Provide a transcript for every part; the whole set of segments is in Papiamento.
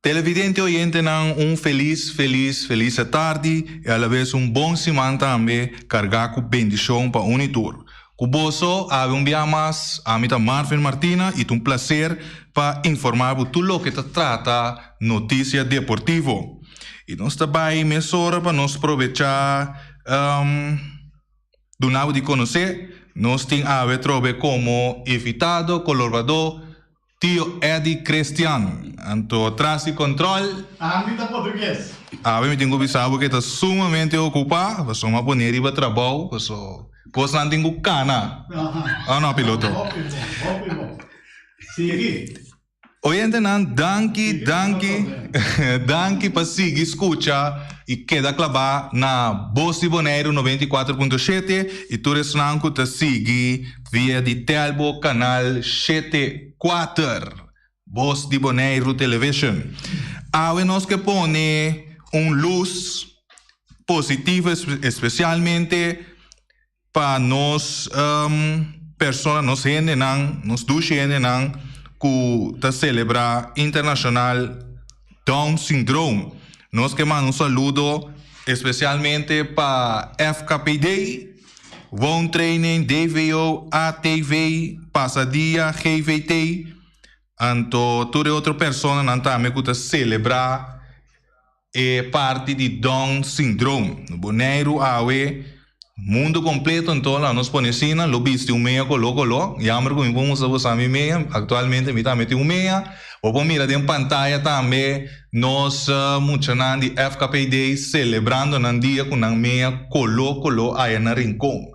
Televidente oyentenan un felis felis felis atardi y alabes un bon siman tambe carga cu bendicion pa un y tur. Cu boso awe un bia mas ami ta Marvin Martina y ta un placer pa informa bo tur loke ta trata noticia deportivo. Y nos ta bay mesora pa nos probecha duna bo di conoce nos tin awe trobe como invitado colorbador Tio Eddy Christian, anto tras di control. Ami ta portugues. Awe mi tin cu bisa bo cu e ta sumamente ocupa, pasobra mi a pone riba trabou, paso cosnan tin cu cana. O no, piloto? Hopi bon, hopi bon. Sigui. Oyentenan, danki, danki, danki pa sigui scucha y keda claba na Bos di Boneiru 94.7 y tur esnan cu ta sigui Via di Telbo Kanal shete kuater, Bos di Boneiru Television. Awe nos ke pone un lus positivo espesialmente pa nos persona, nos hendenan, nos dushi hendenan ku ta selebrá Internashonal Down Syndroom. Nos ke manda un saludo espesialmente pa FKPD. Woontraining, DVO, ATV, Pasadia, GVT, anto tur e otro personanan tambe ku ta selebrá e parti di Down Syndroom. Na Boneiru awe, mundu kompleto anto laga nos pone asina, lo bisti un mea koló koló. Jammer ku mi por mustra boso mi mea, aktualmente mi tambe tin un mea. Bo por mira den pantaya tambe nos muchanan di FKPD celebrando nan dia cu nan mea colo colo aya na Rincon.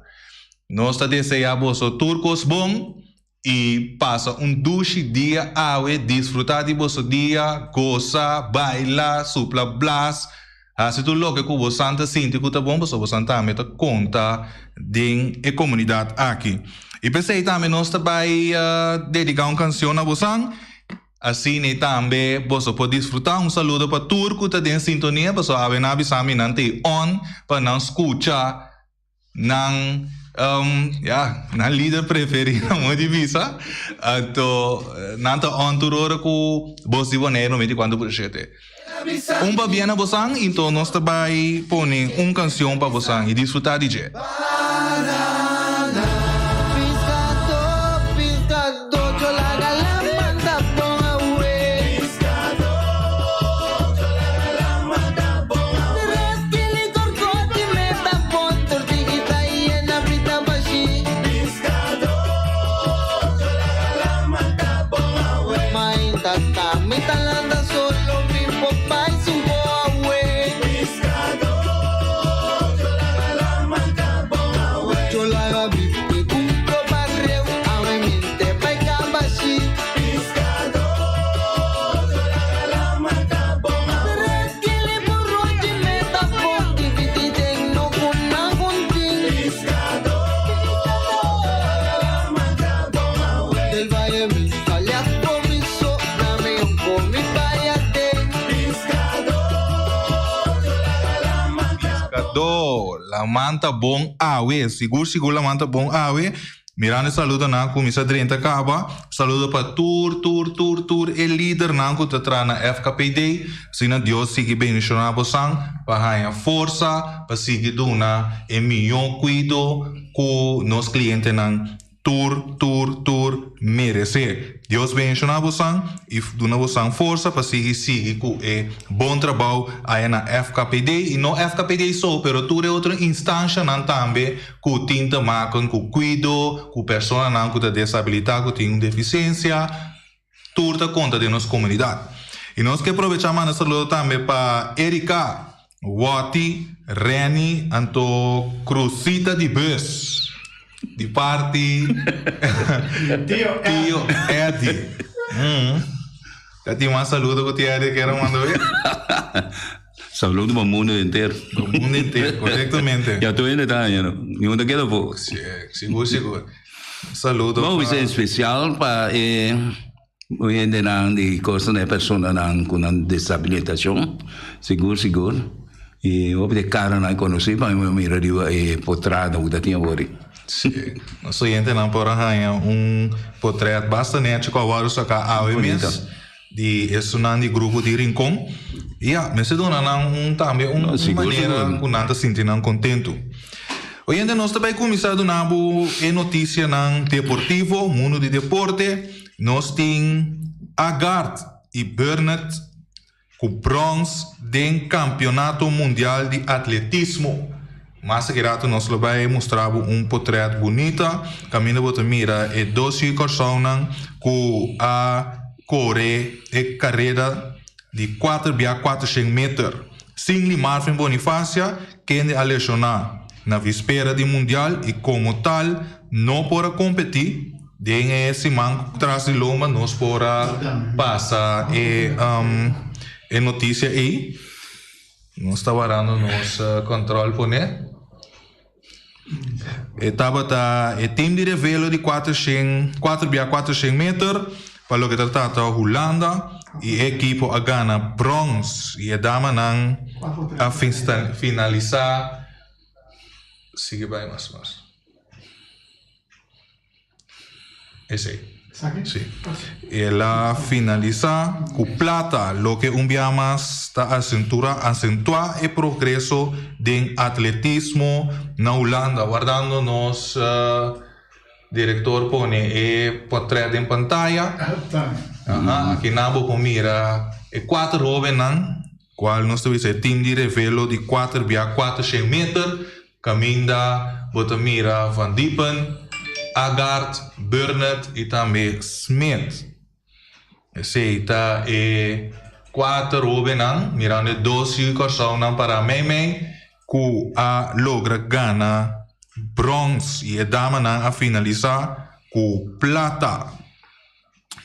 Nos ta desea boso tur cos bon y pasa un dushi dia awe, disfruta di boso dia, goza, baila, supla blas, haci tur loke cu bosan ta sinti cu ta bon pasobra bosan tambe ta conta den e comunidad aki. Y p'esey tambe nos ta bay dedica un cancion na bosan, asina y tambe boso por disfruta. Un saludo pa tur cu ta den sintonia pasobra awe nan a bisa mi nan ta ey on pa nan scucha Nan, ya, nan lider preferi nan moe di bisa. Anto nan ta on tur ora ku Bos di Boneiru 94 por shete. Un pabia na bosan, anto nos ta bai pone un kansion pa bosan i disfruta di dje. Piskadó, laman ta bon awe. Sigur sigur laman ta bon awe. Mirando e saludonan ku mi sa drenta kaba, saludo pa tur tur tur tur e lidernan ku ta traha na FKPD. Asina Dios sigui bendishoná bosan pa haña forsa pa sigui duna e mihó kuido ku nos klientenan tur tur tur meresé. Dios bendishoná bosan i duna bosan forsa pa sigui sigui ku e bon trabou aya na FKPD i no FKPD so pero tur e otro instanshanan tambe ku tin te maken ku kuido, ku personanan ku ta desabilitá, ku tin un defisiensia, tur ta konta den nos komunidat. I nos ke probechá manda saludo tambe pa Erika, Wòti, Renny, anto Cruzita di bus di parti Tio Tio Eddy. Ta tin mas saludo ku Tio Eddy kier a manda hoy? Saludo pa mundo entero. Pa mundo entero, korektamente. Ya tur hende ta haña no. Ningun ta keda afó. Si, sigur sigur. Saludo pa. Bo en spesial pa e hendenan di kosa e personanan ku nan desabilitashon. Sigur sigur. I hopi di e karanan konosí pa mi mira riba e potrada ku ta tin awor. Si, nos oyentenan por a haña un potret basta nechi ku a wòrdu saká awe mes. Di esunnan di grupo di Rincon. Ya, mester duna nan un tambe un No, sigur, manera sigur. ku nan ta sinti nan kontentu. Oyente, nos ta bai kuminsá duna bo e notisianan deportivo, mundu di deporte. Nos tin Agard i Burnett ku brons den Kampionato Mundial di Atletismo. Mas aki rato nos lo bai mustra bo un potret bunita kaminda bo ta mira e dos yu Kòrsounan ku a kore e kareda di kuater bia kuatershen meter. Singley Marvin Bonifacia kende a leshoná na vispera di mundial i komo tal no por a kompetí. Den e siman ku tras di lomba nos por a pasa e e notisia ei. Nos ta warando nos control pone. E tabata e team di revelo di kuatershen, kuater bia kuatershen meter pa loke ta trata Hulanda y e ekipo a gana brons y e damanan a finalisa, sigui bai mas mas. Esei. Sí. El a finalisá ku plata, loke un bia mas ta asentura asentuá e progreso den atletismo na Hulanda. Wardando nos direktor pone e portret den pantaya. Aha, akinan bo por mira e kuater hóbennan, kual nos ta bisa e tim di revelo di kuater bia kuatershen meter. Kaminda bo ta mira Van Diepen, Agard, Burnett i tambe Smit. Esei ta e kuater hóbennan, mirando e dos yu Kòrsounan pará meimei, ku a logra gana bròns i e damanan a finalisá ku plata.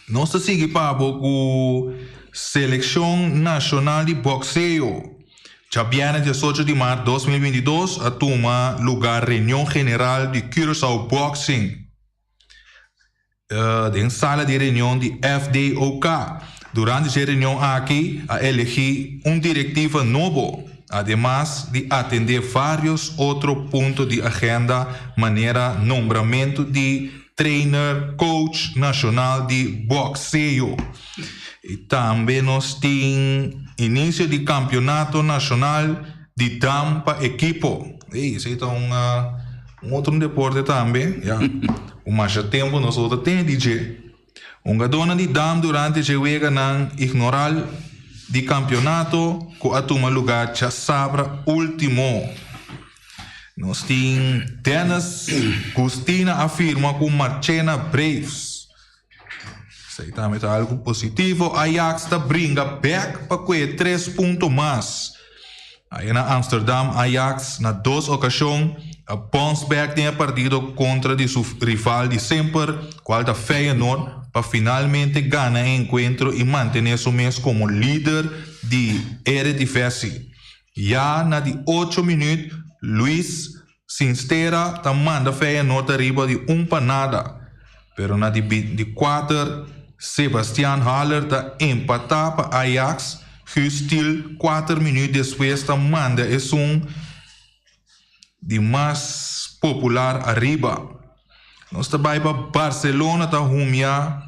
Nos ta sigui pa bo ku Selekshon Nashonal di Bokseo. Djabièrnè diesocho di mart 2022 a tuma lugá reunion general di Curaçao Boxing den sala di reunion di FDOK. Durante dje reunion aki a elegí un direktiva nobo, ademas di atendé vários otro punto di agenda manera nombramentu di Trainer, coach nashonal di bokseo. I tambe nos tin inisio di kampionato nashonal di dam pa ekipo. Ey, esei ta un un otro deporte tambe, ya. Ku masha tempu nos lo ta tene di dje. Hungadónan di dam durante dje weganan ignoral di kampionato ku a tuma lugá djasabra último. Nos tin Dennis Gustina a firma ku Marchena Braves. Esei tambe ta algu positivo. Ajax ta bringa bek pa kue tres punto mas. Aya na Amsterdam Ajax na dos okashon a bons bek den e partido kontra di su rival di semper kual ta Feyenoord pa finalmente gana e enkuentro i mantene su mes komo lider di Eredivisie. Ya na di ocho minuut Luis Sinstera ta manda Feyenoord ariba di un pa nada, pero na di binticuater Sebastian Haller ta empata pa Ajax, Guus Til cuater minuut despues ta manda esun di mas popular ariba. Nos ta bay pa Barcelona ta humia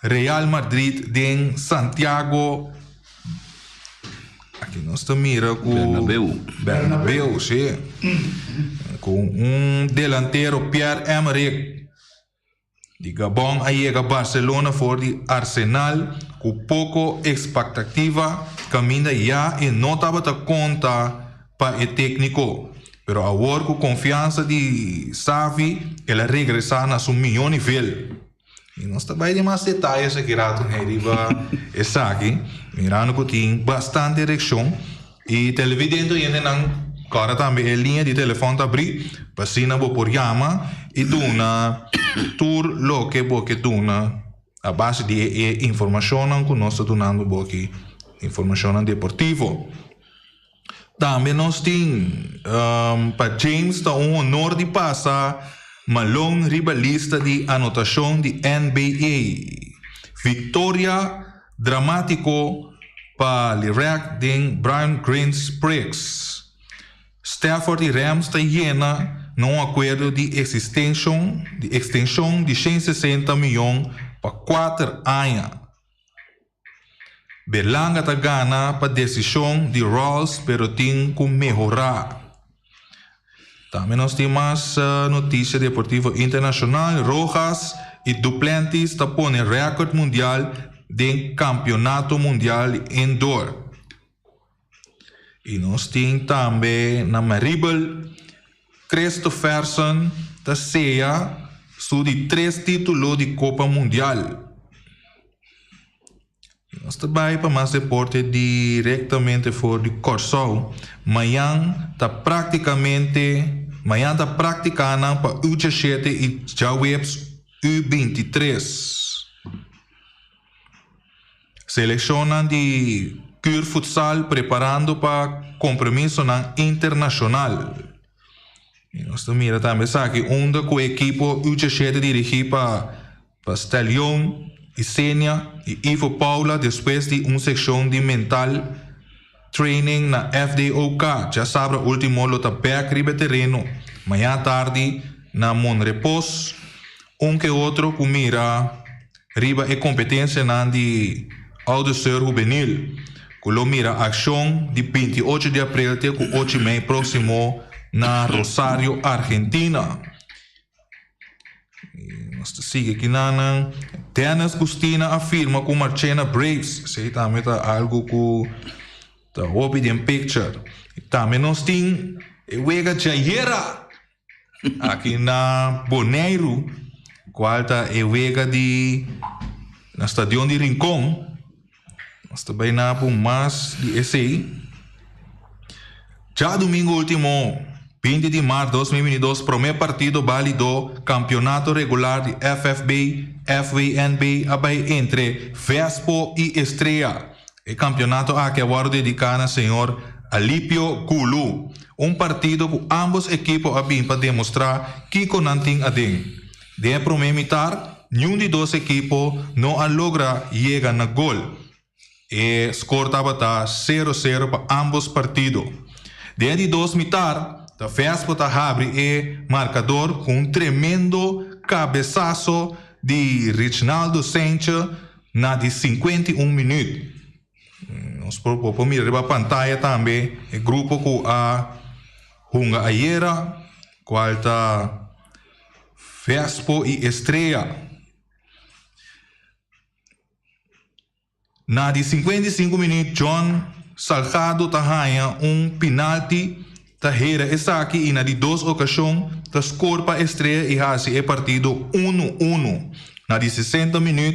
Real Madrid den Santiago. Aki nos ta mira ku Bernabeu. Bernabeu, si. Ku un delantero Pierre-Emerick di Gabon a yega Barcelona for di Arsenal ku poko ekspaktativa kaminda ya e no tabata konta pa e tékniko. Pero awor ku konfiansa di Xavi el a regresá na su mihó nivel. I nos ta bai den mas detayes aki rato hei riba esaki, mirando ku tin bastante reakshon i televidente oyentenan kòrda tambe e liña di telefòn ta abrí pa asina bo por yama i duna tur loke bo ke duna a base di e informashonnan ku nos ta dunando bo aki, informashonnan deportivo. Tambe nos tin pa James ta un honor di pasa Malone riba lista di anotashon di NBA. Viktoria dramátiko pa Lirac den Brian Grins Prix. Stafford i Rams ta yena na un akuerdo di eksistenshon di ekstenshon di 160 mion pa kuater aña. Berlanga ta gana pa desishon di Rawls pero tin ku mehorá. Tambe nos tin mas notisia deportivo internashonal, Rojas i Duplantis ta pone rèkòrt mundial den kampionato mundial di indoor. I nos tin tambe na Maribel, Kristoffersen ta seya su di tres titulo di Kopa Mundial. Nos ta bai pa mas deporte direktamente for di Kòrsou. Mañan ta praktikamente mañan ta praktikanan pa U diesshete i djaweps U bintitres. Selekshonnan di Cur Futsal preparando pa kompromisonan internashonal. I nos ta mira tambe esaki unda ku ekipo U diesshete dirigí pa Pa Stallion y Senia y Ivo Paula despues di un seccion di mental training na FDOK djasabra ultimo lo ta bek riba e tereno mañana tardi na Monrepos un ke otro cu mira riba e competencianan di Oude Sur Hubenil cu lo mira accion di 28 di april te cu 8 mei proximo na Rosario Argentina. Nos ta sigui aki nan. Dennis Gustina a firma ku Marchena Braves. Esei tambe ta algu ku ta hopi den picture. Tambe nos tin e wega djayera aki na Boneiru, kual ta e wega di na stadion di Rincon. Nos ta bai na por mas di esei. Djadumingu ultimo, 20 di mart 2022, prome partido balido kampionato regular di FFB, FWNB a bai entre Vespo i Estrella. E kampionato aki a wòrdu dediká na señor Alipio Gulu. Un partido ku ámbos ekipo a bin pa demostrá kiko nan tin aden. Den e promé mitar, niun di dos ekipo no a logra yega na gol. E skor tabata sero sero pa ámbos partido. Den e di dos mitar, ta Vespo ta habri e markador ku un tremendo kabesaso di Richnaldo Sentje na di 51 minüt. Nos por por mira riba pantaya tambe e grupo ku a hunga ayera, kual ta Vespo i Estrella. Na di 55 minüt John Salgado ta haña un pinalti, ta hera esaki i na di dos okashon ta skor pa Estrella i hasi e partido unu unu. Na di 60 minüt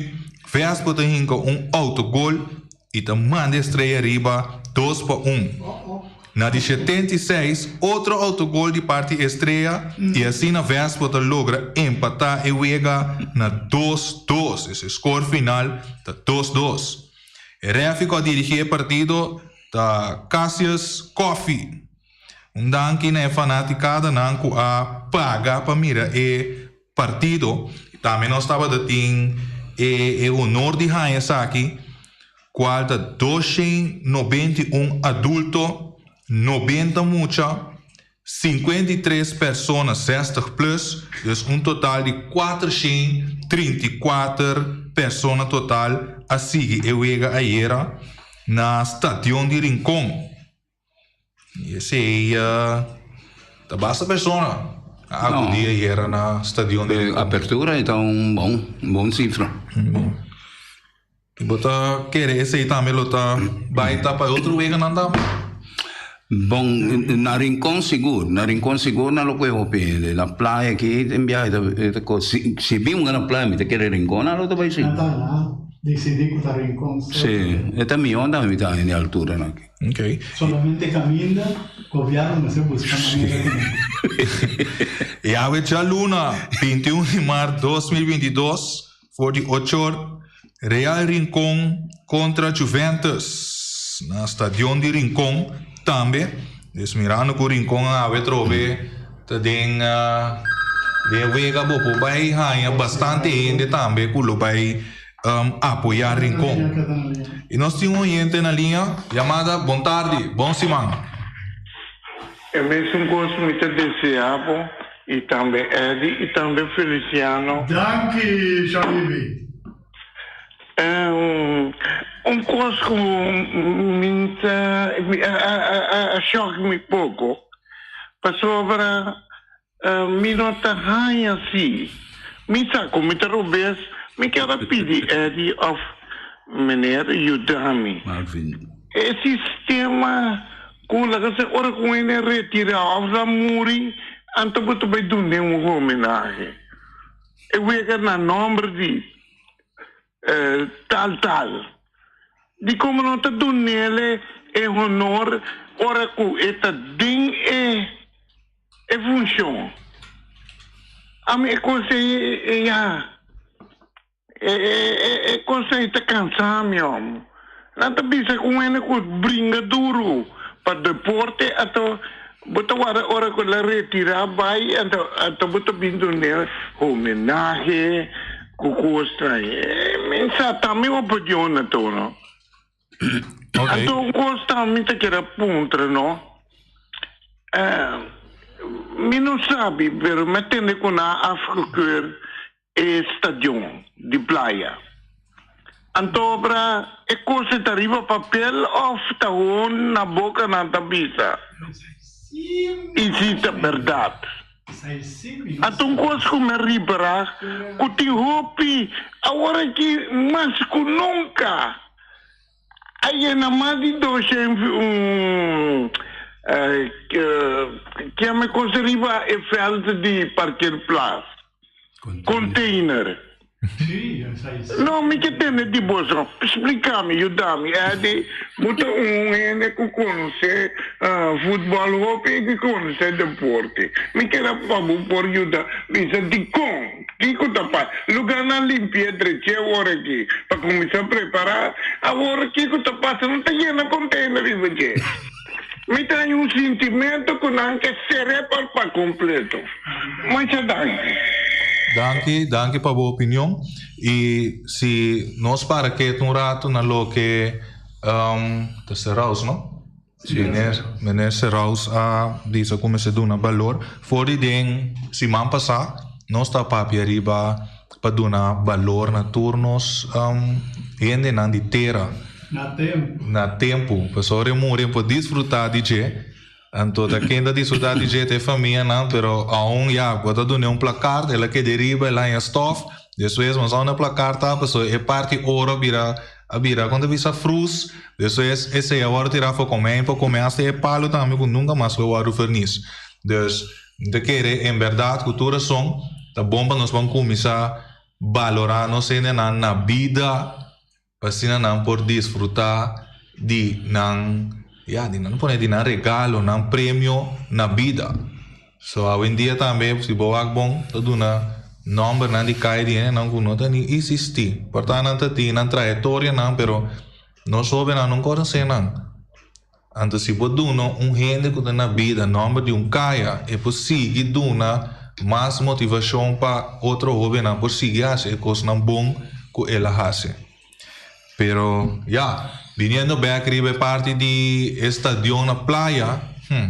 Vespo ta hinka un autogol i ta manda Estrella riba 2-1. Na di 76 otro autogol di parti Estrella i asina Vespo ta logra empatá e wega na 2-2. E skor final ta 2-2. E rèfi ku a dirigí e partido ta Cassius Coffie. Un danki na e fanatikadanan ku a paga pa mira e partido. Tambe nos tabata tin e honor di haña esaki, kual ta 291 adulto, 90 mucha, 53 persona 60 plus, dus un total di 434 persona total a sigui e wega ayera na Stadion di Rincon. I esei ta basta persona a akudí ayera na stadion di Rincon. Apertura e ta un bon, un bon sifra. I bo ta kere esei tambe lo ta bai ta pa e otro weganan tambe? Bon, na Rincon sigur, na Rincon sigur nan lo kohe hopi hende. Na playa aki tin biaha e ta kos, si bin un na playa mi ta kere Rincon nan lo ta bai si. Nan ta decidí ku ta Rincon. Si, e ta mihó tambe mi ta hende alturanan aki. Okay. Solamente caminda, gobierno mester busca manera di. Yawe djaluna, 21 di mart 2022, for di ochor, Real Rincon kontra Juventus na stadion di Rincon tambe. Dus mirando ku Rincon awe trobe ta den den wega bo por bai haña bastante hende tambe ku lo bai apoyá Rincon. I nos tin un oyente na liña. Yamada, bon tardi, bon siman. E mesun kos mi ta deseá bo i tambe Eddy i tambe Feliciano. Danki, Shalibi. Un kos ku mi ta a shòk mi poko, pasobra mi no ta haña si. Mi sa ku mi ta robes, mi kier a pidi Eddie òf meneer yuda mi. E sistema ku laga se ora ku hende retirá òf nan muri, anto bo ta bai dun'é un homenahe. E wega na nòmber di tal tal. Di komo no ta dun'ele e honor ora ku e ta den e e funshon. Ami e kos ei ya e e e kos ei ta kansa mi hòm. Nan ta bisa ku un hende ku bringa duru pa deporte anto bo ta warda ora ku el a retirá bai anto anto bo ta bin dun'é homenahe ku kos trae. Mi sa ta mi opinion na tur no. Anto un kos tambe mi ta kere puntra no. Mi no sabi pero mi a tende ku nan a afgekeur e stadion di playa. Anto obra e kos e ta riba papel of ta hon na boka nan ta bisa? I si ta berdad? Anto un kos ku mi a ripara ku tin hopi awor aki mas ku nunka a yena mas di doshen kiami kos riba e veld di parkeerplaats. Container. No, mi ke tende di boso. Splica mi, yuda mi. Eddie, bo ta un hende cu conoce futbol hopi y cu conoce deporte. Mi keda pa bo por yuda bisa dicon, kico ta pasa. Lugarnan limpia drechi awor aki pa cuminsa prepara. Awor kico ta pasa? No ta yena container riba dje. Mi ta haña un sintimento ku nan ke ser'é por pa kompleto. Masha danki. Danki, danki pa bo opinion. I si nos para ketu un ratu na loke ta Seraus, no? Si, meneer Seraus a bisa ku mester duna balor. For di den siman pasá nos ta papia riba pa duna balor na tur nos hendenan di tera. Na tempu. Na tempu. Pasobra e muri por disfrutá di dje. Anto ta ken ta disfrutá di dje ta e famianan, pero aun ya bo ta dun'é un plakart, el a keda riba, el a haña stòf. Despues mas aun e plakart ta pasobra e parti oro a bira a bira kon ta bisa frus. Despues esei a wòrdu tirá afó komé i por komé asta e palu tambe ku nunka mas lo wòrdu vernis. Dus mi ta kere en bèrdat ku tur rason ta bon pa nos ban kuminsá balorá nos hendenan na bida. Pa asina nan por disfrutá di nan, ya, di nan pone di nan regalo, nan premio na bida. So awendia tambe si bo wak bon ta duna nòmbernan di kai di hendenan ku no ta ni isistí. Por ta nan ta tin nan trahetorianan pero nos hóbennan no konosé nan. Anto si bo duna un hende ku ta na bida nòmber di un kaya e por sigui duna mas motivashon pa otro hóbennan por sigui hasi e kosnan bon ku el a hasi. Pero ya, biniendo bèk riba e parti di e stadion na playa, hm,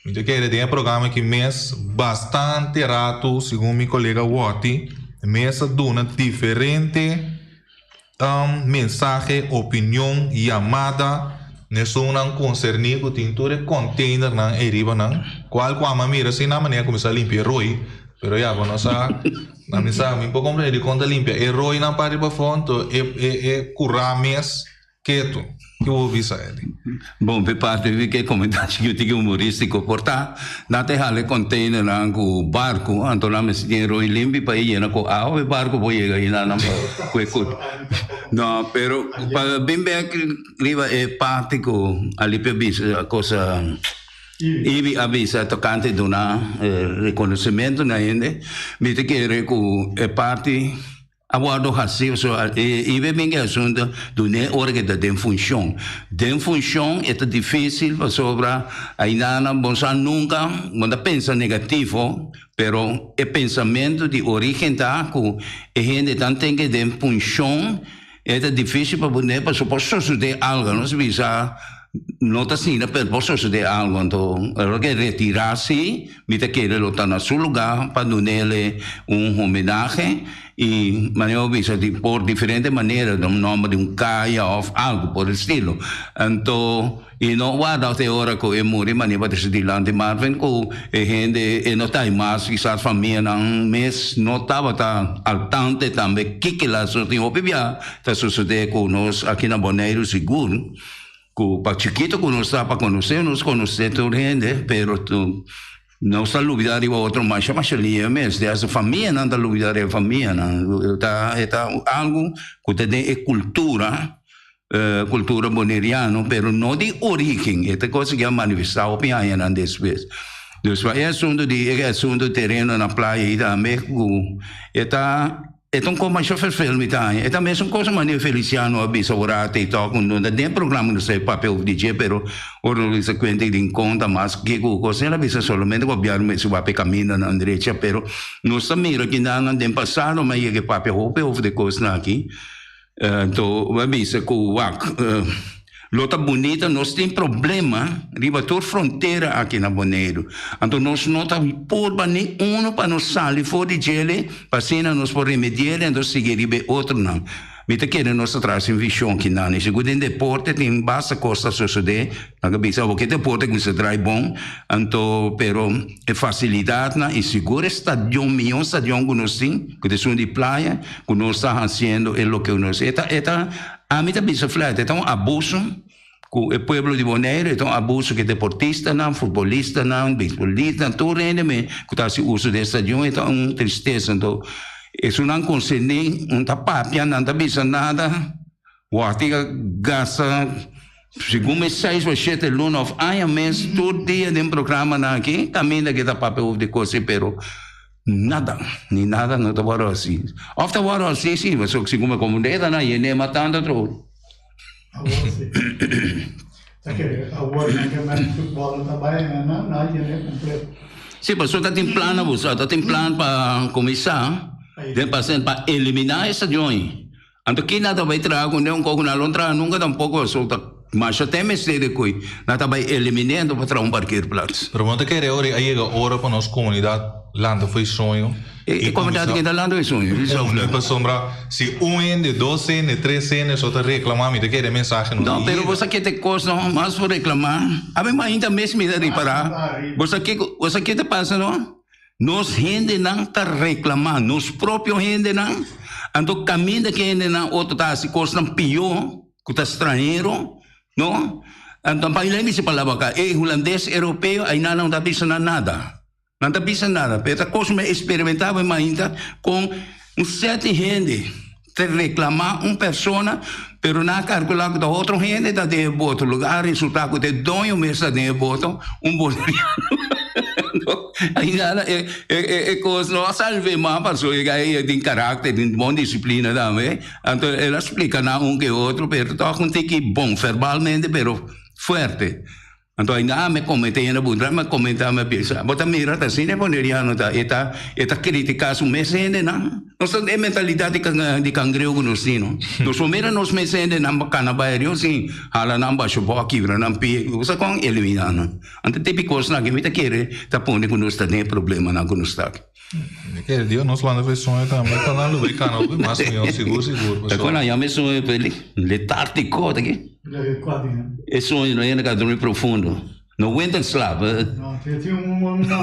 mi ta kere den e programa aki mes bastante ratu, segun mi kolega Wòti, mes a duna diferente. Mensahe, opinion, yamada n'esunnan konserní ku tin tur e konteinernan ei riba nan, kual ku ama mira si nan manera kuminsá limpia e roi, pero ya bo no sa, nan mi sa, mi por komprendé dikon ta limpia e roinan pa riba fondo e e kurá mes ketu. Ki bo bisa Eddie? Bon, p'e parti mi ke komentá chikitu tiki humorístiko. Por ta, nan ta hala e konteinernan ku barku, anto nan mester tin e roi limpi pa e yena ku awa, e barku por yega ahi nan pa ku e kut. No, pero pa bin bek riba e parti ku Alipio a bisa, cosa Ibi a bisa tokante duna rekonosementu na hende, mi ta kere ku e parti. A wòrdu hasí pasobra e ibe bin e asuntu dun'é ora ku e ta den funshon. Den funshon e ta difísil pasobra ainda bo no sa nunka, bo ta pensa negativo, pero e pensamentu di orígen ta ku e hende tan ten ke den funshon e ta difísil pa bo dun'é pasobra por sosodé algu. Nos bisa. No ta asina, pero por sosodé algo. Anto ora ke retirá si, mi ta kere lo ta na su lugá pa dunele un homenahe i manera bo bisa di por diferente manera, den un nòmber di un kaya òf algo por estilo. Anto i no warda te ora ku e muri manera bo ta sinti dilanti Marvin ku e hende e no ta ei mas, kisas famianan mes no tabata al tante tambe kiko la tin hopi bia ta sosodé ku nos aki na Boneiru sigur. Ku pa chikito ku nos ta pa konosé, nos konosé tur hende, pero nos ta lubidá riba otro masha masha liña mes. De hasta famianan ta lubidá riba famianan. Ta e ta algu ku ta den e kultura, kultura boneriano, pero no di orígen. E ta kos ku a manifestá hopi añanan despues. Dus pa e asuntu di e asuntu tereno na playa ei tambe ku e ta. E ta un kos masha ferfel mi ta haña. E ta mesun kos manera Feliciano a bisa ora a tei tok un ta den programa no sa papia over di dje pero ora nos bisa kuenta i Rincon ta mas ke ku kos el a bisa solamente gobièrnu mester wak e kamindanan drecha pero nos ta mira kinan den pasado mi a yega e papia hopi over di e kosnan aki. Anto bo a bisa ku wak lo ta bunita nos tin problema riba tur frontera aki na Boneiru. Anto nos no ta purba ni uno pa nos sali for di djele pa asina nos por remedi'el anto sigui riba e otronan. Mi ta kere nos ta traha sin vision kinan. I sigur den deporte tin basta kos ta sosode. Nan ta bisa awor ke deporte kuminsa drai bon anto pero e facilidadnan y sigur e stadion miyon stadion ku nos tin ku ta esun di playa ku nos ta haciendo e loke nos e ta e ta ami ta bisa flat e ta un abuso ku e pueblo di Bonaire e ta un abuso ku e deportistanan futbolistanan beisbolistanan tur hende me ku ta hasi uso di e stadion e ta un tristesa anto esunnan konserní no ta papia nan ta bisa nada. Wak a gasta segun mi seis o shete luna of aña mes tur dia den programanan aki kaminda ke ta papia over di kos pero nada ni nada no ta wòrdu hasi of ta wòrdu hasi si pasobra segun mi komprende ta nan yende matando otro. Awor si. Ta kere awor nan ke men futbòl ta bai nan a yende kompleto. Si pasobra ta tin plan abusá ta tin plan pa kuminsá den pa eliminá e stadion ei. Anto ki nan ta bai traha ku un koko nan lo traha nunka tampoko pasobra ta masha tem mester di koe nan ta bai eliminé anto pa traha un parkeerplaats. Pero bo no ta kere ora a yega ora pa nos komunidat lanta fo'i soño E komunidat ke ta lanta fo'i soño? Uni pasobra si un hende, dos hende, tres hende so ta reklamá mi ta kere e mensahe no ta No, pero yega. bo sa ke ta e kos no, mas por reklamá. Ami mainta mes mi ta ripará. Bo sa kiko, bo sa ke ta pasa no? Nos hendenan ta reclama nos propio hendenan, anto caminda ki hendenan otro ta haci cosnan pio cu ta stranhero, no? Anto pa mi bisa palabra acá, e hulandes europeo aynan nan no ta bisa nan nada, nan ta bisa nada, pero ta cos mi a experimenta mi mainta con un sete hende ta reclama un persona, pero nan a calcula cu ta otro hende ta den e boto, lo a resulta cu ta e doño mes ta den e boto, un boliviano. Ainda e e e cos no a salve mas pasobra e guy tin caracter, tin bon disciplina tambe, anto el a splica nan un ke otro, pero toch un tiki bon verbalmente pero fuerte. Anto ainda ami a comenta y a puntra mi a comenta mi a bisa bo ta mira ta asina e boneriano ta e ta e ta critica su mes hendenan nos ta e mentalidad di di cangreu cu nos tin no nos por mira nos mes hendenan cana bay ario sin hala nan basho bo a kibra nan pie bo sa con elimina nan anto tipi cosnan aki mi ta kere ta pone cu nos ta den e problemanan cu nos ta aki. Mi kere Dios nos manda fe soño tambe pa nan lo bay cana hopi mas miho sigur sigur. Ta con a yama e soño peli letártico ta ki? E soño no yenda ka drumi profundo. No winter slaap. No, tin un nomber.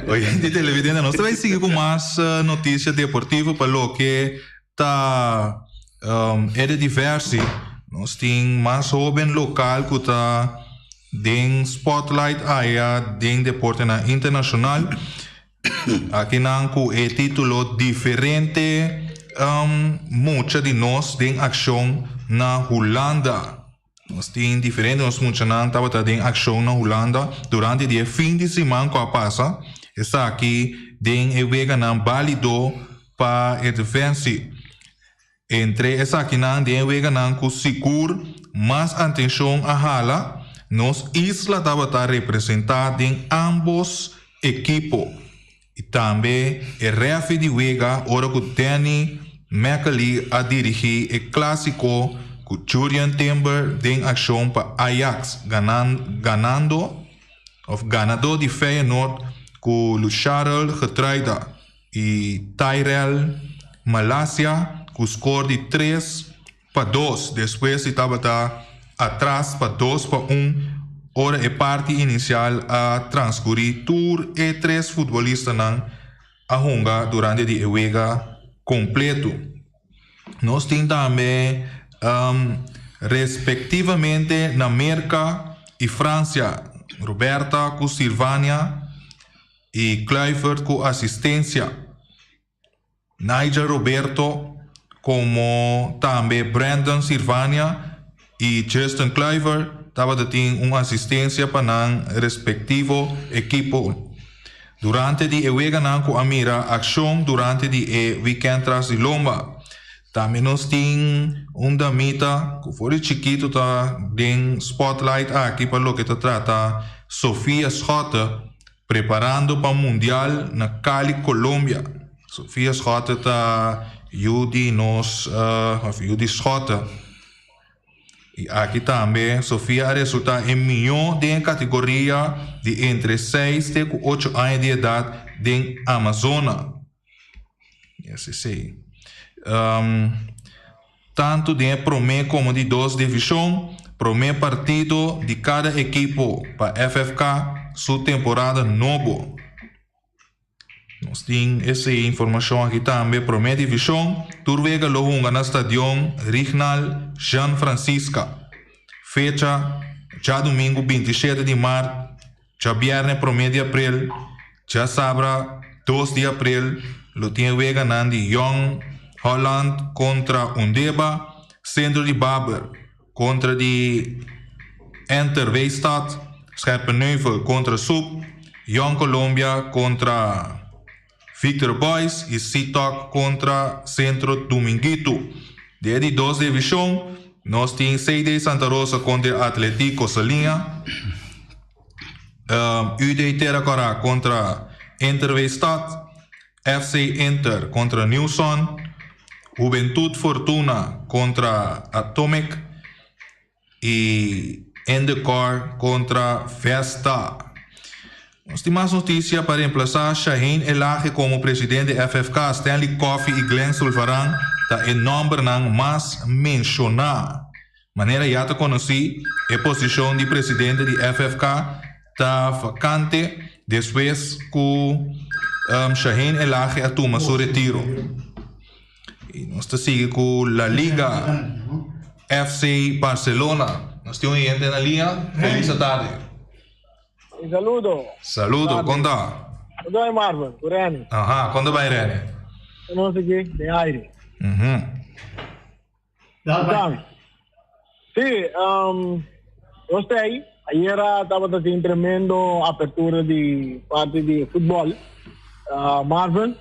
Oyente televidente nos ta bay sigui cu mas noticia deportivo pa loke ta Erediversie. Nos tin mas hoben local cu ta Den spotlight aya den deportenan internashonal, akinan ku e título Diferente mucha di nos den akshon na Hulanda. Nos tin diferente nos muchanan tabata den akshon na Hulanda durante di e fin di siman ku a pasa, esaki den e weganan bálido pa e defensie. Entre esakinan den e weganan ku sigur mas atenshon a hala, nos isla tabata representá den ámbos ekipo. I tambe e rèfi di wega ora ku Danny Makkelie a dirigí e klásiko. ku Jurrien Timber den akshon pa Ajax ganando òf ganadó di Feyenoord ku Lutsharel Geertruida i Tyrell Malacia ku skor di 3-2 despues di tabata atras pa 2-1 ora e parti inisial a transkurí. Tur e tres futbolistanan a hunga durante di e wega kompleto. Nos tin tambe respektivamente na Merka i Fransia, Roberta ku Silvania i Kluivert ku asistensia. Nigel Roberto komo tambe Brandon Silvania i Justin Kluivert tabata tin un asistensia pa nan respektivo ekipo durante di e weganan ku a mira akshon durante di e wikènt tras di lomba. Tambe nos tin un damita ku for di chikitu ta den spotlight aki pa loke ta trata Sofia Schotte preparando pa Mundial na Cali, Colombia. Sofia Schotte ta yu di nos of yu di Schotte. I aki tambe Sofia a resultá e mihó den e kategoria di entre seis te ku ocho aña di edat den Amazona. Yes, esei. Tantu den e promé komo di dos divishon, promé partido di kada ekipo pa FFK su temporada nobo. Nos tin ese informashon aki tambe. Promé divishon, tur wega lo hunga na Stadion Rignal Jean Francisca. Fecha, djadumingu 27 di mart, djabièrnè promé di aprel, djasabra 2 di aprel lo tin e weganan di Jong Holland kontra Undeba, Sentro di Baber kontra di Enter Weestad, Scherpenheuvel kontra Soep, Jong Colombia kontra Victor Boys i Sitok kontra Centro Dominguito. Den e di dos divishon nos tin CD Santa Rosa kontra Atletico Saliña, UD Tera Kora kontra Inter Weestad, FC Inter kontra Newson, Hubentud Fortuna kontra Atomic i Indecor kontra Vesta. Nos tin mas notisia pa remplasá Shaheen Elhage komo presidente di FFK, Stanley Coffey i Glenn Sulvaran ta e nòmbernan mas menshoná. Manera ya ta konosí, e posishon di presidente di FFK ta vakante despues ku Shaheen Elhage a tuma su retiro. I nos ta sigui ku La Liga, FC Barcelona. Nos tin un oyente na liña. Felis atardi. Saludo. Saludo, kon ta? Kon ta bai Marvin, ku Rene. Aha, kon ta bai Rene? Nos aki den aire. Mhm. Dal Sí, nos ta ahí. Ayera tabata tin tremendo apertura di parti di futbol. Marvin,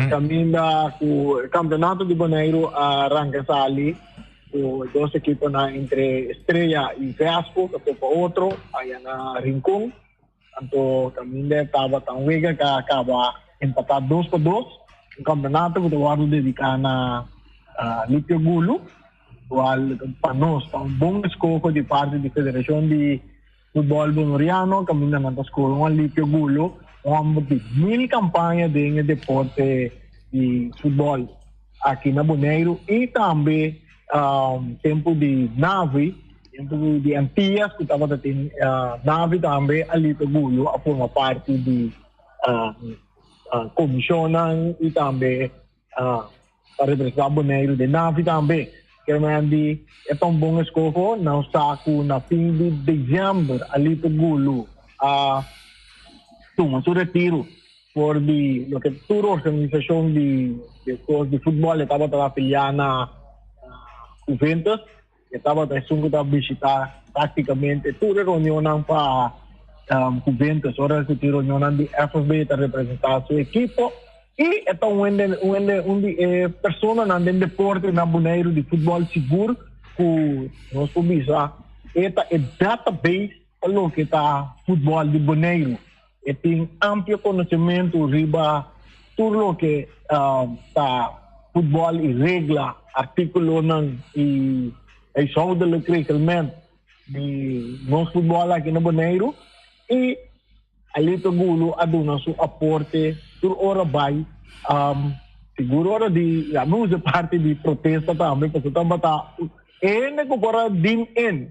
caminda cu e campeonato di Boneiru a ranca sali cu dos equiponan entre Estrella y Vespo ta topa otro aya na Rincon. Anto caminda tabata un wega ca caba empata 2-2. Un campeonato cu ta wordo dedica na Lipio Gulu, cual pa nos ta un bon escoho di parti di Federacion di Futbol Bonoriano, caminda nan ta scoge un Alipio Gulu, un homber di 1000 campaña den e deporte di futbol aki na Boneiru y tambe tempo di Navi, tempo di Antillas cu tabata tin Navi tambe Alipio Gulu a forma parti di comisionnan y tambe pa representa Boneiru den Navi tambe. Kermen di e ta un bon eskoho. Nan sa ku na fin di december Alito Gulu a tuma su retiro for di loke tur organisashon di kos di futbol. E tabata afiliá na Juventus. E tabata esun ku ta bishitá práktikamente tur e reunionnan pa Juventus. Ora ku tin reunionnan di FFB e ta representá su ekipo i e ta un hende un hende un di e personanan den deporte na Boneiru di futbòl sigur ku nos por bisa e ta e database pa loke ta futbòl di Boneiru. E tin amplio konosementu riba tur loke ta futbòl i regla, artíkulonan i. huishoudelijk reglement di nos futbòl aki na Boneiru i Alito Gulu a duna su aporte tur ora bai sigur ora di ya mi usa parti di protesta tambe pasobra tabata e hende ku por a dim in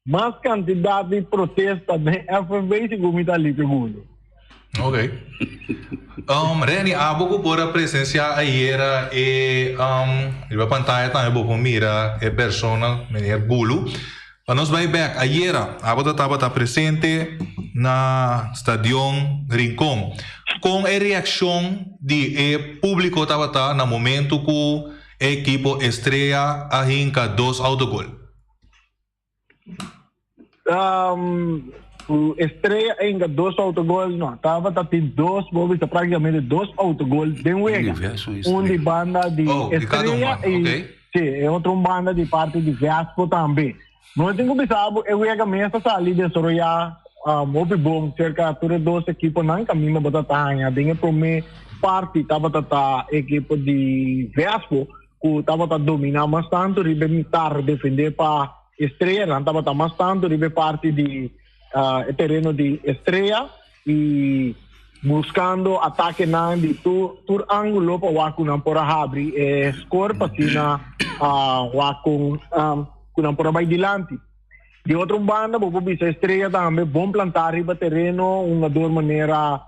mas kantidat di protesta den FFB sigur mi ta Alito Gulu. Ok. Renny, abo ku por a presensiá ayera e riba pantaya tambe bo por mira e persona meneer Gulu. Pa nos bai bek, ayera abo ta tabata presente na Stadion Rincon. Kon e reakshon di e públiko tabata na momentu ku e ekipo Estrella a hinka dos autogol? Ku Estrella a hinka dos autogol, no, tabata tin dos, bo bisa práktikamente dos autogol den wega. Un di banda di Estrella i Sí, e otro un banda di parti di Vespo tambe. No tin ku bisa bo e wega mes a sali desaroyá um, hopi bon serka tur e dos ekiponan kaminda bo ta haña. Den e promé parti tabata ta ekipo di Vespo ku tabata dominá mas tantu riba e mitar defendé pa Estrella. Nan tabata mas tantu riba e parti di uh, e tereno di Estrella. I buskando atakenan di tur tur ángulo pa wak ku nan por a habri e skor pa asina wak kon ku nan por a bai dilanti. Di otro banda bo por bisa Estrella tambe bon plantá riba tereno, un hungador manera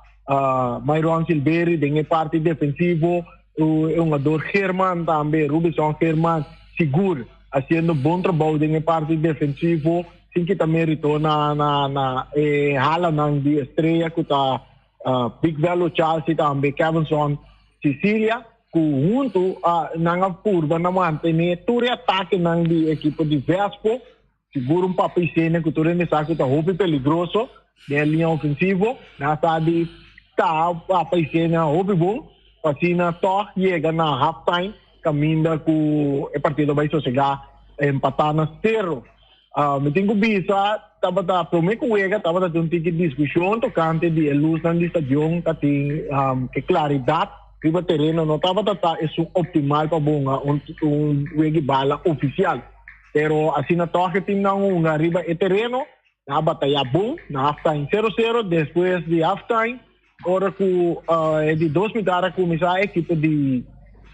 Myron Silveri den e parti defensivo, e hungador German tambe, Rubison German sigur hasiendo bon trabou den e parti defensivo. Sin kita merito na na na e halanan di Estrella ku ta Big Velo Charles i tambe Kevinson Cecilia ku huntu nan a purba na mantene tur e atakenan di ekipo di Vespo. Sigur un Papa Isenia ku tur hende sa ku ta hopi peligroso den e liña ofensivo. Nan a sa di ta Papa Isenia hopi bon pa asina tòg yega na halftime kaminda ku e partido bai sosegá empatá na sero. Mi tin ku bisa tabata promé ku wega tabata tin un tiki diskushon tokante di e lusnan di stadion ta tin e klaridat riba tereno no tabata ta esun optimal pa bunga un un wega di bala ofisial. Pero asina tòg e timnan hunga riba e tereno nan a batayá bon na halftime sero sero despues di halftime ora ku e di dos mitar a kuminsá ekipo di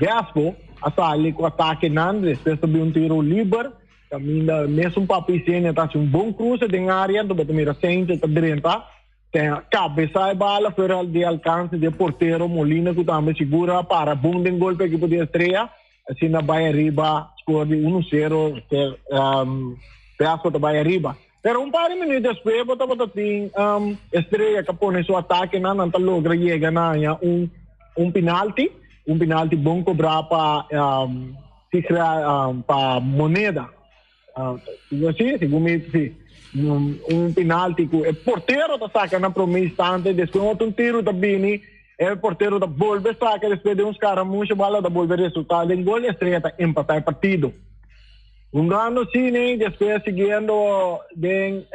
Vespo a sali ku atakenan despues ta bin un tiro liber. Caminda mesun Papi Isenia ta haci un bon cruce den area, anto bo ta mira Sainz ta drenta, ta cabeza e bala fuera di alcance di e portero Molina cu tambe sigur a para bon den gol pa ekipo di Estrella, asina bay ariba score di uno cero, Vespo ta bay ariba. Pero un par di minuut despues bo tabata tin Estrella ca pone su atakenan, nan ta logra yega na haña un un penalti, un penalti bon cobra pa Sigra pa moneda. Si, segun mi, si. Un penalti ku e portero ta saka na promé instante, despues un otro tiru ta bini, e portero ta bolbe saka despues di un skaramusha, bala ta bolbe resultá den gol, Estrella ta empatá e partido. Hungando asina, despues siguiendo den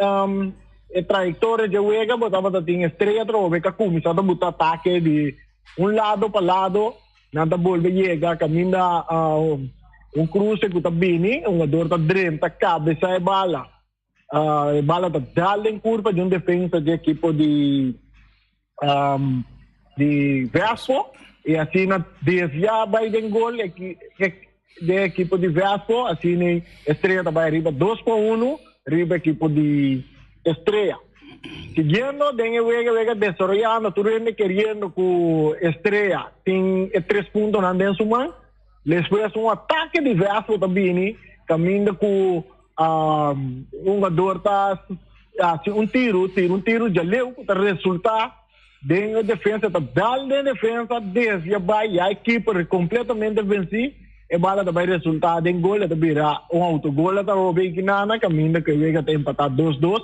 e trayektoria dje wega, bo tabata tin Estrella atrobe ku a kuminsá ta buta atake di un lado pa lado. Nan ta bolbe yega kaminda un kruse ku ta bini, un hugador ta drenta kabesa e bala. E bala ta dal den kurpa di un defensa di ekipo di di Vespo i asina desviá bai den gol di ekipo di Vespo, asina Estrella ta bai riba dos pa uno riba ekipo di Estrella. Siguiendo den e wega, wega desaroyando, tur hende keriendo ku Estrella tin e tres puntonan den su man. Despues un atake di Vespo ta bini, kaminda ku un hungador ta hasi un tiru, tira un tiru djaleu ku ta resulta den e defensa, ta dal den defensa, desvia bai, ya e keeper kompletamente vensi, e bala ta bai resulta den gol, e ta bira un autogol a ta hopi ekinana, kaminda ku e wega ta empata dos dos.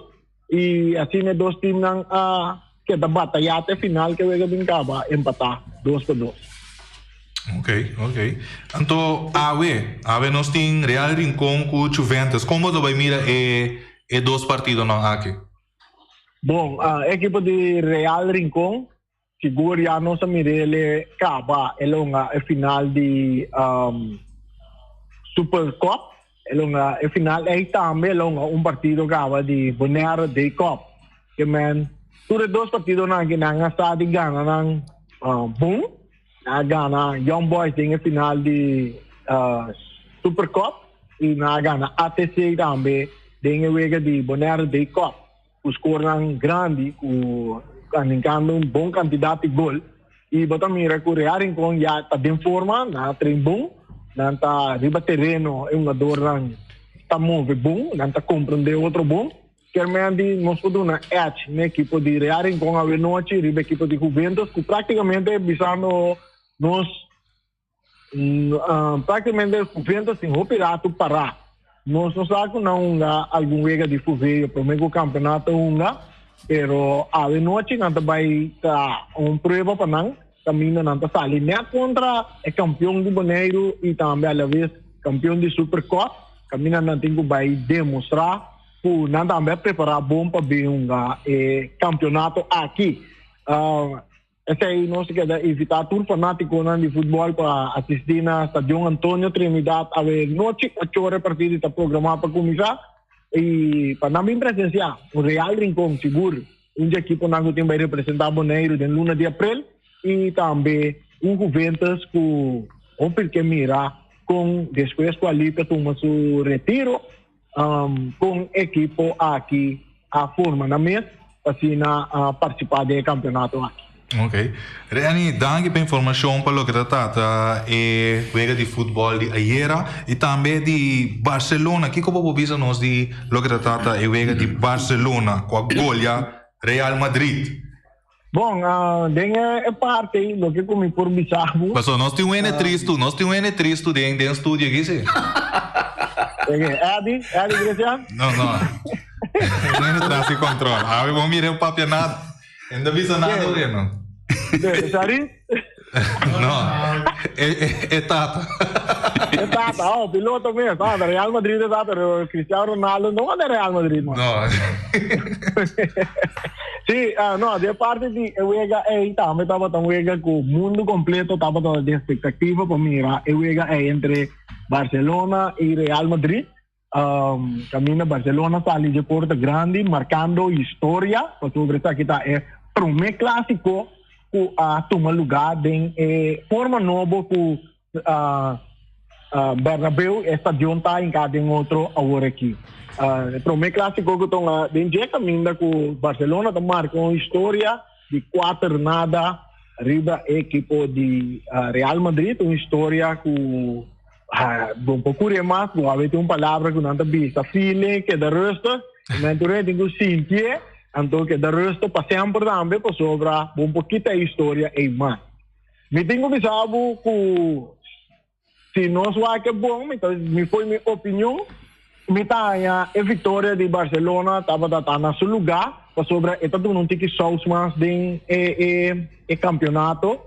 I asina e dos teamnan a keda batayá te final ke wega bin kaba empatá dos pa dos. Ok, ok. Anto awe, awe nos tin Real Rincon ku Juventus. Kon bo ta bai mira e e dos partidonan aki? Bon, ekipo di Real Rincon sigur ya nos a mir'el kaba e longa e final di Super Cup. El a hunga e final ei tambe el a hunga un partido kaba di Bonaire Day Cup. Ke men tur e dos partidonan aki nan a sa di gana nan bon. Nan a gana Young Boys den e final di Super Cup i nan a gana ATC tambe den e wega di Bonaire Day Cup ku skornan grandi ku a hinkando un bon kantidat di gol. I bo ta mira ku Real Rincon ya ta den forma, nan a train bon, nan ta riba tereno e hungadornan ta move bon, nan ta komprende otro bon. Kermendi nos por duna edge n'e ekipo di Real Rincon awe nochi riba ekipo di Juventus ku praktikamente bisando nos praktikamente Juventus tin hopi ratu pará. Nos no sa ku nan hunga algun wega di fuveo promé ku kampeonato hunga, pero awe nochi nan ta bai ta un prueba pa nan kaminda nan ta sali nèt kontra e kampeon di Boneiru i tambe alaves kampeon di Super Cup, kaminda nan tin ku bai demostrá ku nan tambe a prepará bon pa bin hunga e kampeonato aki. Esei nos ta keda invitá tur fanátikonan di futbòl pa asistí na Stadion Antonio Trinidad awe nochi ocho ora e partido ta programá pa kuminsá i pa nan bin presensiá un Real Rincon sigur un di ekiponan ku tin bai representá Boneiru den luna di aprel i tambe un Juventus ku hopi ke mira kon despues ku Alipio tuma su retiro Kon ekipo aki a forma nan mes pa asina partisipá den e kampeonato aki? Ok. Renny, danki pa informashon pa loke ta trata e wega di futbòl di ayera i tambe di Barcelona. Kiko bo por bisa nos di loke ta trata e wega di Barcelona ku a golia Real Madrid? Bon, den e parti ei loke ku mi por bisa bo. Paso nos tin un hende tristu, nos tin un hende tristu den den studio aki si. Eke, Eddie, Eddie Christian? No, no. Un hende tras di control. Awe bo mira e papia nada. E no ta bisa nada oye no. Sorry? No, e, e, e tata. E tata, oh, piloto mes. Ah, de Real Madrid e tata, pero Cristiano Ronaldo no de Real Madrid, man. No. Sí, ah, no, de parte di e wega ei tambe tabata un wega ku mundo completo tabata de expectativa pa mira e wega ei entre Barcelona y Real Madrid. Um, caminda Barcelona sali de porta grandi, marcando historia, pasobra esaki ta e prome clásico ku a tuma lugar den e forma nobo ku uh, uh, Bernabéu, e stadion ta hinká den otro awor aki. Uh, e prome clásico ku tuma den dje caminda ku Barcelona ta marca un historia di 4 nada riba e equipo di uh, Real Madrid, un historia ku Bon por curie mas, bo a tin un palabra cu nan ta bisa, feeling, keda rustig, men tur tin cu sintie, anto keda rustig pa semper tambe, pasobra bon por kita e historia ei mas. Mi tin cu bisa bo cu si nos wak e bon, mi ta, mi fo'i mi opinion, mi ta haña e victoria di Barcelona tabata ta na su lugar, pasobra e ta duna un tiki saus mas den e, e, e campeonato,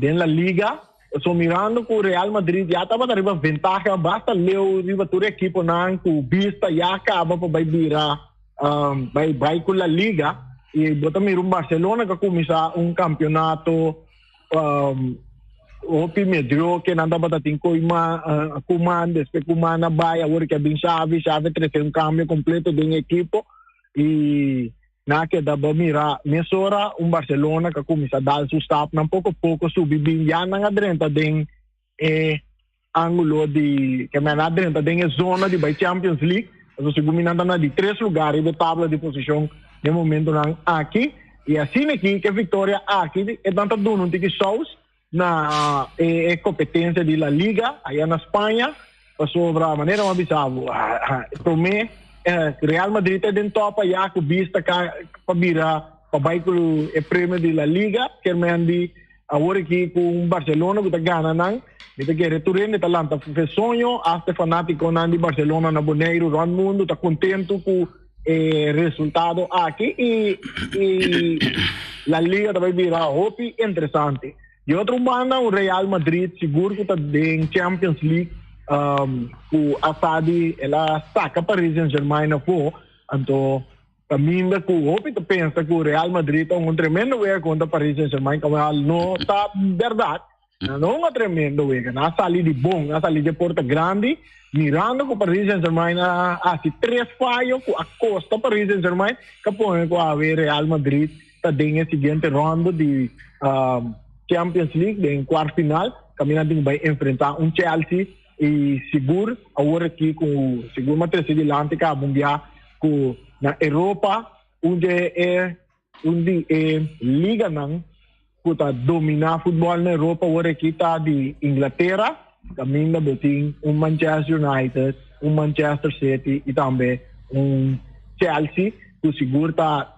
den La Liga. So mirando ku Real Madrid ya tabata riba ventaha basta leu riba tur ekiponan ku bista ya kaba pa bai bira um, bai bai ku La Liga i bo ta mira un Barcelona ku a kuminsá un kampeonato um, hopi medioke nan tabata tin koima uh, Koeman despues Koeman a bai awor ke a bin Xavi Xavi trese un kambio kompleto den ekipo i Nan a keda bo mira mesora un Barcelona ku a kuminsá dal su stapnan poko poko subi bin ya nan a drenta den e angulo di ke men a drenta den e zona di bai Champions League. Pasobra segun mi nan ta na di tres lugar riba e tabla di posishon den momentonan aki. I asina aki ke viktoria aki e nan ta duna un tiki sous na e kompetensia di La Liga aya na Spaña pasobra manera mi a bisa bo prome Real Madrid ta den top aya ku bista ka pa bira pa bai ku e premio di La Liga kermendi awor aki ku un Barcelona ku ta gana nan mi ta kere tur hende ta lanta fe soño hasta e fanatikonan di Barcelona na Boneiru rònt mundu ta kontentu ku e resultado aki y y La Liga ta bay bira hopi interesante. Di otro banda un Real Madrid sigur cu ta den Champions League um, cu a sa di el a saca Paris Saint-Germain afo, anto caminda cu hopi ta pensa cu Real Madrid ta un tremendo wega contra Paris Saint-Germain, como no ta berdad. Nan no hunga tremendo wega. Nan a sali di bon, nan a sali dje porta grandi, mirando ku Paris Saint-Germain a hasi tres fayo ku a kosta Paris Saint-Germain ka pone ku awe Real Madrid ta den e siguiente rondo di Champions League den kwart final kaminda nan tin ku bai enfrenta un Chelsea i sigur awor aki ku sigur m'a trese dilanti kaba un bia ku na Europa un dje e Un di e liganan ku ta dominá futbòl na Europa awor aki ta di Inglatera, kaminda bo tin un Manchester United, un Manchester City i tambe un Chelsea ku sigur ta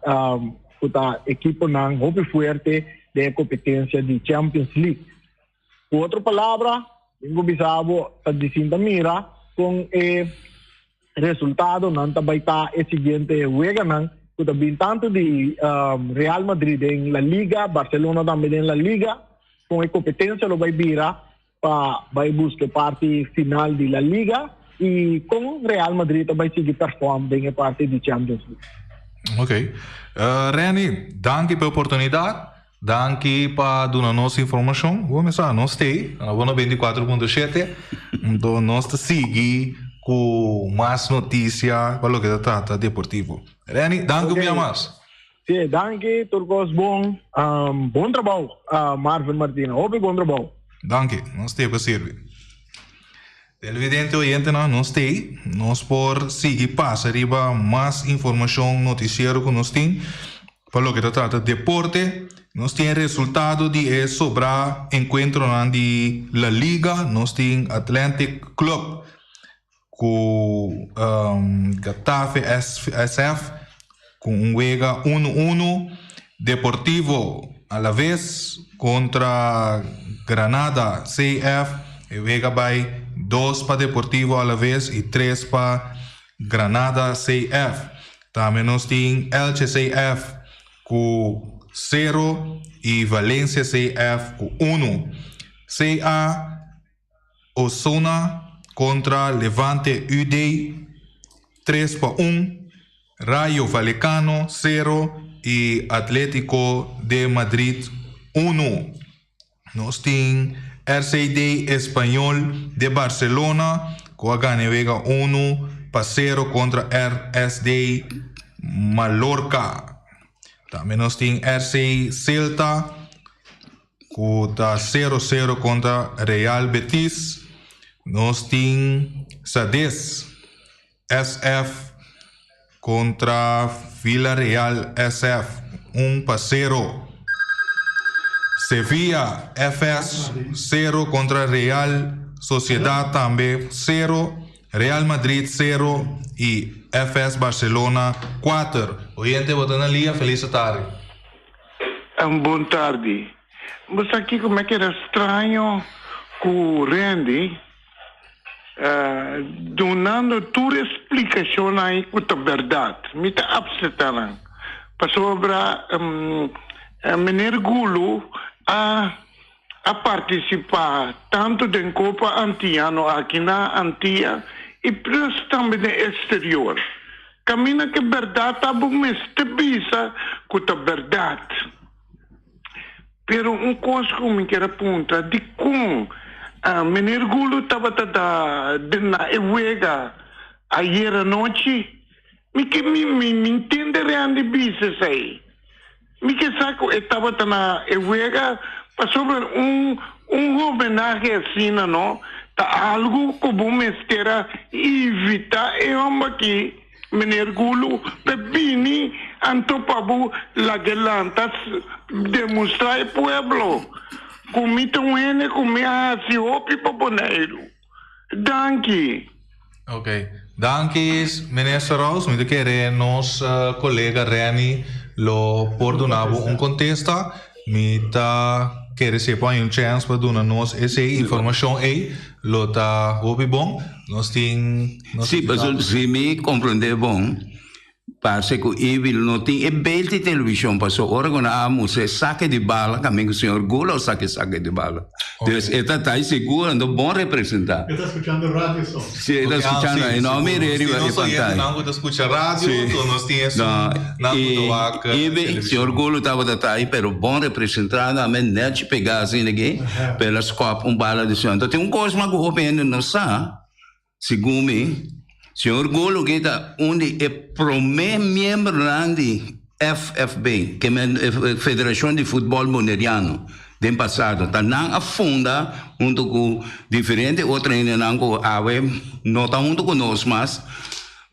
ku ta ekiponan hopi fuerte den e kompetensia di Champions League. Ku otro palabra, tin ku bisa bo ta disinta mira kon e resultadonan ta bai ta e siguiente weganan ku ta bin tantu di Real Madrid den La Liga, Barcelona tambe den La Liga, kon e kompetensia lo bai bira pa bai buska e parti final di La Liga i kon Real Madrid ta bai sigui perform den e parti di Champions League. Ok. Renny, danki pa e oportunidat. Danki pa duna nos informashon. Bo mester nos stay na bo 94.7. Enton nos ta sigui ku mas notisia pa loke ta trata deportivo. Renny, danki un bia mas. Si, danki, tur kos bon. Bon trabou, Marvin Martina. Hopi bon trabou. Danki, nos stay pa sirbi. Televidente oyentenan, nos stay. Nos por sigui pasa riba mas informashon notisiero ku nos tin. Pa loke ta trata deporte, nos tin e resultado di e sobrá enkuentronan di La Liga. Nos tin Atlantic Club ku Getafe SF ku un wega unu unu. Deportivo Alaves kontra Granada CF, e wega bai dos pa Deportivo Alaves i tres pa Granada CF. Tambe nos tin Elche CF ku sero i Valencia CF ku unu. CA Osuna kontra Levante UD tres pa un, Rayo Vallecano sero i Atletico de Madrid unu. Nos tin RCD Espanyol de Barcelona ku a gana e wega unu pa sero kontra RSD Mallorca. Tambe nos tin RC Celta ku ta sero sero kontra Real Betis. Nos tin Sades SF kontra Villarreal SF un pa sero. Sevilla FS sero kontra Real Sociedad tambe sero. Real Madrid sero i FS Barcelona kuater. Oyente bo ta na lia, felis atardi. Un bon tardi. Bo sa kiko mi a keda straño ku Randy? Dunando tur e splikashonnan ei ku ta bèrdat. Mi ta apseptá nan, pasobra Meneer Gulu a a partisipá tantu den Kopa Antiano aki na Antia i plus tambe den eksterior. Kaminda ku e bèrdat ta bo mester bisa ku ta bèrdat. Pero un kos ku mi kier a puntra, dikon Meneer Gulu tabata da na e wega ayer anochi? Mi ke mi mi mi ntende Randy bisa esei. Mi ke sa ku e tabata na e wega pasobra un un homenahe asina no ta algu ku bo mester a invita e homber aki. Meneer Gulu pe bini anto pa bo laga lanta demostra e pueblo ku mi ta un hende ku mi a hasi hopi pa Boneiru. Danki. Ok. Danki Meneer Saraus. Mi ta kere nos kolega Renny lo por duna bo un kontesta. Mi ta kere si e por haña un chèns pa duna nos esei informashon ei lo ta hopi bon. Nos tin Sí, pasobra si mi komprendé bon, Parse ku Evil no tin e beeld di televishon paso ora ku nan a mustra e sake di bala kaminda ku señor Gula a saka e sake di bala. Dus e ta ta sigur anto bon representá. E ta skuchando radio so. Si e ta skuchando e no a mira e riba e pantaya. Nan ku ta skucha radio anto nos tin esun nan ku ta wak televishon. Señor Gulu tabata ta ahi pero bon representá tambe nèchi pegá asina aki pero el a skòp un bala di señor. Anto tin un kos mas ku hopi hende no sa. Segun mi, señor Golo ke ta un di e promé miembronan di FFB, ke men Federashon di Futbòl Boneriano, den pasado. Ta nan a funda huntu ku diferente otro hendenan ku awe no ta huntu ku nos mas.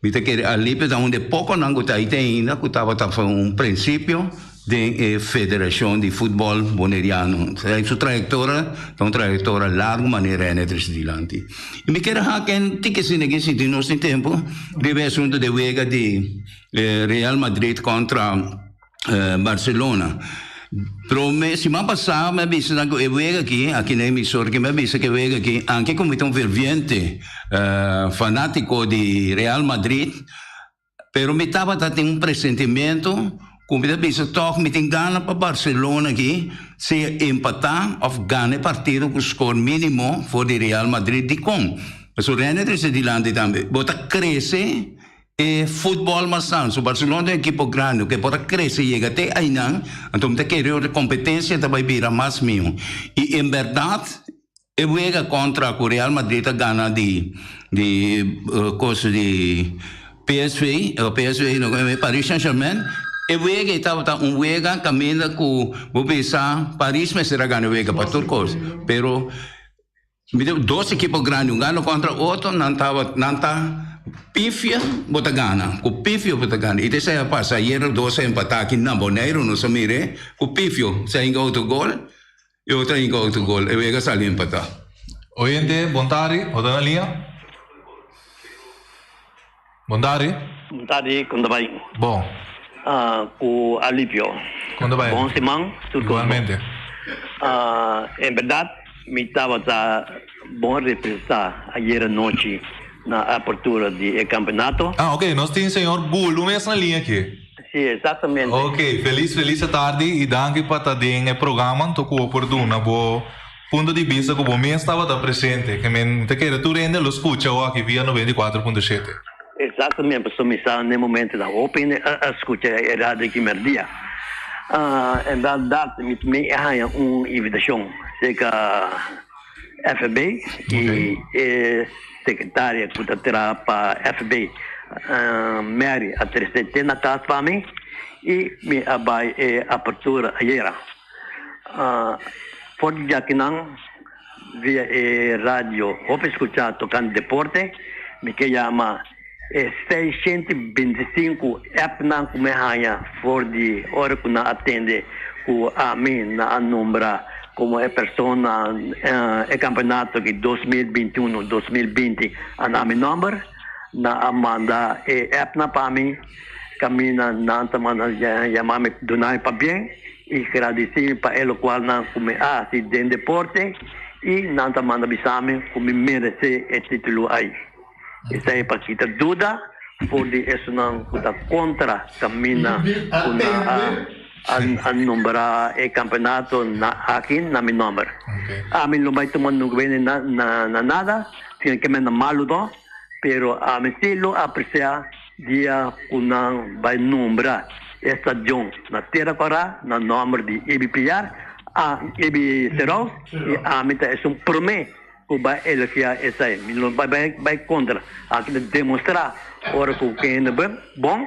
Mi ta kere Alipio ta un di e pokonan ku ta ahí te ainda ku tabata for un prinsipio den e Federashon di Futbòl Boneriano. Su trayektoria ta un trayektoria largu manera hende trese dilanti. I mi kere hak en tiki asina aki si tin nos tin tempu riba e asuntu di wega di Real Madrid kontra Barcelona. Prome siman pasá mi a bisa nan ku e wega aki, aki na emisor aki mi a bisa ku e wega aki, anke ku mi ta un ferviente fanátiko di Real Madrid, pero mi tabata tin un presentimiento ku mi ta bisa tòg mi tin gana pa Barcelona aki sea empatá òf gana e partido ku skor mínimo for di Real Madrid. Dikon? Pasobra René trese dilanti tambe, bo ta krese E futbol mas tantu, Barcelona ta un ekipo grandi ku e por a krese yega te einan, anto mi ta kere ora kompetensia ta bai bira mas miho. I en bèrdat e wega kontra ku Real Madrid a gana di di kos di PSV, PSV no Paris Saint Germain, e wega ei tabata un wega kaminda ku bo bisa Paris mester a gana e wega pa tur kos, pero Mi ta dos ekipo grandi un gana kontra otro nan taba nan ta pifia bo ta gana ku pifio bo ta gana i ta esei a pasa ayer dos a empatá aki na Boneiru nos a mir'é ku pifio esei a hinka otro gol i otro a hinka otro gol e wega sali empatá. Oyente, bon tardi, bo ta na liña? Bon tardi. Bon tardi, kon ta bai? Bon. Ku alivio. Kon ta bai? Bon siman, tur kos bon. Igualmente. En berdad mi tabata bon representá ayer anochi na apertura di e kampeonato. Ah, ok, nos tin señor Gulu mes na liña aki. Si, exactamente. Ok, felis felis atardi i danki pa ta den e programa anto ku bo por duna bo Punto di bista ku bo mes tabata presente, ke men ta kere tur hende lo skucha bo aki via 94.7. Exactamente, pasobra mi sa n'e momentonan hopi hende a skucha e radio aki merdia. En bèrdat mi tambe a haña un invitashon serka FB i e sekretaria ku ta traha pa FB, Mary, a trese te na kas pa mi i mi a bai e apertura ayera. For di djakinan via e radio hopi skuchá tokante deporte, mi ke yama e 625 appnan ku mi haña for di ora ku nan a tende ku ami nan a nombra komo e persona e kampeonato di 2021, 2020 a na mi nòmber. Nan a manda e appnan pa mi kaminda nan ta manda yama mi duna mi pabien. I gradisí mi pa e lokual nan ku mi a hasi den deporte i nan ta manda bisa mi ku mi meresé e título ai. Esei pa kita duda for di esunnan ku ta kontra kaminda ku nan a nombrá e kampeonato na aki na mi nòmber. Ami lo bai tuma nunka na nada, sino ke mi na malu to, pero ami sí lo apresiá Dia ku nan bai nombra e stadion na Tera Kòrá na nòmber di Ebi Piar, a Ebi Serous, i ami ta esun promé ku bai elogiá esei. Mi no bai bai kontra. Aki ta demostrá ora ku kende bon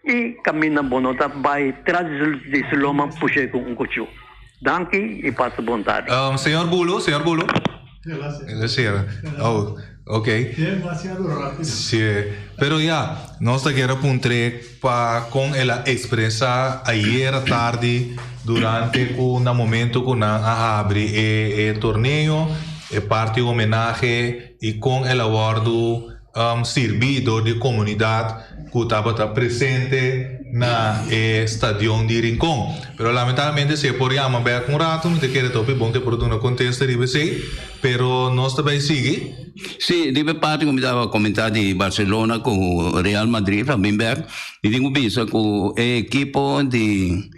i kaminda bo no ta bai tras di su loma push'é ku un kuchú. Danki i pasa bon tardi. Señor Bulo, señor Bulo. El a cera. Oh, ok. Demasiado rápido. Sí. Pero ya, nos ta kier a puntr'é pa con el a expresa ayer atardi durante cu na momento cu nan a habri e e torneo, e parti homenahe y con el a wordo sirbi door di comunidad cu tabata presente. na e stadion di Rincon. Pero lamentablemente si e por yama bek un rato mi ta kere ta hopi bon ku e por duna kontesta riba esei. Pero nos ta bay sigui. Sí, riba e parti ku mi tabata komentá di Barcelona ku Real Madrid pa bin bek, mi tin ku bisa ku e ekipo di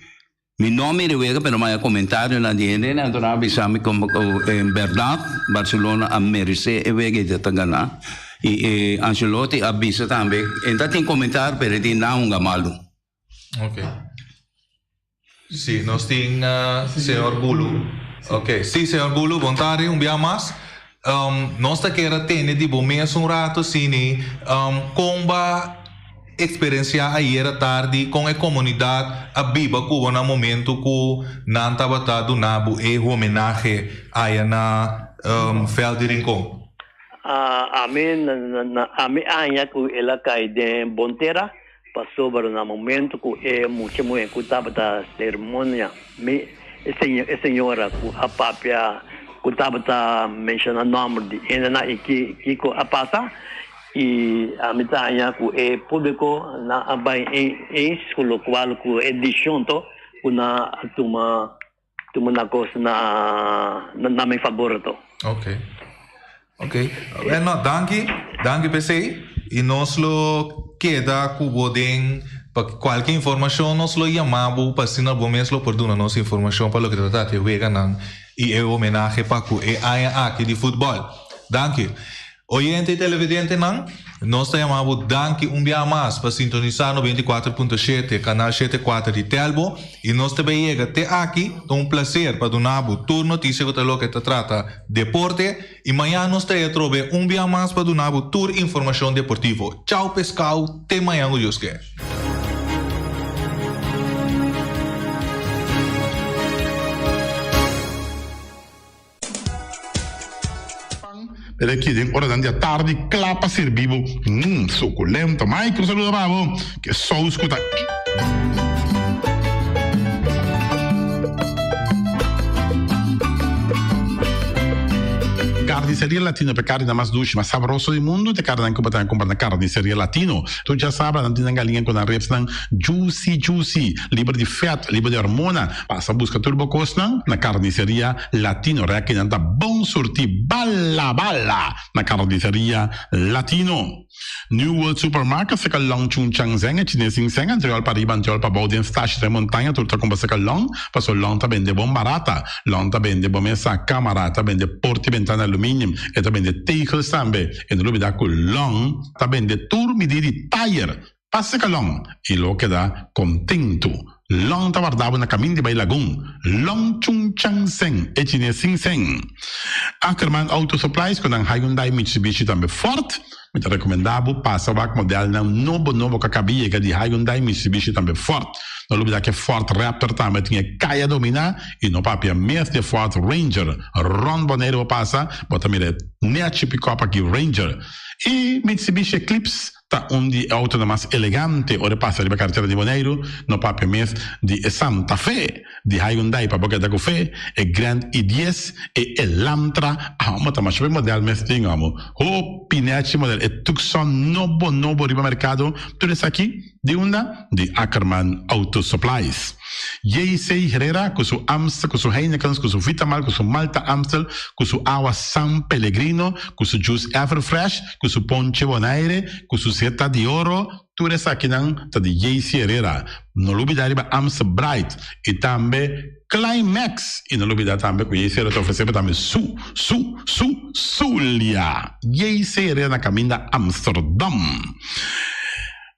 mi no mira e wega pero mi a komentarionan di hende anto nan a bisa mi komo ku en bèrdat Barcelona a meresé e wega i ta gana i e Ancelotti a bisa tambe e ta tin komentario pero e tin nan hunga malu. Ok. Si, nos tin señor Bulu. Ok, si señor Bulu, bon tardi un bia mas. Nos ta kier a tende di bo mes un rato asini, kon ba eksperensiá ayer atardi, kon e komunidat a biba ku bo na momento ku nan tabata duna bo e homenahe aya na vèlt di Rincon? Ami ami aña ku el a kai den bon tera. Pasobra na momento ku e mucha muhé ku tabata sermonia mi, e señora ku a papia ku tabata menshoná nòmber di hendenan i kiko a pasa, i ami ta haña ku e públiko nan a bai eens ku lokual ku e dishon to ku nan a tuma tuma nan kos na na mi fabor to. Ok. Ok. Bueno, danki. Danki p'esei. I nos lo keda ku bo den pa kualke informashon nos lo yama bo pa asina bo mes lo por duna nos informashon pa loke ta trata e weganan i e homenahe pa ku e aña aki di futbòl. Danki. Oyente i televidentenan, nos ta yama bo danki un bia mas pa sintonisá 94.7, kanal 74 di Telbo, i nos ta bay yega te aki. Ta un plaser pa duna bo tur notisia ku ta loke ta trata deporte, i mañan nos ta atrobe un bia mas pa duna bo tur informashon deportivo. Chau peskau, te mañan ku Dios ke. Pero aki den oranan di atardi kla pa sirbi bo. Mmm, sukulento. Mike, un saludo pa bo. Ke sous ku ta. Carniceria Latino pa e carninan mas dushi, mas sabroso di mundu. Ta e carninan ku bo ta kumpra na Carniceria Latino. Tur djasabra nan tin nan galiña ku nan ribsnan juicy juicy, liber di fèt, liber di hormona. Pasa buska tur bo kosnan na Carniceria Latino. Rèkinan ta bon surtí bala bala na Carniceria Latino. New World Supermarket seka Long Chun Chang Zeng e chines sin seng antriol pa riba antriol pa bou den stashi den montaña tur ta kumpra seka Long paso Long ta bende bon barata. Long ta bende bo mesa, kamara, ta bende porta i bentana aluminium, e ta bende tegels tambe. E no lubida ku Long ta bende tur midí di tayer. Pasa ka Long i lo keda kontentu. Long ta warda bo na kamin di bai Lagun. Long Chung Chang Seng, e chines sin seng. Ackerman Auto Supplies ku nan Hyundai, Mitsubishi tambe Ford. Mi ta rekomendá bo pasa wak modelnan nobo nobo ku a kaba yega di Hyundai, Mitsubishi tambe Ford. No lubidá ku e Ford Raptor tambe tin e kaya dominá i no papia mes di e Ford Ranger. Rònt Boneiru bo pasa, bo ta mira e nechi pikòp aki Ranger. I Mitsubishi Eclipse. Ta un di e autonan mas elegante ora e pasa riba karetera di Boneiru, no papia mes di e Santa Fe di Hyundai pa bo keda ku fe, e Grand i dies, e Elantra, amo ta masha be model mes tin amo, hopi nechi model, e Tucson nobo nobo riba merkado, tur esaki di unda? Di Ackerman Auto Supplies. JC Herrera ku su Amstel, ku su Heinekens, ku su Vitamal, ku su Malta Amstel, ku su awa San Pellegrino, ku su juice Everfresh, ku su ponche Bonaire, ku su seta di oro, tur esakinan ta di JC Herrera. No lubida riba Amstel Bright i tambe Climax. I no lubida tambe ku JC Herrera ta ofresé bo tambe su, su, su, Zulia. JC Herrera na kaminda Amsterdam.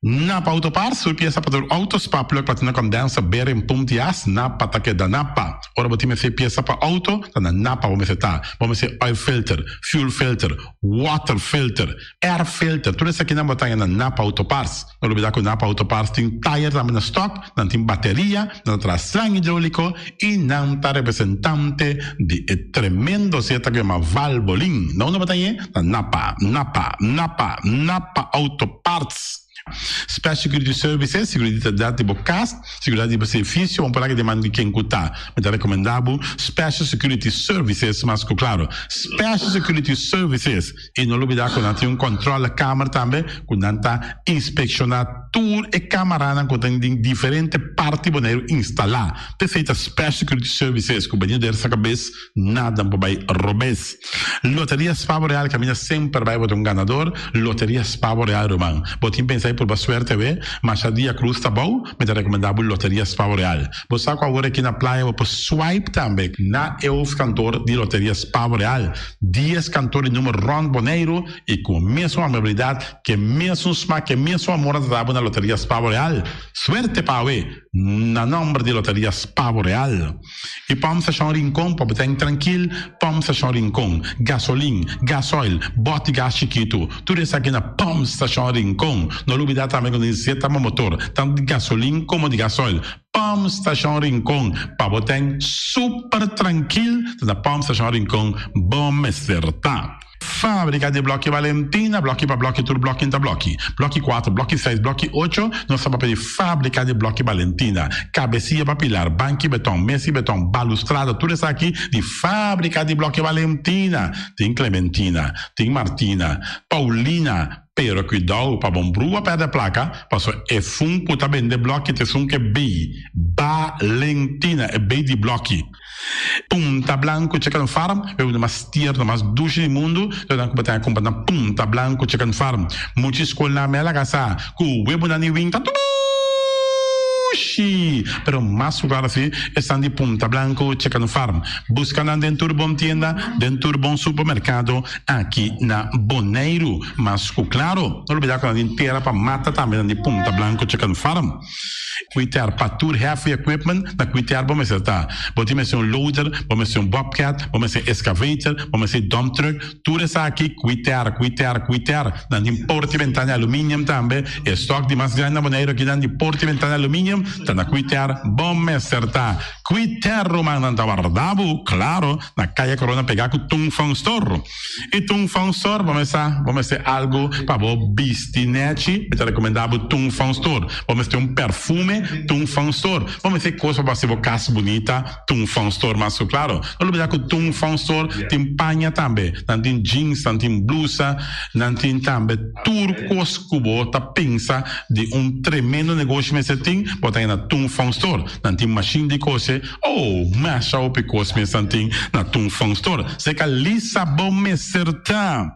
Napa Auto Parts, tur piesa pa tur auto, spark plug, platina condenser, bearing, pump di as, Napa ta keda Napa. Ora bo tin mester piesa pa auto, ta na Napa bo mester ta. Bo mester oil filter, fuel filter, water filter, air filter, tur esakinan bo ta haña na Napa Auto Parts. No lubida ku Napa Auto Parts tin tayer tambe na stock, nan tin bateria, nan ta traha slang hidrolico y nan ta representante di e tremendo zeta ku yama Valvoline. Na unda bo ta hañ'e? Na Napa, Napa, Napa, Napa Auto Parts. Special Security Services, Seguridat di bo kas, seguridat di bo servisio, un palabra di man di ken ku ta. Mi ta rekomendá bo Special Security Services mas ku klaro. Special Security Services. I no lubidá ku nan tin un kòntròlekamer tambe ku nan ta inspekshoná tur e kamaranan ku tin den diferente parti Boneiru instalá. P'esei ta Special Security Services ku benido der sa kabes nada por bai robes. Loteria Spavo Real kaminda semper bai bo ta un ganador. Loteria Spavo Real ruman. Bo tin pensa di purba suerte awe? Masha dia cruz ta bou, mi ta rekomendá bo Loteria Spavo Real. Bo sa ku awor aki na playa bo por swipe tambe na e hoofdkantoor di Loteria Spavo Real. Dies kantoor di number rònt Boneiru i ku mesun amabilidat, ku e mesun smak, ku e mesun amor nan ta dabo na Loteria Spavo Real. Suerte pa awe na nòmber di Loteria Spavo Real. I Pòmp Stashon Rincon pa bo ta trankil, Pòmp Stashon Rincon, gasolin, gasoil, bòt di gas chikitu, tur esaki na Pòmp Stashon Rincon. No lubidá tambe ku nos zeta bo motor, tantu di gasolin komo di gasoil. Pòmp Stashon Rincon, pa bo ta super trankil, ta na Pòmp Stashon Rincon bo mester ta. Fábrika di Blòki Valentina, blòki pa blòki tur blòki ta blòki. Blòki kuater, blòki seis, blòki ocho, nos ta papia di Fábrika di Blòki Valentina. Kabesia pa pilar, banki beton, mesi beton, balustrada, tur esaki di Fábrika di Blòki Valentina. Tin Clementina, tin Martina, Paulina, pero kuidou pa bon brua pèrdè plaka, pasobra e fun ku ta bende blòki ta esun ku e bei Valentina, e bei di blòki. Punta Blanco Chicken Farm, e un mas tierno, mas dushi di mundu, lo nan ku bo ta kumpra na Punta Blanco Chicken Farm. Mucha skolnan mi a laga sa ku webunan di win ta dushi, pero mas ku klaro si esnan di Punta Blanco Chicken Farm. Buska nan den tur bon tienda, den tur bon supermerkado aki na Boneiru. Mas ku klaro, no lubida ku nan tin tera pa mata tambe nan di Punta Blanco Chicken Farm. Kwiter pa tur heavy equipment na kwiter bo mester ta. Bo tin mester un loader, bo mester un bobcat, bo mester excavator, bo mester dump truck, tur esaki kwiter, kwiter, kwiter. Nan tin porta y ventana aluminium tambe. E stock di mas grandi na Boneiru aki nan di porta y ventana aluminium ta na kwiter bo mester ta. Kwiter ruman nan ta warda bo, claro, na Kaya Corona pega cu Tung Fong Store. I Tung Fong Store bo mester bo mester algu pa bo bisti nechi, mi ta rekomendá bo Tung Fong Store. Bo mester un perfume, Tung Fong Store. Bo mester kos pa bo hasi bo kas bunita, Tung Fong Store mas ku klaro. No lubidá ku Tung Fong Store tin paña tambe. Nan tin jeans, nan tin blusa, nan tin tambe tur kos ku bo ta pensa di un tremendo negoshi mester tin, bo ta haña na Tung Fong Store. Nan tin mashin di kose. Oh, masha hopi kos mes nan tin na Tung Fong Store. Seka Lisa bo mester ta.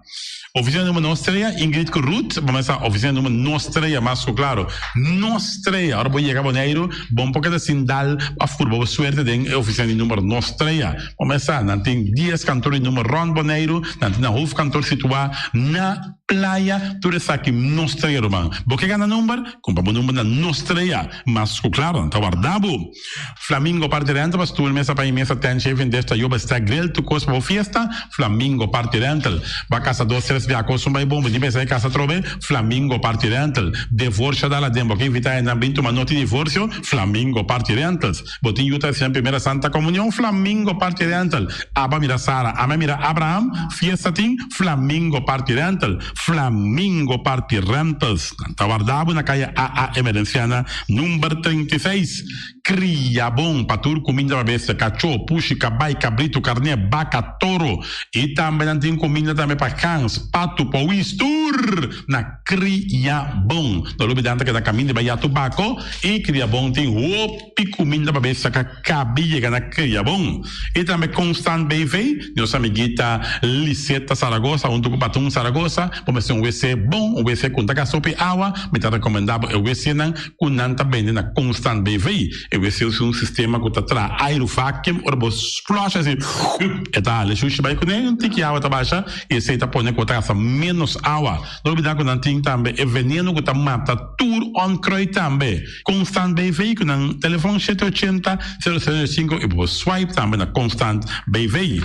Oficina numero nos trea, Ingrid ku Ruth, bo mester sa oficina numero nos trea mas ku klaro. Nos trea, ora bo yega Boneiru, bo no por keda sin dal of purba bo suerte den e oficina di numero nos trea. Bo mester sa, nan tin dies kantor di numero rond Boneiru, nan tin nan hoofdkantoor situa na Playa, tur esaki nos trea ruman. Bo ke gana number? Kumpra bo number na nos trea. Mas ku klaro, nan ta warda bo. Flamingo Party Rental pa stoel, mesa pa i mesa, tent, chafing dish, tayoba, stack, grill, tur kos pa bo fiesta, Flamingo Party Rental. Bo a kasa dos, tres bia kos un bai bon, bo tin pensa di kasa atrobe, Flamingo Party Rental. Devorsio dal aden, bo ke invita hendenan bin tuma noti divorsio, Flamingo Party Rentals. Bo tin yu ta hasi nan primera Santa Comunion, Flamingo Party Rental. Aba mira Sara, ame mira Abraham, fiesta tin, Flamingo Party Rental. Flamingo Party Rentals. Nan ta warda bo na kaya AA Emerenciana number 36. Kria bon pa tur kuminda pa bestia, kachó, pushi, kabai, kabritu, karné, baka, toro. I tambe nan tin kuminda tambe pa gans, patu, powis, tur na Kria Bon. No lubida nan ta keda kaminda bai ya tubako i Kria Bon tin hopi kuminda pa bestia ka kabi yega na Kria Bon. I tambe Constant BV, nos amiguita Liseta Zaragoza huntu ku Patun Zaragoza, bo mester un wc bon, un wc ku no ta gasta hopi awa, mi ta rekomendá bo e wcnan ku nan ta bende na Constant BV. E wc usa un sistema ku ta traha airu vacuum, ora bo flush asi, e ta hala e shushi bai kuné, un tiki awa ta basha i esei ta pone ku bo ta gasta ménos awa. No olbida ku nan tin tambe e veneno ku ta mata tur onkruid tambe. Constant BV ku nan telefon shete ochenta, sero sero sinku i bo por swipe tambe na Constant BV.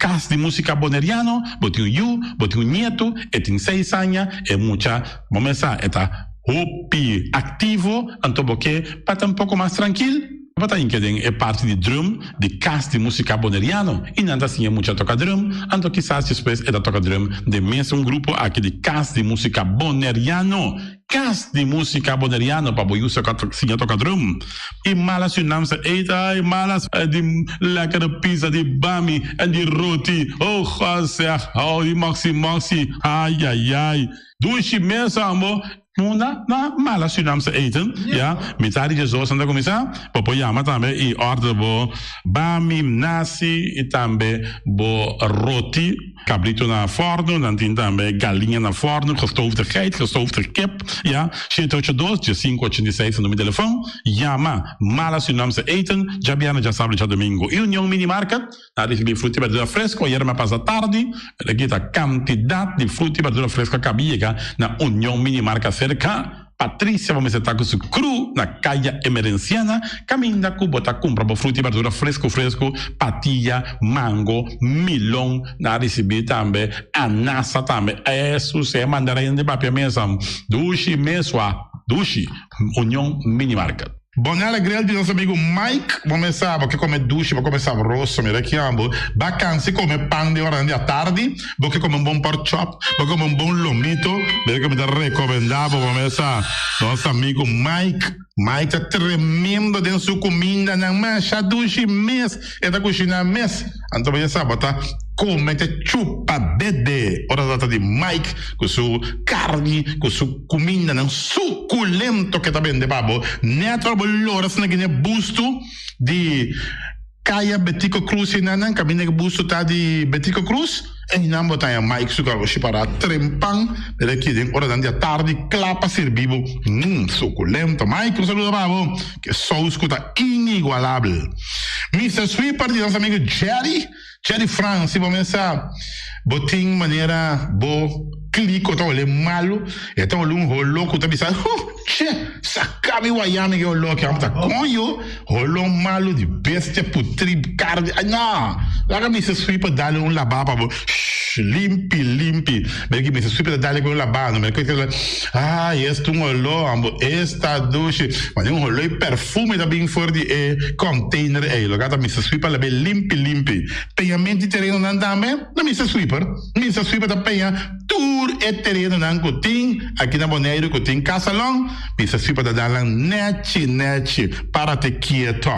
Kas di Musika Boneriano, bo tin un yu, bo tin un nietu, e tin seis aña, e mucha bo mesa e ta hopi aktivo, anto bo ke pa ta un poko mas trankil? Bo ta hinka den e parti di drum di Kas di Musika Boneriano i nan ta siña mucha toka drum, anto kisas despues e ta toka drum den mesun grupo aki di Kas di Musika Boneriano. Kas di Músika Boneriano pa bo yu sa siña toka drum. I mala Surinaamse eten, ai mala di lekkere pizza, di bami en di roti. Oh God zeg, oh di moxi moxi, ai ai ai. Dushi mes ambo. Munda na mala Surinaamse eten, ya. Mitad di diesdos nan ta kuminsá. Bo por yama tambe i order bo bami, nasi i tambe bo roti. Cabrito na forno, nan tin tambe galiña na forno, gestoofde geit, gestoofde kip, ya. Shete ocho dos, diesinku ochenta i seis ta numero di telefon. Yama Mala Surinaamse Eten, djabièrnè, djasabra i djadomingo. Union Mini Market na risibi fruta i berdura fresco ayera mi a pasa tardi, pero aki ta kantidat di fruta i berdura fresco a kabi yega na Union Mini Market serka Patricia bo mester ta ku su kru na Kaya Emerenciana kaminda ku bo ta kumpra bo fruta i berdura fresku fresku, patia, mango, milon, nan a risibí tambe anasa tambe, esus e mandarina di papia mesa, dushi mesua, dushi, Union Mini Market. Bonella Grill di nos amigo Mike, bo mes sa bo ke kome dushi, bo kome sabroso, mira ki amo, ba kansi kome pan den oranan di atardi, bo ke kome un bon pork chop, bo ke kome un bon lomito, mira ke mi ta rekomenda bo, bo mes sa nos amigo Mike, Mike ta tremendo den su kumindanan, masha dushi mes e ta kushina mes, anto bo ya sa bo ta kome te chupa dede ora ta trata di Mike ku su karni, ku su kumindanan sukulento ke ta bende pa bo. Nèt ora bo lora asina gine bustu di Kaya Betico Cruz enanan, kaminda ke bustu ta di Betico Cruz, einan bo ta haña Mike su garoshi pará trempan mira aki den oranan di atardi kla pa sirbi bo. Mmm, sukulento. Mike, un saludo pa bo. Ke sous ku ta inigualabel. Mister Sweeper di nos amigo Jerry. Jerry Frans, si bo mesa bo tin manera bo kliko ta hole malu, e ta hole un holo ku ta bisa, huh, che, saka mi waya mi ke holo aki, amo ta koño, holo malu di bestia putri karni, ay no, laga Mister Sweeper dale un laba pa bo, shh, limpi, limpi, mira ki Mister Sweeper ta dale ku un laba, no mira ku ay, esta un holo, amo, esta dushi, mane un holo i perfume ta bin for di e container ei, loke ta Mister Sweeper labe limpi limpi. Peñamento di terenonan tambe na Mister Sweeper. Mister Sweeper ta peña tur e terenonan ku tin aki na Boneiru ku tin kasalon. Mister Sweeper ta dal nan nechi nechi. Párate kieto.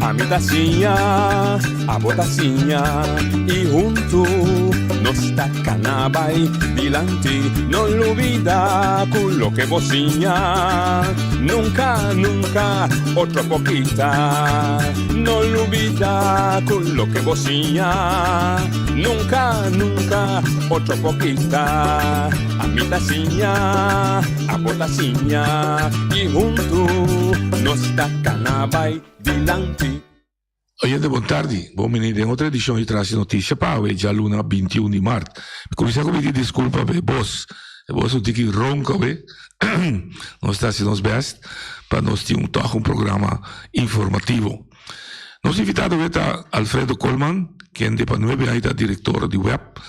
Ami ta siña, abo ta siña i huntu nos ta kana bai dilanti. No lubida ku loke bo siña nunka, nunka otro por kita. No lubida ku loke bo siña nunka, nunka otro por kita. Ami ta siña, abo ta siña i huntu nos ta kana bai dilanti. Oyente bon tardi, bon bini den otro edicion di Trasi Noticia pa awe djaluna 21 di mart. Mi cuminsa cu pidi disculpa pa e bos, e bos un tiki ronco awe, nos ta haci nos best pa nos tin un toch un programa informativo. Nos invitado awe ta Alfredo Koolman, kende pa nuebe aña ta director di web.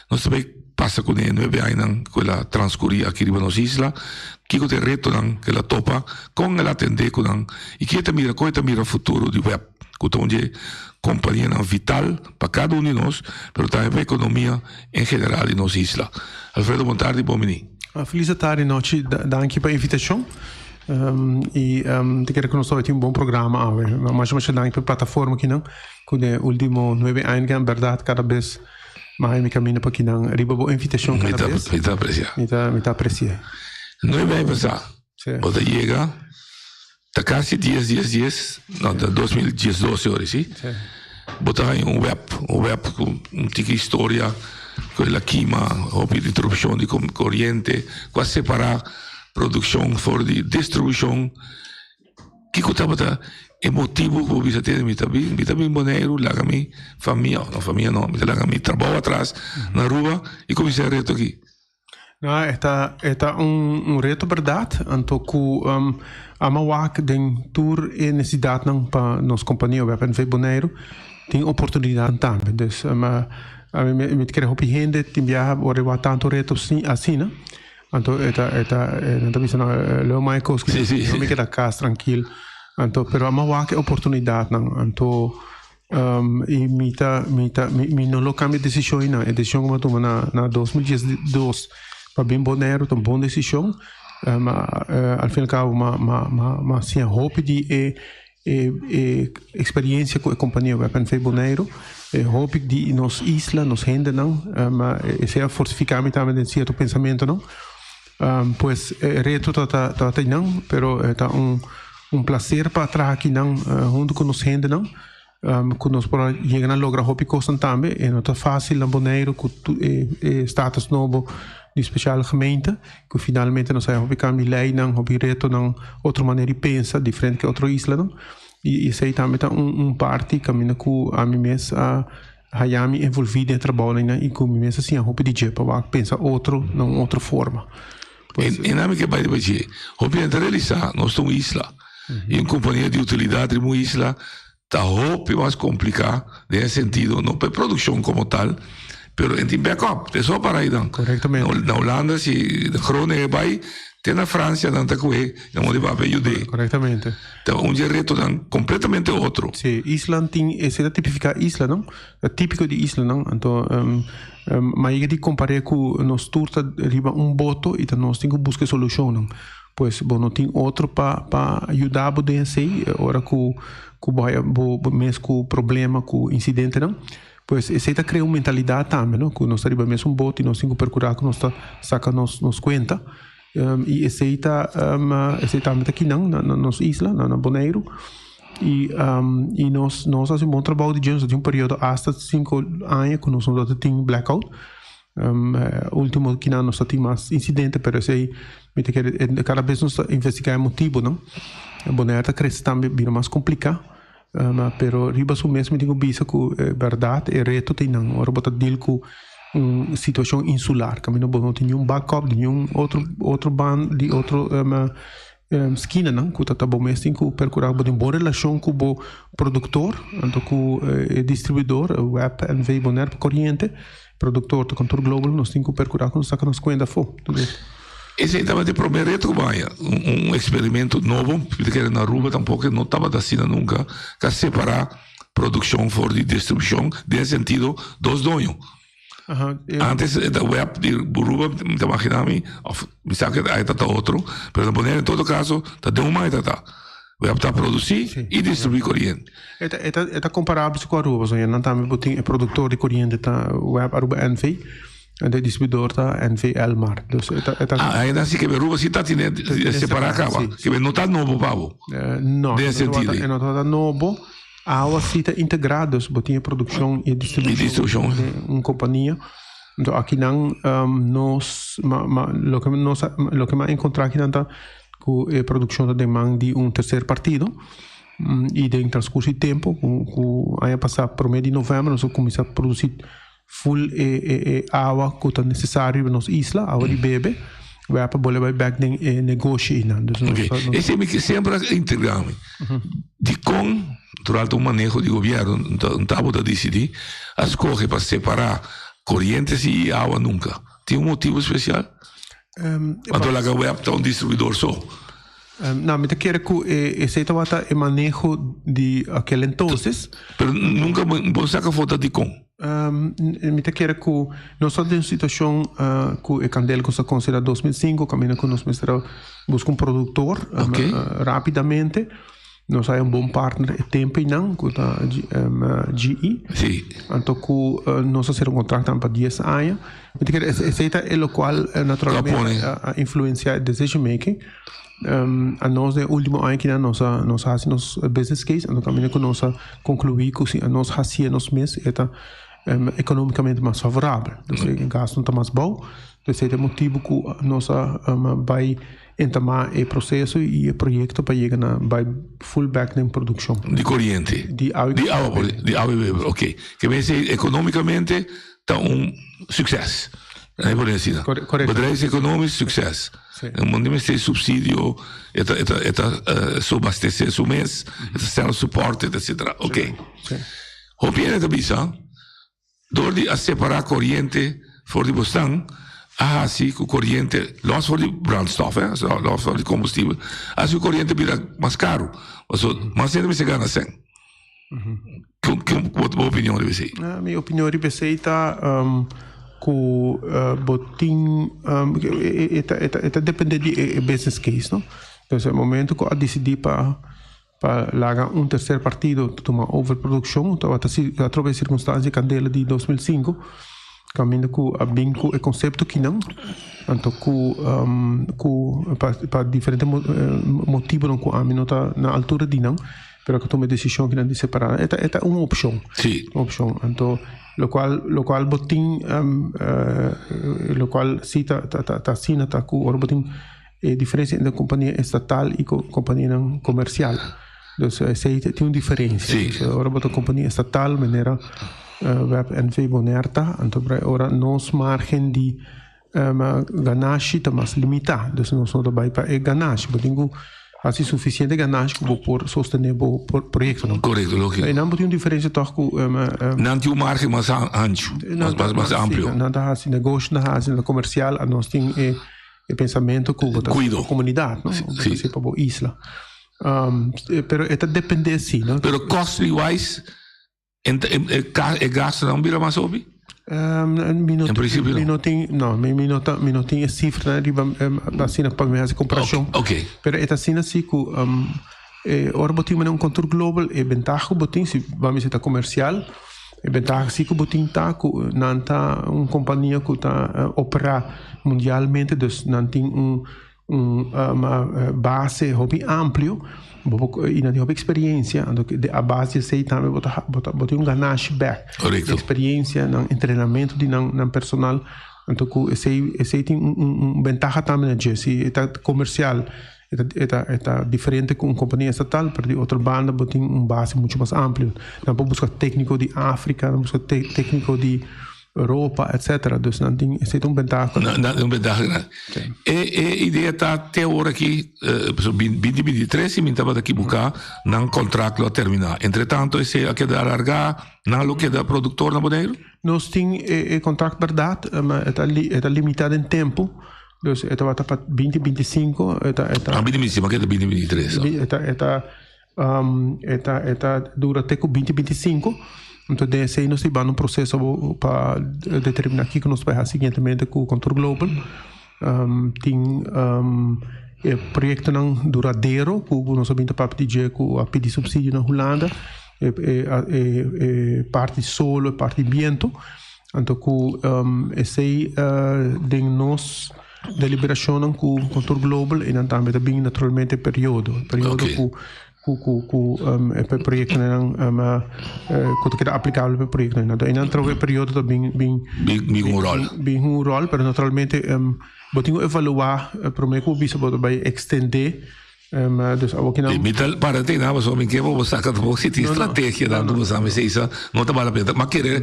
Nos ta bay pasa cune nuebe añanan cu el a transcuri aki riba nos isla, kico ta e retonan cu el a topa, con el a atende cu nan y ki e ta mira, con e ta mira futuro di web, cu ta un di e companianan vital pa cada un di nos, pero tambe pa economia en general di nos isla. Alfredo, bon tardi, bon bini. Feliz tardi nochi, danki pa invitacion y ta kere cu nos ta tin un bon programa awe. Masha masha danki pa e plataforma akinan cu den e ultimo nuebe aña en berdad cada bes Mai mi camina pa kinan riba bo invitacion cada bes. Mi ta aprecia. Mi ta mi ta aprecia. Nuebe aña pasá. Sí. Bo ta yega ta casi dies dies dies no ta 2012 ora si. Sí. Bo ta haña un web un web ku un tiki historia ku el a kima hopi interupshon di koriente ku a separá produkshon for di distribushon. Kiko tabata. E motibu ku bo bisa tene mi ta bin, mi ta bin Boneiru laga mi famia, no famia no, mi ta laga mi trabou atras na Aruba i kuminsá e reto aki. No, e ta e ta un un reto bèrdat, anto ku ama wak den tur e nesesidatnan pa nos kompania web NV Boneiru tin oportunidatnan tambe. Dus ami mi ta kere hopi hende tin biaha ora e wak tantu reto asina. Anto e ta e ta nan ta bisa no leu mai kos ku no mi keda kas trankil anto pero amo wak e oportunidatnan anto i mi ta mi ta mi no lo kambia desishon einan e desishon ku mi a tuma na na 2012 pa bin Boneiru ta un bon desishon al fin al kabo ma ma ma siña hopi di e E e experiencia cu e compania WebNV Boneiru, e hopi di nos isla, nos hendenan, ma esey a fortifica mi tambe den cierto pensamentonan. Pues e reto ta ta ta einan, pero e ta un un placer pa traha akinan hunto cu nos hendenan, cu nos por a yega na logra hopi cosnan tambe. E no ta facil na Boneiru cu e e status nobo di speciale gemeente. Ku finalmente nos a hopi kambia leinan, hopi retonan, otro manera di pensa diferente ke otro islanan. I esei tambe ta un un parti kaminda ku ami mes a haya mi envolví den e trabounan i ku mi mes a siña hopi di dje pa wak pensa otro na un otro forma. Pues. E nan mi ke bai riba dje. Hopi hende ta realisá nos ta un isla i un kompania di utilidat riba un isla ta hopi mas kompliká den e sentido no pa e produkshon komo tal pero e tin backup te so para einan. Korektamente. Na Hulanda si Groningen bai te na Fransia nan ta kohe nan wòrdu papia yud'é. Korektamente. Ta un dje retonan kompletamente otro. Si, islan tin esei ta tipifiká isla no, ta tipiko di islanan anto ma yega di kompar'é ku nos tur ta riba un boto i ta nos tin ku buska e solushonnan. Pues bo no tin otro pa pa yuda bo den esei ora ku ku bo haya bo mes ku problema ku insidentenan. Pues esei ta krea un mentalidat tambe no ku nos ta riba mes un bote i nos tin ku perkura ku nos ta saka nos nos kuenta i esei ta esei tambe ta kinan na na nos isla na na Boneiru i i nos nos a hasi un bon trabou di dje nos a tin un periodo asta sinku aña ku nos no ta tin blackout. Ultimo kinan nos ta tin mas incidente pero esey mi ta kere cada bes nos ta investiga e motibonan. Bonaire ta crece tambe bira mas complica pero riba su mes mi tin cu bisa cu e berdad e reto ta eynan ora bo ta deal cu un situacion insular caminda bo no tin niun backup di niun otro otro banda di otro Skinanan ku ta ta bo mes tin ku perkurá bo tin bon relashon ku bo produktor anto ku e distribuidor web NV Bonaire pa koriente produktor ta Contour Global nos tin ku perkurá ku nos saka nos kuenta afó. Esei tabata e promé reto ku bo haña, un eksperimento nobo, mi ta kere na Aruba tampoko no tabata asina nunka, ta separá produkshon for di distribushon den e sentido dos doño. Antes e ta web di Aruba, mi ta imagina mi, of mi sa ke ai ta ta otro, pero na Bonaire en todo caso ta den un man e ta ta. Web ta produci y distribui coriente. E ta, e ta, e ta comparabel si cu Aruba, pasobra nan tambe bo tin e productor di coriente ta web Aruba NV, en e distribuidor ta NV Elmar. Dus e ta, e ta. Ah, ainda si ke Aruba si ta tene separa caba, ke no ta nobo pa bo. No, e no ta nobo. Awa si ta integrá, dus bo tin e produkshon i e distribushon den un kompania. Anto akinan nos loke nos loke mi a enkontrá akinan ta ku e produkshon ta den man di un terser partido i den transkurso di tempu ku aña pasá promé di novèmber nos a kuminsá produsí Full e e e awa ku ta nesesario riba nos isla, awa di bebe, wea pa bolbe bai bek den e negoshi einan. Dus nos Oké, ta nos. Esei mi ke semper a intriga mi. Dikon durante un maneho di gobièrnu un ta un tabata disidí a skohe pa separá koriente si i awa nunka? Tin un motibu spesial? Anto laga web ta un distribuidor so. No, mi ta kere ku e esei tabata e maneho di akel entonces. Pero nunka bo saka foto dikon? Mi ta kere ku nos ta den un situashon ku e kandela ku nos ta konsidera 2005 kaminda ku nos mester a buska un produktor rapidamente. Nos haya un bon partner e tempo einan ku ta GE. Sí. Anto ku nos a sera un kontrakt tambe pa dies aña. Mi ta kere esei ta e lokual naturalmente a influensia e decision making. A nos den e ultimo aña kinan nos a nos a hasi nos business case anto kaminda ku nos a konkluí ku si a nos hasié nos mes e ta. economicamente mas favorabel. Dus e gasto ta mas bou. Dus esei ta e motibu ku nos a bai entamá e proseso i e proyekto pa yega na bai full back den produkshon. Di koriente? Di awa i bebe. Di awa i bebe, oké. Ke men esei ekonomikamente ta un sukses. Nan por asina. Korekto. Bedrijfseconomisch sukses. Si. No mester subsidio, e ta e ta e ta sobastesé su mes, e ta self supported etcetera. Oké. Si. Hopi hende ta bisa, dor di a separá koriente for di bosnan, a hasi ku koriente, lòs for di brandstof, eh, lòs for di kombustibel, a hasi ku koriente bira mas karu. Pasobra mas hende mester gana sèn. Ki bo opinion riba esei? Mi opinion riba esei ta ku bo tin, e ta depende di e business case, no. Entonces e momento ku a disidí pa Pa laga un tercer partido tuma over produccion tabata atrobe e circunstancia candela di 2005 caminda cu a bin cu e concepto kinan anto cu cu pa diferente motibonan cu ami no ta na altura di nan pero a tuma e decision kinan di separa e ta e ta un opcion un opcion anto locual locual bo tin locual si ta ta asina ta cu ora bo tin E diferencia entre compania estatal y companianan comercial. Dus esey tin un diferencia. Sí. Dus ora bo ta compania estatal manera Web NV Bonaire ta, anto ora nos margen di ganashi ta mas limita. Dus nos no ta bay pa e ganashi. Bo tin cu haci suficiente ganashi cu bo por sostene bo proyectonan. Correcto, logico. Y nan bo tin un diferencia toch cu. Nan tin un margen mas ancho, mas amplio. Nan ta haci negoshi, nan ta haci comercial, anos tin e. E pensamentu ku bo ta Kuido. pa komunidat, no? Bo ta hasi pa bo isla. Pero e ta dependé si, no? Pero costly wise, en ta e ka e gastunan bira mas hopi? Mi no En principio no. mi no tin, no, mi mi no ta mi no tin e sifranan riba asina pa mi hasi komparashon. Oké. Pero e ta asina si ku e ora bo tin manera un Contour Global e bentaha ku bo tin si bo a mester ta komersial e bentaha si ku bo tin ta ku nan ta un kompania ku ta operá mundialmente dus nan tin un un base hopi amplio bo por i nan tin hopi eksperensia anto a base di esei tambe bo ta bo ta bo tin un ganashi bèk eksperensia nan entrenamentu di nan nan personal anto ku esei esei tin un bentaha tambe na dje si e ta komersial. E ta, e ta, e ta diferente ku un kompania estatal, pero di otro banda bo tin un base mucho mas amplio. Nan por buska tékniko di Afrika, nan buska te, tékniko di Europa, etcetera. Dus nan tin, esei ta un bentaha. Na, na, un bentaha grandi. E, e idea ta te ora aki, eh, so 2023 si mi tabata ekiboká, nan kontrakt lo a terminá. Entretanto esei a keda alargá, nan lo keda produktor na Boneiru? Nos tin e, e kontrakt bèrdat, ma e ta li, e ta limitá den tempu. Dus e tabata pa binti binti sinku, e ta e ta. Ah, binti binti sinku, ma ke ta binti binti tres? E ta e ta e ta e ta dura te ku binti binti sinku. Enton den esei nos ta hiba un proseso pa determiná kiko nos bai hasi siguientemente ku Contour Global. Tin e proyektonan duradero ku nos a bin ta papia di dje ku a pidi supsidio na Hulanda, e e e parti solo, e parti biento. Anto ku esei den nos deliberashonnan ku Contour Global i nan tambe ta bin naturalmente periodo, periodo ku ku ku ku e proyektonan ku ta keda aplikabel pa e proyektonan. Anto einan trobe e periodo ta bin bin Bin un ròl. Bin un ròl, pero naturalmente bo tin ku evaluá promé ku bo bisa bo ta bai ekstendé. Dus awor ki nan. Mi ta para te nan pasobra mi ke pa bo saka tampoco si tin strategia nan ku bo sa mi sa isa no ta bal la pena. Ma kere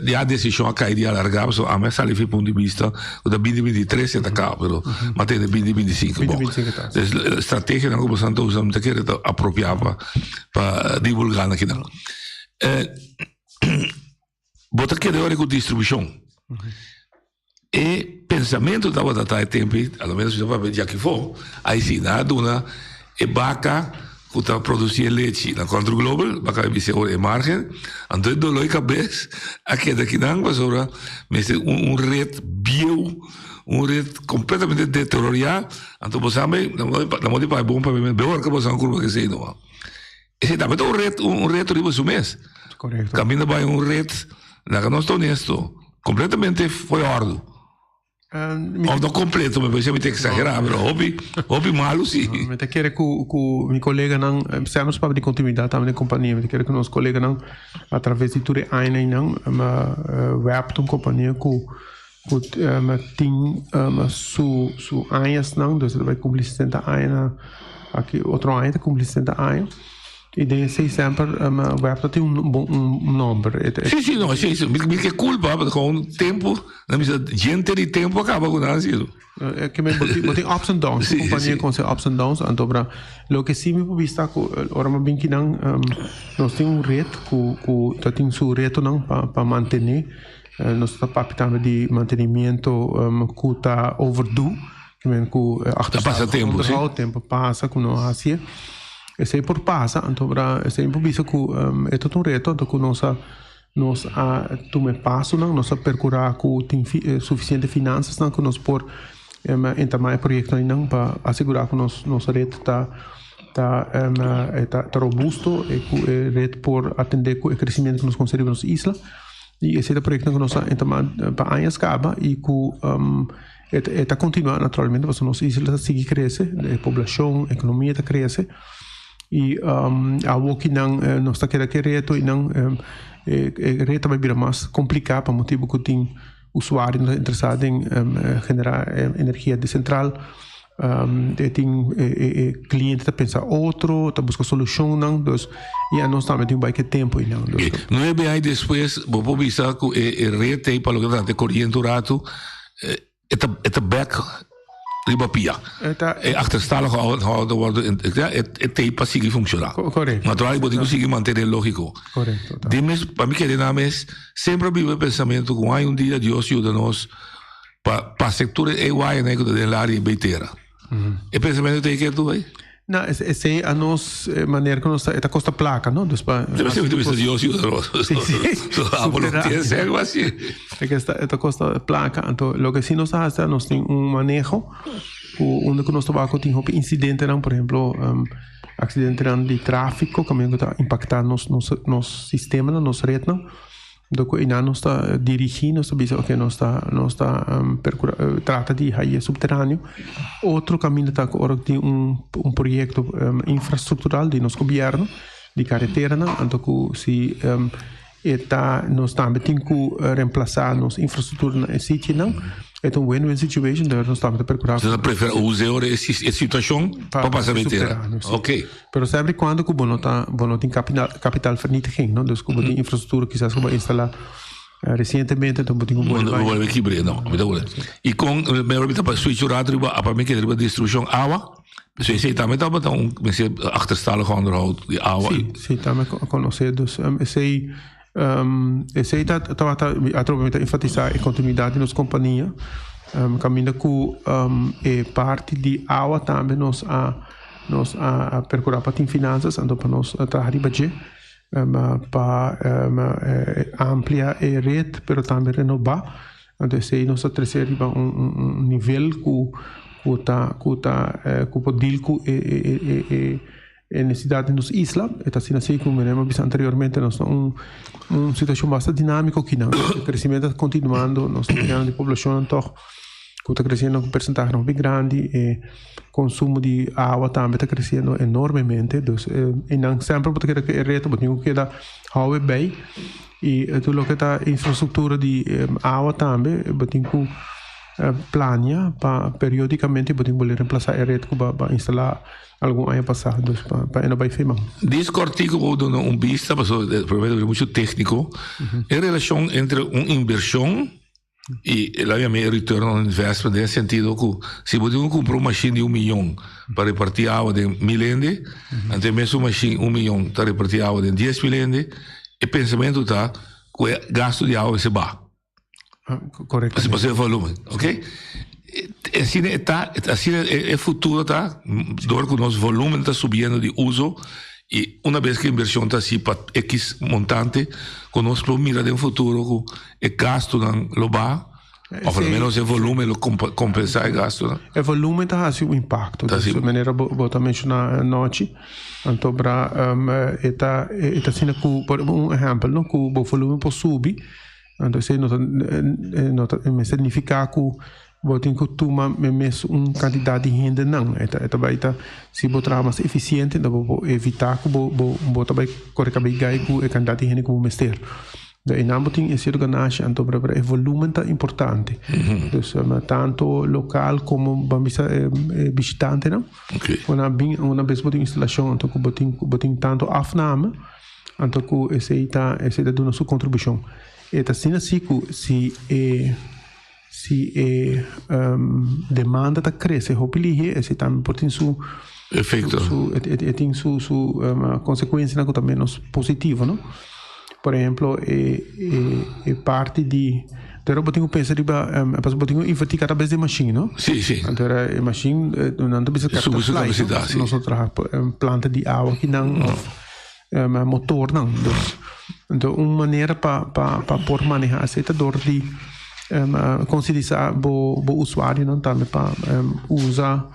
ya desishon a kai di alarga pasobra ami a sali fi punto di bista ku ta binti binti tres ya ta kaba pero mi a tende binti binti sinku. Bon dus strategia nan ku bo sa ta usa mi ta kere ta apropia pa pa divulga nan kinan. Bo ta kere ora ku distribushon. E pensamentu tabata ta e tempu, a lo menos mi ta papia di aki fo, ai si nan a duna e baka ku ta produsi e lechi na Country Global, baka a bisa ora e margen, anto e doló e kabes a keda akinan pasobra mester un ret bieu, un ret kompletamente deteriorá, anto bo sa mi, nan no di papia bon papia, mehor ke bo sa un kurba ke esei no. Esei tambe ta un ret, un reto riba su mes. Korekto. Kaminda bai un ret, laga nos ta honesto. Completamente foi ordo. Of no completo, me parece mi ta exagera, pero hopi, hopi malo si. Mi ta kere ku ku mi koleganan, semper papia di kontinuidat tambe den kompania, mi ta kere ku nos koleganan a traves di tur e añanan web ta un kompania ku ku tin su su añasnan, dus e ta bai kumpli sesenta aña aki otro aña ta kumpli sesenta aña. I den esei semper web ta tin un bon un nomber. Sí, sí, no, sí, sí. Mi ke culpa, pero con tempo, na mi gente di tempo acaba con nan sido. Ke men bo tin ups and downs, sí, compania sí. Con se ups and downs, anto bra lo ke sí mi por bista ku ora mi bin kinan nos tin un red ku ku ta tin su retonan pa pa mantene. Nos ta papia tambe di mantenimiento ku ta overdue. Ke men ku pasa tempo, sí. Tempo pasa ku no hasié. Esei por pasa, anto ora esei por bisa ku e ta un reto anto ku nos a nos a tuma e pasonan, nos a perkurá ku tin sufisiente finansasnan ku nos por entamá e proyektonan pa asegurá ku nos nos ret ta ta ta robusto i ku e ret por atendé ku e kresimentu ku nos konse riba nos isla. I esei ta proyektonan ku nos a entamá pa añas kaba i ku E ta kontinuá naturalmente pasobra nos isla ta sigui krese, e poblashon, ekonomia ta krese i awoki nan nos ta keda ku e reto i nan e reto ta bai bira mas kompliká pa motibu ku tin usuarionan ta interesá den generá energia di sentral, e tin e kliente ta pensa otro, ta buska solushonnan, dus ya nos tambe tin bai ku e tempu einan. Nuebe aña despues bo por bisa ku e ret ei pa loke ta trata e koriente un ratu. E ta e ta bek riba pia. E ta E achterstallige auto wordo e ta pa sigui funciona. Correcto. Natural bo tin cu sigui mantene logico. Correcto. Den mes pa mi kere na mes semper a biba e pensamento cu hay un dia Dios yuda nos pa pasa tur e wayanan cu ta den laria y bay tera. E pensamento ta ke tu ey? No, esei a nos manera ku nos ta, e ta kosta plaka, no? Dus pa Debe ser debe ser Dios yuda nos. Sí, sí. So abo no tiene algo así. E ke e ta kosta plaka. Anto loke si nos ta hasi ta nos tin un maneho ku unda ku nos ta wak ku tin hopi insidentenan, por ehemplo aksidentenan di trafiko kaminda ku ta impaktá nos nos nos sistemanan, nos retnan. Dor ku einan nos ta dirigí, nos ta bisa oke nos ta nos ta percura trata di haye subteraneo. Otro kaminda ta ku ora ku tin un un proyekto infrastruktural di nos gobièrnu di kareteranan anto ku si e ta nos tambe tin ku remplasá nos infrastruktura na e sitionan e ta un win win situation dor nos tambe ta perkurá. Bo ta preferá usa ora e situashon pa pasa metera. Oke. Pero semper y cuando cu bo no ta, bo no tin capital, kapitaalvernietiging, no? Dus cu bo tin infrastructura quizás cu bo a instala recientemente, enton bo tin cu bolbe bai. Bolbe kibre, no. Mi ta bolbe. Y con, me mi ta pa switch un rato riba, apa mi keda riba distribucion awa. So esey tambe tabata un, mester achterstallig onderhoud di awa. Si, si, tambe conoce. Dus esey, esey ta, tabata, atrobe mi ta enfatisa e continuidad di nos compania. Caminda cu e parti di awa tambe nos a. Nos a percura pa tin finanzas anto pa nos traha riba dje pa amplia e red pero tambe renoba. Anto esey nos ta trece riba un nivel cu cu ta cu ta cu por deal cu e e necesidad di nos isla. E ta asina así cu mi a bisa anteriormente nos ta un un situacion basta dinamico akinan. E crecimento ta continuando nos ta mirando di poblacionnan toch cu ta creciendo cu percentahenan hopi grandi e. Consumo di awa tambe ta creciendo enormemente, dus einan semper bo ta keda cu e reto, bo tin cu keda hou e bij y tur loke ta infrastructura di awa tambe bo tin cu plania pa periodicamente bo tin cu bolbe reemplaza e red cu bo a instala algun aña pasa, dus pa e no bay firma. Dis cortico bo duna un bista, pasobra prometo mucho tecnico, e relacion entre un inversion Y el a yama e return on investment den e sentido cu si bo tin cu cumpra un machine di un miyon pa reparti awa den mil hende, anto e mesun machine un miyon ta reparti awa den dies mil hende, e pensamento ta cu e gasto di awa mester baha. Correctamente. Pasobra e volumen, ok? Asina e ta, asina e futuro ta, dor cu nos volumen ta subiendo di uso y una bes cu e inversion ta haci pa X montante, cu nos lo mira den futuro cu E gastunan lo baha? Of al menos e volumen lo compensa e gastunan? E volumen ta haci un impacto. Dus manera bo ta menciona anochi, anto bra e ta e ta asina cu por un ehempel no cu bo volumen por subi, anto esey no ta no ta mester nifica cu. Bo tin ku tuma e mes un kantidat di hendenan. E ta e ta bai ta si bo traha mas efisiente bo por evitá ku bo bo bo ta bai kore kabei gai ku e kantidat di hende ku bo mester. Da einan bo tin e sierto ganashi anto pero e volumen ta importante. Dus tanto lokal komo ban bisa e bishitantenan. Ora bin una bes bo tin instalashon anto ku bo tin bo tin tanto afname anto ku esei ta esei ta duna su kontribushon. E ta asina si ku si e Si e demanda ta crece hopi lihe, esey tambe por tin su Efecto. Su, e tin su, su consecuencianan cu ta menos positivo, no? Por ehemplo, e, e, e parti di, pero bo tin cu pensa riba, pasobra bo tin cu inverti cada bes den machine, no? Si, si. Anto era e machine, nan ta bisa Subi su fly, no? capacidad, si. Nos no traha planta di awa akinan of motornan. Dus, anto un manera pa pa pa por maneha esei ta dor di konsientisá bo bo usuarionan tambe pa usa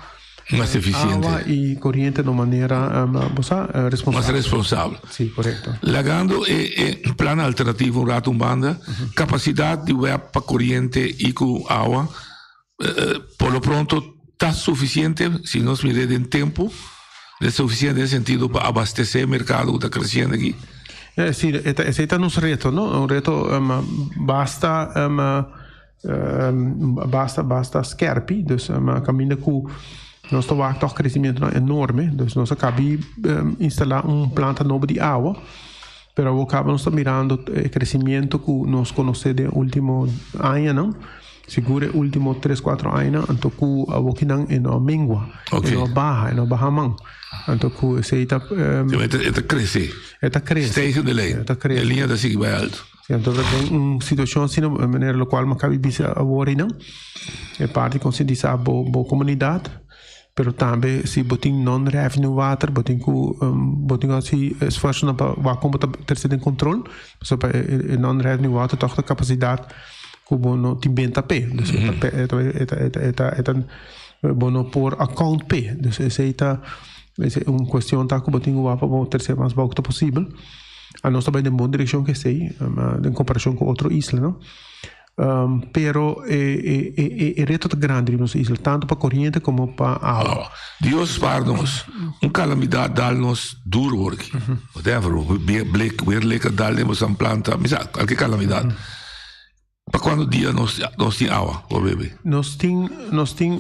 Mas efisiente. awa i koriente na un manera bo sa responsabel. Mas responsabel. Si, korekto. Lagando e e plan alternativo un rato un banda, kapasidat di web pa koriente i ku awa Por lo pronto ta suficiente si nos mira den tempo, es suficiente den sentido pa abastece e mercado cu ta creciendo aki? Es decir, esey ta nos reto, no? Un reto basta basta basta skerpi, dus caminda cu nos ta wak toch crecimientonan enorme, dus nos a cabi instala un planta nobo di awa, pero awor caba nos ta mirando e crecimiento cu nos conoce den ultimo añanan. Sigur e ultimo tres cuatro añanan anto cu awokinan e no a mengua, e no a baha, e no a baha man. Anto cu esey ta. E ta crece. E ta crece. Stijgende lijn. E ta crece. E liña ta sigui bay alto. Si, anto ta den un situacion asina, manera locual mi a cabi bisa awor einan, e parti concientisa bo bo comunidad, pero tambe si bo tin non revenue water, bo tin cu bo tin cu haci esfuerzonan pa wak con bo ta trece den control, pasobra e non revenue water toch ta capacidad ku bo no tin benta p'e. Dus e ta e ta e ta e ta e ta e ta bo no por account p'e. Dus esei ta esei un kuestion ta ku bo tin ku wak pa bo trese mas bou ku ta posibel. Anos ta bai den bon direkshon ku esei den komparashon ku otro islanan. Pero e e e e reto ta grandi riba nos isla tantu pa koriente komo pa awa. Dios spaar nos. Un kalamidat dal nos duro hoor aki. Whatever, blik, weer lekker dal den boso planta, mi sa, kualke kalamidat. Pa cuanto dia nos nos tin awa pa bebe? Nos tin nos tin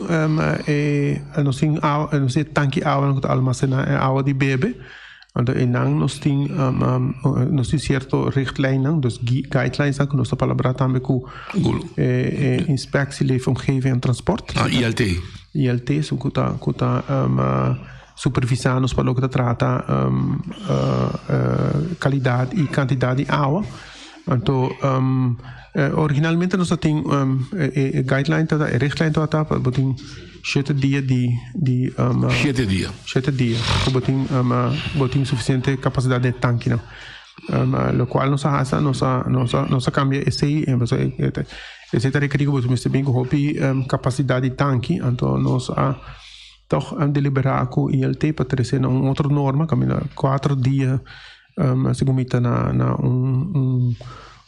e nos tin awa nos tin e tanki awa ku ta almacená e awa di bebe. Anto einan nos tin nos tin sierto richtlijnnan, dus guidelines ku nos ta palabrá tambe ku e Inspectie Leefomgeving en Transport. Ah, ILT. ILT, esun ku ta ku ta supervisá nos pa loke ta trata kalidat i kantidat di awa. Anto originalmente nos ta tin e guideline ta e richtlijn tabata pa bo tin shete dia di di Shete dia. Shete dia ku bo tin bo tin sufisiente kapasidat den e tankinan. Lokual nos a hasi nos a nos a nos a kambia esei pasobra esei ta rekerí ku bo mester bin ku hopi kapasidat di tanki anto nos a tòg a deliberá ku ILT pa trese na un otro norma kaminda kuater dia Segun mi ta na na un un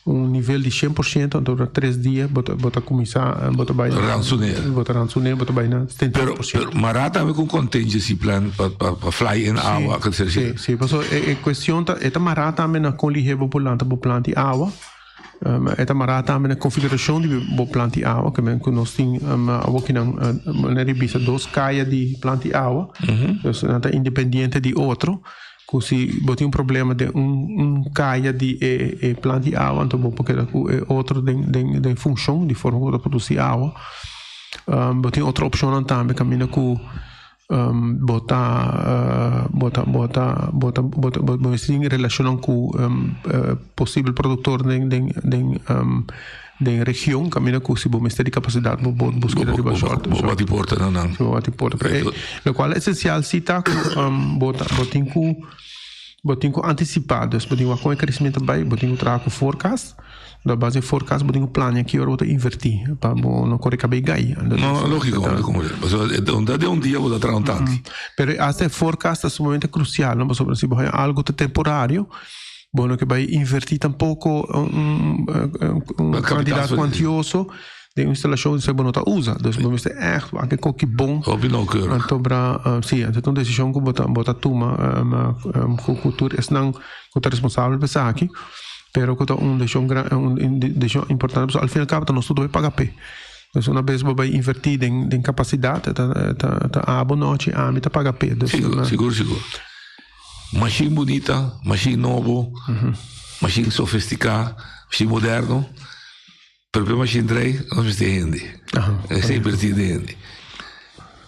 un nivel di 100%, anto na tres dia bo ta bo ta kuminsá bo ta bai Ransoneer. Bo ta ransoneer, bo ta bai na setenta Pero, por ciento. pero mara tambe ku contingency plan pa pa pa fly in awa Sí, sí, sí, sí, paso e e kuestion ta e ta mará tambe na kon lihé bo por lanta bo planta di awa. E ta mará tambe na konfigurashon di bo planta di awa, ke men ku nos tin awokinan manera di bisa dos kaya di planta di awa, dus nan ta independiente di otro. Ku si bo tin un problema den un un kaya di e e plant di awa anto bo por keda ku e otro den den den funshon di forma ku bo ta produsi awa. Bo tin otro opshonnan tambe kaminda ku bo ta bo ta bo ta bo ta bo ta bo mester tin relashonnan ku posibel produktor den den den Den region kaminda ku si bo mester di kapasidat bo por buska riba short. Bo bati porta na nan. Bo bati porta. Pero lokual esensial si ta ku bo ta bo tin ku bo tin ku antisipá. Dus bo tin wak kon e kresementu ta bai, bo tin ku traha ku forecast. A base di forecast bo tin ku plania ki ora bo ta invertí pa bo no kore kabei gai. No, lógiko, pasobra unda den un dia bo ta traha un tanki. Pero asta e forecast ta sumamente krusial, no? Pasobra si bo haña algu ta temporario. Bo no ke bai invertí tampoko un kantidat kuantioso. Den un instalashon esei bo no ta usa. Dus bo mester ègt wak e koki bon. Hopi nauwkeurig. Anto bra, si, anto ta un desishon ku bo ta bo ta tuma ku ku tur esnan ku ta responsabel pa esaki, pero ku ta un desishon gran un desishon importante pasobra al fin al kabo ta nos tur ta bai paga p'e. Dus una bes bo bai invertí den den kapasidat ta ta ta abo nochi ami ta paga p'e. Dus Sigur, sigur, sigur. Mashin bunita, mashin nobo, mashin sofistiká, mashin moderno. Pero p'e mashin drei, nos mester hende. Mester invertí den hende.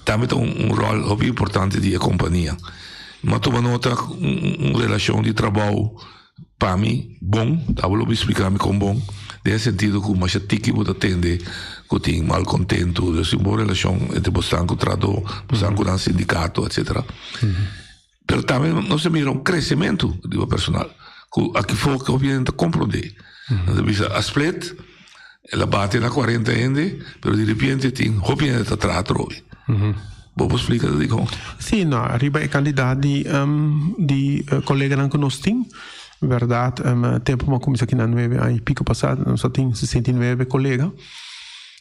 Tambe ta un ròl hopi importante di e kompania. Mi a tuma nota un relashon di trabou pa mi bon, abo lo por splika mi kon bon, den e sentido ku masha tiki bo ta tende ku tin malkontentu, dus tin bon relashon entre bosnan ku trahadó, bosnan ku nan sindikato, etsetera. Pero tambe nos a mira un kresementu di bo personal ku aki for ku hopi hende ta komprondé. Nan ta bisa a split, el a bati na kuarenta hende, pero di repente tin hopi hende ta traha atrobe. Bo por splika dikon? Sí, no, riba e kantidat di di koleganan ku nos tin, bèrdat tempu mi a kuminsá aki na nuebe aña i piko pasá nos a tin 69 kolega.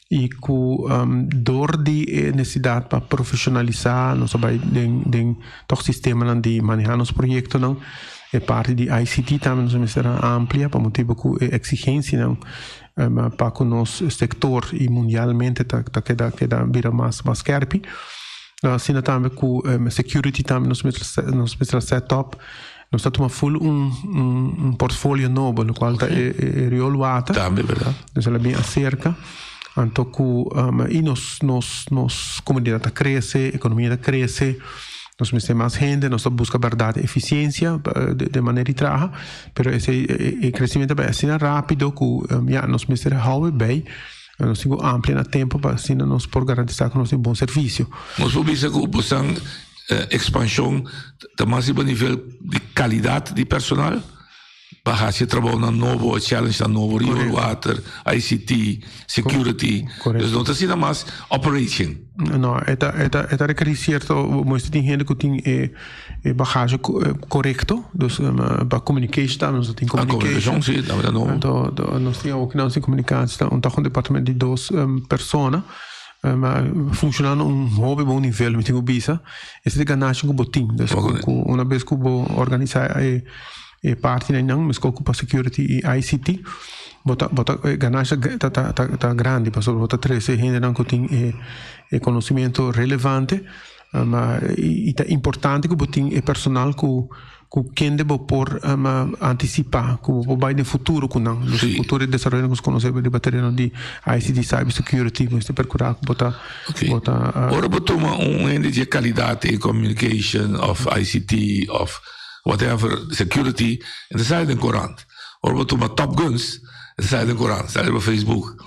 I ku dor di e nesesidat pa profeshonalisá nos a bai den den tòg sistemanan di manehá nos proyektonan. E parti di ICT tambe nos a mester a amplia pa motibu ku e eksigensianan pa ku nos sektor i mundialmente ta ta keda keda bira mas mas skèrpi. Asina tambe ku security tambe nos mester nos mester a set up. Nos ta tuma ful un un portfolio nobo, locual ta e e rioolwater. Tambe, verdad. Dus el a bin acerca. Anto cu y nos nos nos comunidad ta crece, economia ta crece, nos mester mas hende, nos ta busca berdad eficiencia den manera di traha, pero esey e crecimiento a bay asina rapido cu ya nos mester hou e bay, nos tin cu amplia na tempo pa asina nos por garantisa cu nos tin bon servicio. Nos por bisa cu bosan Ekspanshon ta mas riba nivel di kalidat di personal pa hasi e trabounan nobo, e challengenan nobo, riool water, ICT, security. Dus no ta asina mas operation. No, e ta e ta e ta rekerí sierto, mester tin hende ku tin e e bagahe korekto, dus pa communication tambe nos ta tin communication. Ah, komunikashon si, tambe ta nobo. Anto nos tin awoki nos tin komunikashon, ta un ta un departamento di dos persona. Ma funciona na un hopi bon nivel mi tin cu bisa. Esa ta e ganashi cu bo tin. Dus cu una bes cu bo organisa e e partinan nan mesco cu pa security y ICT bo ta bo ta e ganashi ta ta ta grandi pasobra bo ta trece hendenan cu tin e e conocimiento relevante ma y ta importante cu bo tin e personal cu Ku kende bo por antisipá ku bo por bai den futuro ku nan? Nos futuro e desaroyo ku nos konosé riba tereno di ICT, cyber security, mester perkurá ku bo ta bo ta. Ora bo tuma un hende di e kalidat den communication òf ICT òf whatever security e ta sali den korant. Ora bo tuma top guns e ta sali den korant, sali riba Facebook.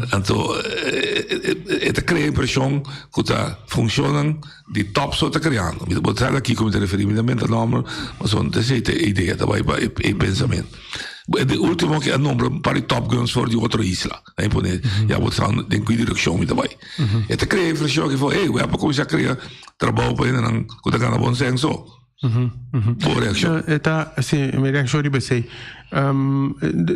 Anto e ta krea impreshon ku ta funshonnan di top so ta creando. Mi ta por trae aki cu mi ta referi, mi ta menta nomber, pasobra no ta esey ta e idea, ta bay pa e pensamiento. De ultimo ke a nombra un par di top guns for di otro isla, a impone, ya bo sa den ki direccion mi ta bay. E ta crea impresion aki for, hey, web a cuminsa crea trabao pa hendenan cu ta gana bon cen so. Bo reaccion? E ta, si, mi reaccion riba esey.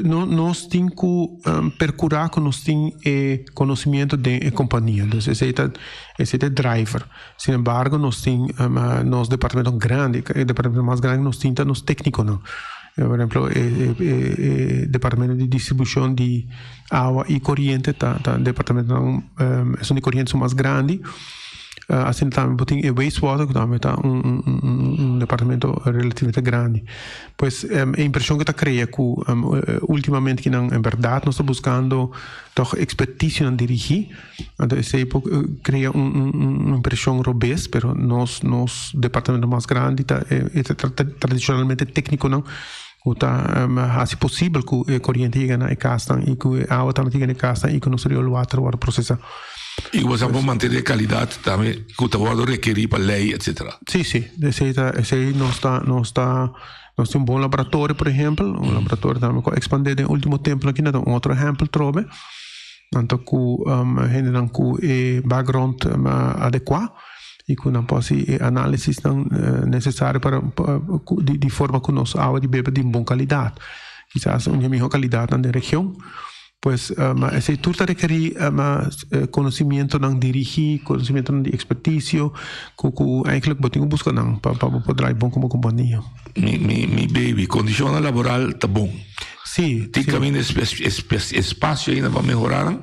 Nos tin cu percura cu nos tin e conocimiento den e compania. Dus esey ta esey ta e driver. Sin embargo nos tin nos departamento grandi, e departamento mas grandi nos tin ta nos tecniconan. Por ehemplo e e departamento di distribucion di awa y coriente ta ta departamentonan esun di coriente esun mas grandi. Asina tambe bo tin e wastewater cu tambe ta un un departamento relativamente grandi. Pues e impresion cu ta crea cu ultimamente kinan en berdad nos ta buscando toch experticionan dirigi, anto esey por crea un un impresion robes, pero nos nos departamento mas grandi ta e tradicionalmente tecniconan cu ta haci posibel cu e coriente yega na e casnan y cu e awa tambe ta yega na e casnan y cu nos rioolwater wordo procesa. Y cu boso por mantene e calidad tambe cu ta wordo rekeri pa ley etcetera. Si, si. Esey ta, esey nos ta, nos ta, nos tin un bon laboratorio por ehempel, un laboratorio tambe cu a expande den ultimo temponan aki, nan ta un otro ehempel trobe, anto cu hendenan cu e background adecua y cu nan por haci e analisisnan necesario para di forma cu nos awa di bebe di un bon calidad. Kisas un di e miho calidadnan den region. Pues esei tur ta rekerí konosimientonan dirigí, konosimientonan di ekspertisio ku ku eigenlijk bo tin ku buska nan pa pa bo por drai bon komo kompania. Mi mi mi baby, kondishonnan laboral ta bon? Sí, Tin sí. kaminda espasio ainda pa mehorá nan?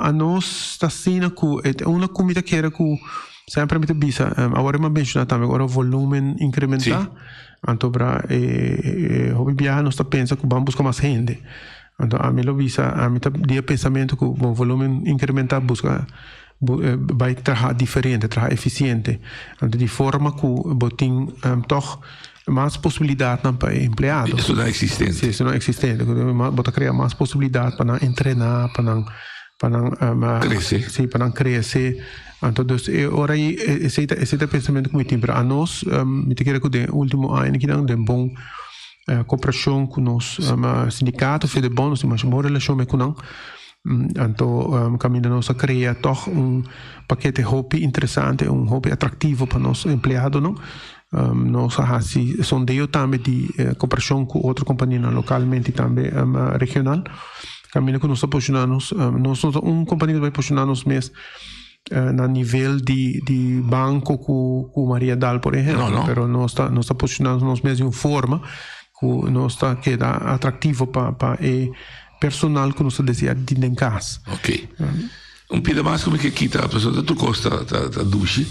Anos ta asina ku e unda ku mi ta kere ku semper mi ta bisa, awor mi a menshoná tambe ora volumen inkrementá, anto bra e hopi biaha nos ta pensa ku ban buska mas hende. Anto ami lo bisa, ami ta di e pensamentu ku bo volumen inkrementá buska bai traha diferente, traha efisiente. Anto di forma ku bo tin tòg mas posibilidatnan pa e empleado. Esun eksistente. Si, esun eksistente. Bo ta krea mas posibilidat pa nan entrená, pa nan pa nan Krese. Si, pa nan krese. Anto dus e ora ei esei ta esei ta e pensamentu ku mi tin. Pero anos mi ta kere ku den e último aña kinan den bon Koperashon ku nos sindikato Fedebon, nos tin masha bon relashon me ku nan. Anto kaminda nos a krea tòg un pakete hopi interesante, un hopi atraktivo pa nos empleadonan. Nos a hasi sondeo tambe di koperashon ku otro kompanianan lokalmente i tambe regional. Kaminda ku nos ta posishoná nos, nos no ta un kompania ku ta bai posishoná nos mes na nivel di di banco cu cu Maria Dal por ehempel, No, no. pero nos ta nos ta posiciona nos mes di un forma cu nos ta keda atractivo pa pa e personal cu nos ta desea di tin den cas. Ok. Un pida mas cu mi ke kita, pasobra tur cos ta ta ta dushi.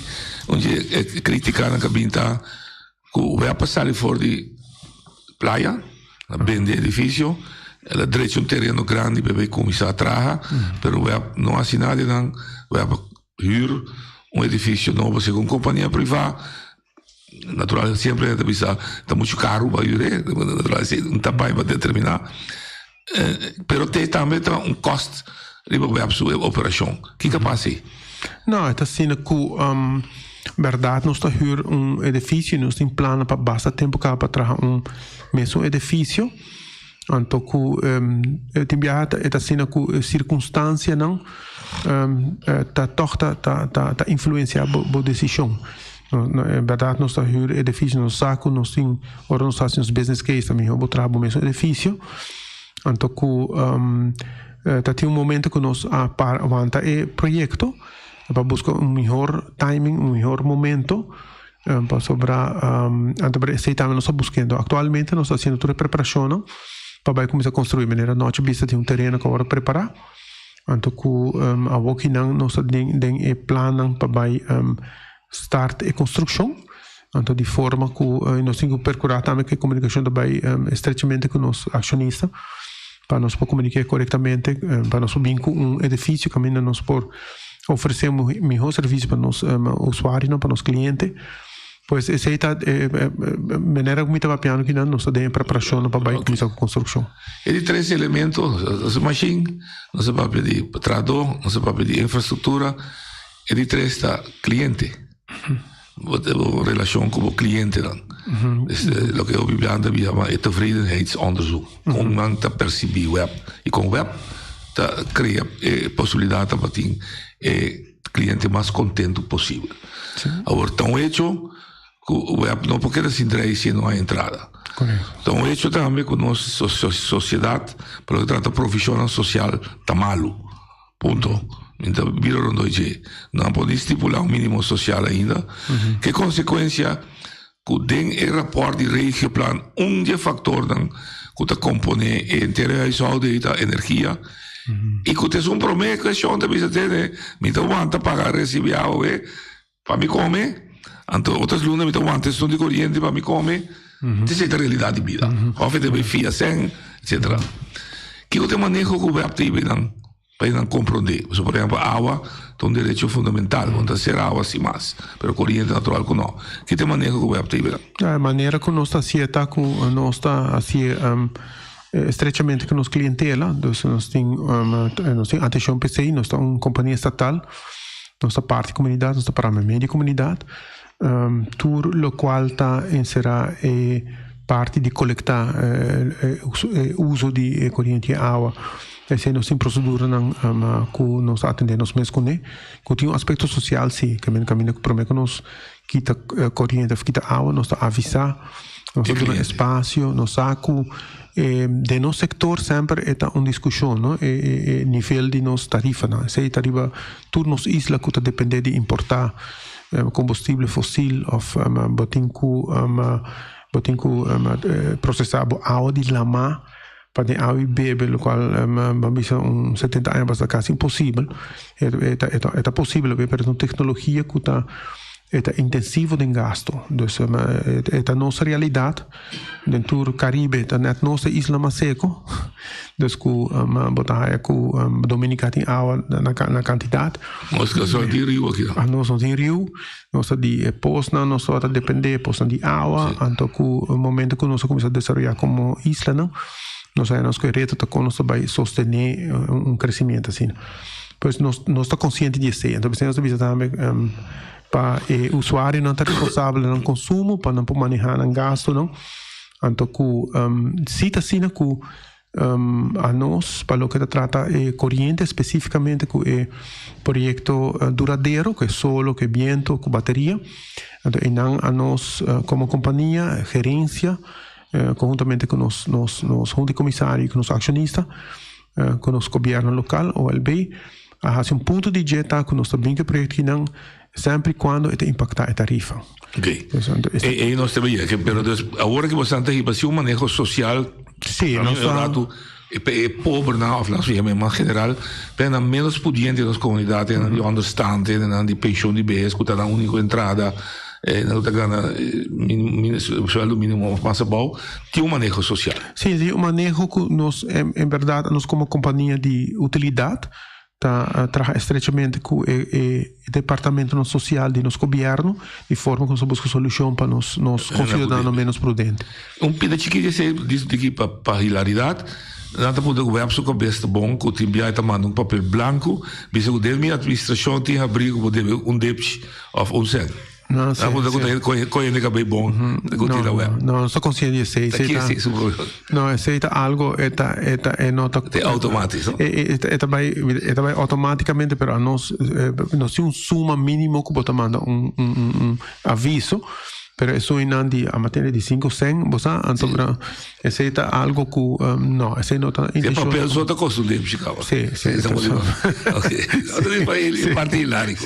Un dje e criticanan cu a bin ta cu web a sali for di playa, a bende edificio, el a drecha un tereno grandi pa e bay cuminsa traha, pero web no haci nada di nan, web a huur un edificio nobo segun compania priva, natural siempre ta bisa ta mucho caro pa huur e, natural si un ta bay pa determina, pero te tambe ta un cost riba web su operacion, kico a pasa ey? No, e ta asina cu berdad nos ta huur un edificio y nos tin planan pa basta tempo caba pa traha un mesun edificio. Anto cu tin biaha e ta asina cu circunstancianan ta toch ta ta ta influencia bo decision. Berdad nos ta huur edificio, nos sa cu nos tin ora nos haci nos business case ta miho bo traha bo mesun edificio. Anto cu Ta tin un momento ku nos a para wanta e proyekto pa buska un mihor timing, un mihor momento pasobra anto pero esei tambe nos ta buskendo. Aktualmente nos ta hasiendo tur e preparashonnan pa bai kuminsá konstruí. Manera nochi bista tin un tereno ku a wòrdu prepará anto ku awokinan nos ta den den e plannan pa bai start e konstrukshon. Anto di forma ku nos tin ku perkurá tambe ku e komunikashon ta bai estrechamente ku nos akshonista pa nos por komuniká korektamente, pa nos por bin ku un edifisio kaminda nos por ofresé un mihó servisio pa nos usuarionan, pa nos kliente. Pues esei ta e manera ku mi ta papiando kinan, nos ta den e preparashonnan pa bai kuminsá ku konstrukshon. E di tres elemento, nos a mashin, nos a papia di trahadó, nos a papia di infrastruktura, e di tres ta kliente. Bo ta bo relashon ku bo klientenan. Dus loke hopi biaha ta yama e tevredenheidsonderzoek. Kon nan ta persibí web i kon web ta krea e posibilidatnan pa tin e kliente mas kontentu posibel. Awor ta un hecho ku web no por keda sin drei si no hay entrada. Ta un hecho tambe ku nos sosiedat pa loke trata provishonnan sosial ta malu. Punto. Mi ta bira rondó dje. No a por ni stipulá un mínimo sosial ainda. Ke konsekuensia ku den e rapòrt di Regioplan un di e faktornan ku ta komponé e henter e huishouden ei ta energia i ku ta esun promé kueshon ta bisa tene mi ta wanta paga resibi awe Pa mi come, anto otras luna mi ta wanta esun di coriente pa mi come. Esey ta realidad di bida. Of e ta bay fia cen, etcetera. Kico ta e maneho cu web ta hiba nan pa nan comprende? Pasobra por ehempel awa ta un derecho fundamental, bo no ta cera awa sin mas, pero coriente natural cu no. Ki ta e maneho cu web ta hiba nan? E manera cu nos ta hacié ta cu nos ta hacié estrechamente cu nos clientela. Dus nos tin nos tin atencion p'esey, nos ta un compania estatal. Nos ta parti komunidat, nos ta para meimei di komunidat. Tur lokual ta enserá e parti di kolektá e uso di e koriente i awa. Esei nos tin proseduranan ku nos ta atendé nos mes kuné. Ku tin un aspekto sosial si, kaminda kaminda ku promé ku nos kita koriente òf kita awa nos ta avisá. Nos ta duna espasio, nos sa ku den nos sektor semper e ta un diskushon, no, e nivel di nos tarifanan. Esei ta riba tur nos isla ku ta dependé di importá kombustible fosil òf bo tin ku bo tin ku prosesá bo awa di lamá pa den awa di bebe, lokual bo a bisa un setenta aña pasá kasi imposibel. E ta posibel pero ta un teknologia ku ta E ta intensivo den gasto. Dus e ta nos realidat. Den tur Karibe ta nèt nos e isla mas seko. Dus ku bo ta haya ku Dominica tin awa na kantidat. Nos no tin riu aki. Nos no tin riu. Nos ta di e posnan nos tabata dependé, posnan di awa. Anto ku momento ku nos a kuminsá desaroyá komo islanan, nos a haya nos ku e reto ta kon nos ta bai sostené un kresimiento asina. Pues nos nos ta konsiente di esei. Anto nos ta bisa tambe pa e usuarionan ta responsabel di nan konsumo pa nan por manehá nan gastunan. Anto ku si ta asina ku anos pa loke ta trata e koriente spesífikamente ku e proyekto duradero ku e solo, ku e biento, ku bateria. Anto einan anos komo kompania, gerensia konhuntamente ku nos nos nos hunta di komisario i ku nos akshonista Ku nos gobièrnu lokal, OLB, a hasi un punto di dje ta ku nos ta bin ku e proyekto kinan semper i kuando e ta impaktá e tarifa. Ok. E nos ta bia, pero dus awor ku boso ta hiba si un maneho sosial, Sí, nos ta. Ratu e pobernan òf laat nos yama mas general, pa nan ménos pudiente den nos komunidat, nan di ònderstand, nan di penshon di behes ku ta nan úniko entrada. Nan ta gana sueldo minimo of mas abou, tin un maneho sosial. Sí, tin un maneho ku nos en bèrdat nos komo kompania di utilidat ta traha estrechamente ku e departamentonan sosial di nos gobièrnu di forma ku nos ta buska solushon pa nos nos konsiudadanonan ménos prudente. Un pida chikí di esei di ki pa hilaridat, nan ta puntra ku web su kabes ta bon ku tin biaha ta manda un papel blanku bisa ku den mi administrashon tin habrí ku bo debe un depchi. Of un cent. No, sí, sí. Ku ta hende kabei bon ku tira web. No, no ta konsiente di esei. Ta ki esei su problema? No, esei ta algo e ta e ta e no ta. Ta outomatisch, no? E e ta bai e ta bai outomaticamente pero anos nos tin un suma minimo ku bo ta manda un un un aviso pero esun di a materia di sinku cent bo sa anto Esei ta algo ku no, esei no ta E papel so ta kosta un depshi kaba. Sí, sí. Ok. Otro di pa e parti hilárico.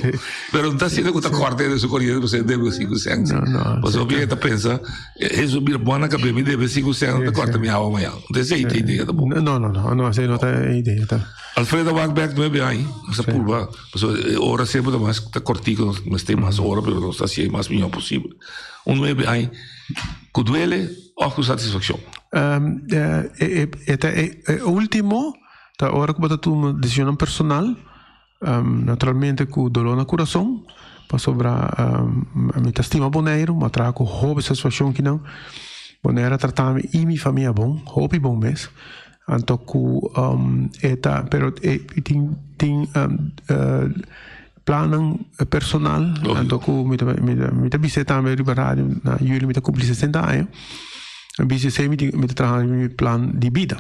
Pero no ta asina ku ta kòrta hende su koriente pasobra e debe sinku sènt. No, no. Pasobra hopi hende ta pensa, Hesus bira bon na kabes, mi debe sinku sènt, ta kòrta mi awa mañana. No ta esei ta idea tampoco. No, no, no, no, esei no ta e idea ta. Alfredo wak bèk nuebe aña, nos a purba, pasobra e ora semper ta mas ta kòrtiku, nos mester mas ora, pero nos ta hasié mas mihó posibel. Un nuebe aña ku duele. Of ku satisfakshon? E ta e ultimo ta ora ku bo ta tuma desishonnan personal, naturalmente ku doló na kurason, pasobra mi ta stima Boneiru, mi a traha ku hopi satisfakshon kinan. Boneiru a trata mi i mi famia bon, hopi bon mes. Anto ku e ta pero e tin tin plannan personal anto ku mi ta mi ta bis'é tambe riba radio na juli mi ta kumpli sesenta aña mi bisa esei mi tin mi ta traha riba mi plan di bida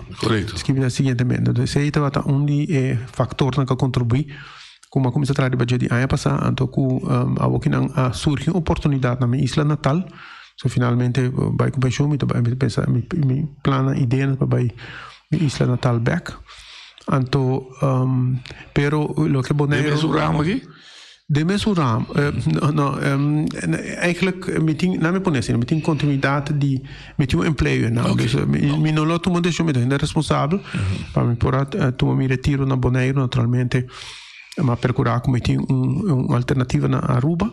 skibi na siguientemente entonces esei tabata un di e faktornan ku a kontribuí ku mi a kuminsá traha riba dje di aña pasá anto ku awokinan a surgi un oportunidat na mi isla natal. So finalmente bai ku penshun mi ta bai mi ta pensa mi mi plannan ideanan pa bai mi isla natal bek. Anto pero loke Boneiru. Den mesun ramo aki? Den mesun ramo no no eigenlijk mi tin laat mi pone asina mi tin kontinuidat di mi tin un empleo einan dus mi no lo tuma desishon mi ta hende responsabel pa mi por a tuma mi retiro na Boneiru naturalmente mi a perkura ku mi tin un alternativa na Aruba.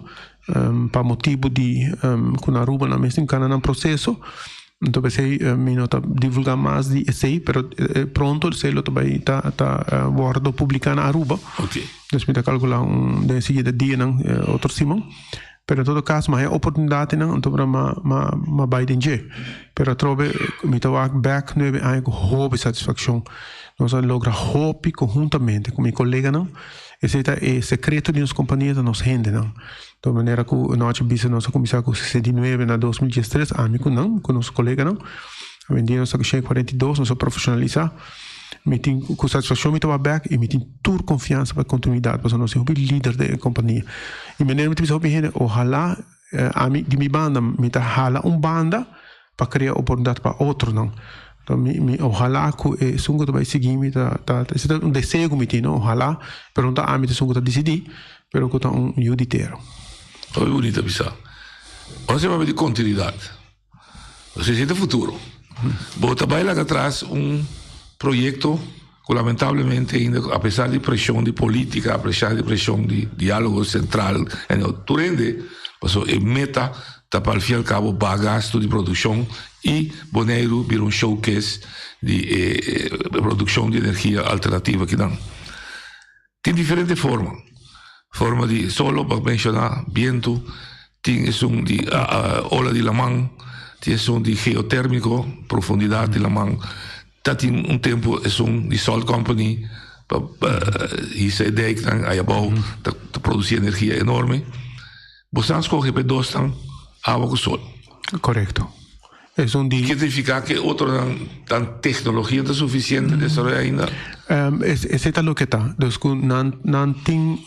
Pa motibu di ku na Aruba nan mes tin kana nan proseso, enton p'esei mi no ta divulgá mas di esei, pero pronto esei lo ta bai ta ta wòrdu publiká na Aruba. Dus mi ta kalkulá un den e siguiente dianan otro siman. Pero en todo kaso mi haña oportunidatnan anto por a mi a bai den dje. Pero atrobe mi ta wak bèk nuebe aña ku hopi satisfakshon. Nos a logra hopi konhuntamente ku mi koleganan. Esei ta e sekreto di nos kompania, ta nos hendenan. Di manera ku nochi bisa nos a kuminsá ku 69 na 2013, ami ku nan, ku nos koleganan. Awendia nos ta ku 142, nos a profeshonalisá. Mi tin ku satisfakshon mi ta wak bèk i mi tin tur konfiansa pa e kontinuidat pasobra nos tin hopi lider den e kompania. I manera mi ta bisa hopi hende, ohalá ami di mi banda mi ta hala un banda. pa krea oportunidat pa otronan. Enton mi mi ohalá ku esun ku ta bai sigui mi ta ta esei ta un deseo ku mi tin no ohalá pero no ta ami ta esun ku ta disidí pero ku ta un yu di tera. Hopi bunita bisa. Ora se papia di kontinuidat Nos esei ta futuro. Bo ta bai laga atras un proyekto ku lamentablemente ainda apesar di preshon di politika, apesar di preshon di dialogo sentral en tur hende, pasobra e meta ta pa al fin al kabo baha gastu di produkshon i Boneiru bira un showcase di e produkshon di energia alternativa akinan. Tin diferente forma. Forma di solo, pa menshoná, bientu, tin esun di ola di laman, tin esun di geotérmiko, profundidat di laman. Ta tin un tempu esun di Salt Company pa hisa e dijknan aya abou ta produsí energia enorme. Bo sa skohe pa e dosnan, awa ku sol. Korekto. Esun di. Ke significa ke otronan tan tecnologia ta suficiente desaroya ainda? Esei ta loke ta. Dus ku nan nan tin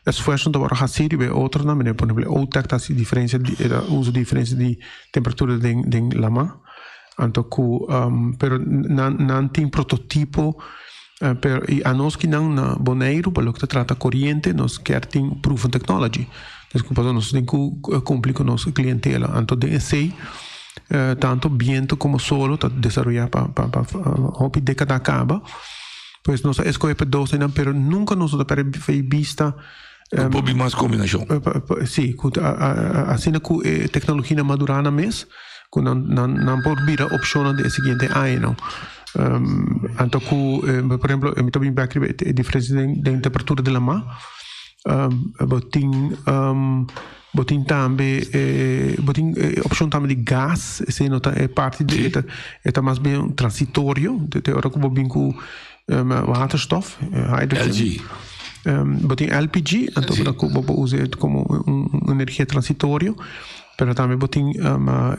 esfuerso ta wòrdu hasi riba e otronan, manera por ehempel e OTEC ta hasi diferensia di e ta usa diferensia di temperatura den den lama. Anto ku pero nan nan tin prototipo pero i anos kinan na Boneiru pa loke ta trata koriente nos kier tin proven technology. Dus ku pasobra nos tin ku kumpli ku nos klientela. Anto den esei tanto biento komo solo ta desaroyá pa pa pa hopi dékada kaba. Pues nos a eskohe pa e dos einan pero nunka nos no ta pèrdè fe bista. Ku por bin mas kombinashon. Sí, ku asina ku e teknologianan madurá nan mes ku nan nan nan por bira opshonnan den e siguiente añanan. Anto ku por ehemplo mi ta bin bèk riba e diferensia den temperatura di lamá. Bo tin bo tin tambe bo tin e opcion tambe di gas esey no ta e parti di e ta e ta mas bien transitorio te ora cu bo bin cu waterstof hydrogen LG bo tin LPG anto ora cu bo por usa como un energia transitorio. Pero tambe bo tin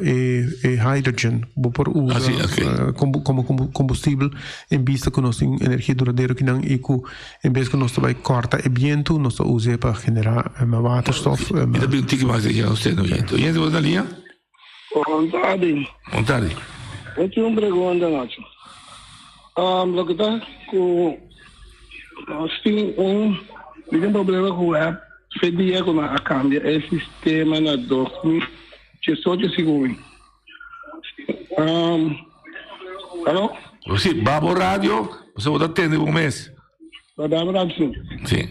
e hydrogen bo por usa como combustibel en bista cu nos tin energia duradero kinan y cu en bes cu nos ta bay corta e bientu nos ta us'e pa genera waterstof. Mi ta pidi un tiki mas de usted oyente. Oyente bo ta na liña? Bon tardi. Bon tardi. Mi tin un pregunta Nacho. Loke ta cu nos tin un mi tin problema cu web. Fe dia ku nan a kambia e sistema na 2018 segun mi. Um, alo? Si, babo radio, pasobra bo ta tende bo mes. Ba babo radio si. Si.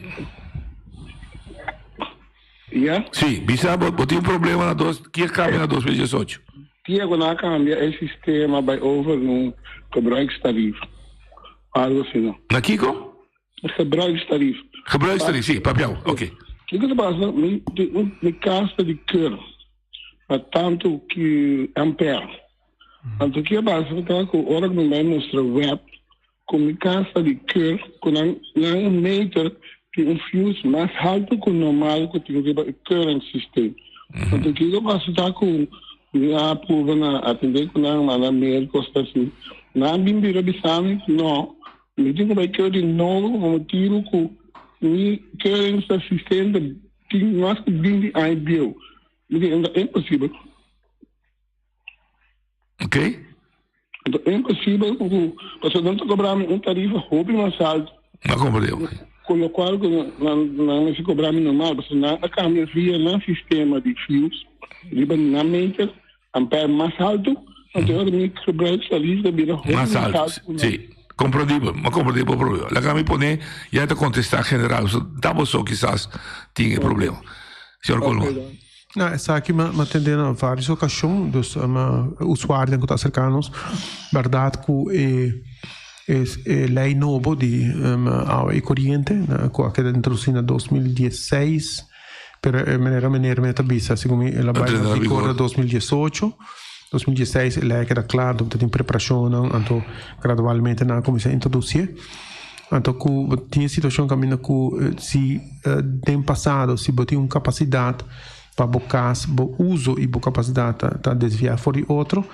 Ya? Si, bisa bo, bo tin un problema na dos, ki a kambia na 2018? Dia ku nan a kambia e sistema bai over un gebruikstarief, algo asina. Na kiko? Gebruikstarief. Gebruikstarief, si, papiau, ok. Kiko ta pasa, mi tin un mi kas ta di keur pa tantu ki ampère. Anto ki a pasa ta ku ora ku mi bai mustra web ku mi kas ta di keur ku nan nan meter tin un fuse mas haltu ku normal ku tin riba e keuringssysteem. Anto kiko pasa ta ku mi a purba na atende ku nan manda mail kos ta asi. Nan a bin bira bisa mi no. Mi tin ku bai keu di nobo pa motibu ku mi keuringsasistente tin mas ku binti aña bieu. Mi di e ta imposibel. Ok. E ta imposibel ku pasobra nan ta kobra mi un tarifa hopi mas altu. Ma komprendé. Ku lokual ku nan nan mester kobra mi normal pasobra nan a kambia via nan sistema di fuse riba nan meter Ampère mas haltu, anto ora mi gebruikstarief ta bira hopi mas haltu. Sí, komprendibel, m'a komprendé bo problema. Laga mi pone, ya ta kontestá general, so ta bo so kisas tin e problema. Señor Koolman. No, esaki m'a m'a tende na varios okashon, dus usuarionan ku ta aserká nos, bèrdat ku e e lei nobo di awa i koriente ku a keda introdusí na 2016, Pero e manera meneer me ta bisa, segun mi el a bai na vigor na 2018, 2016 e lei a keda kla, anto ta tin preparashonnan, anto gradualmente nan a kuminsá introdusié. Anto ku bo tin e situashon kaminda ku si den pasado si bo tin un kapasidat pa bo kas, bo uso i bo kapasidat ta ta desviá for di otro,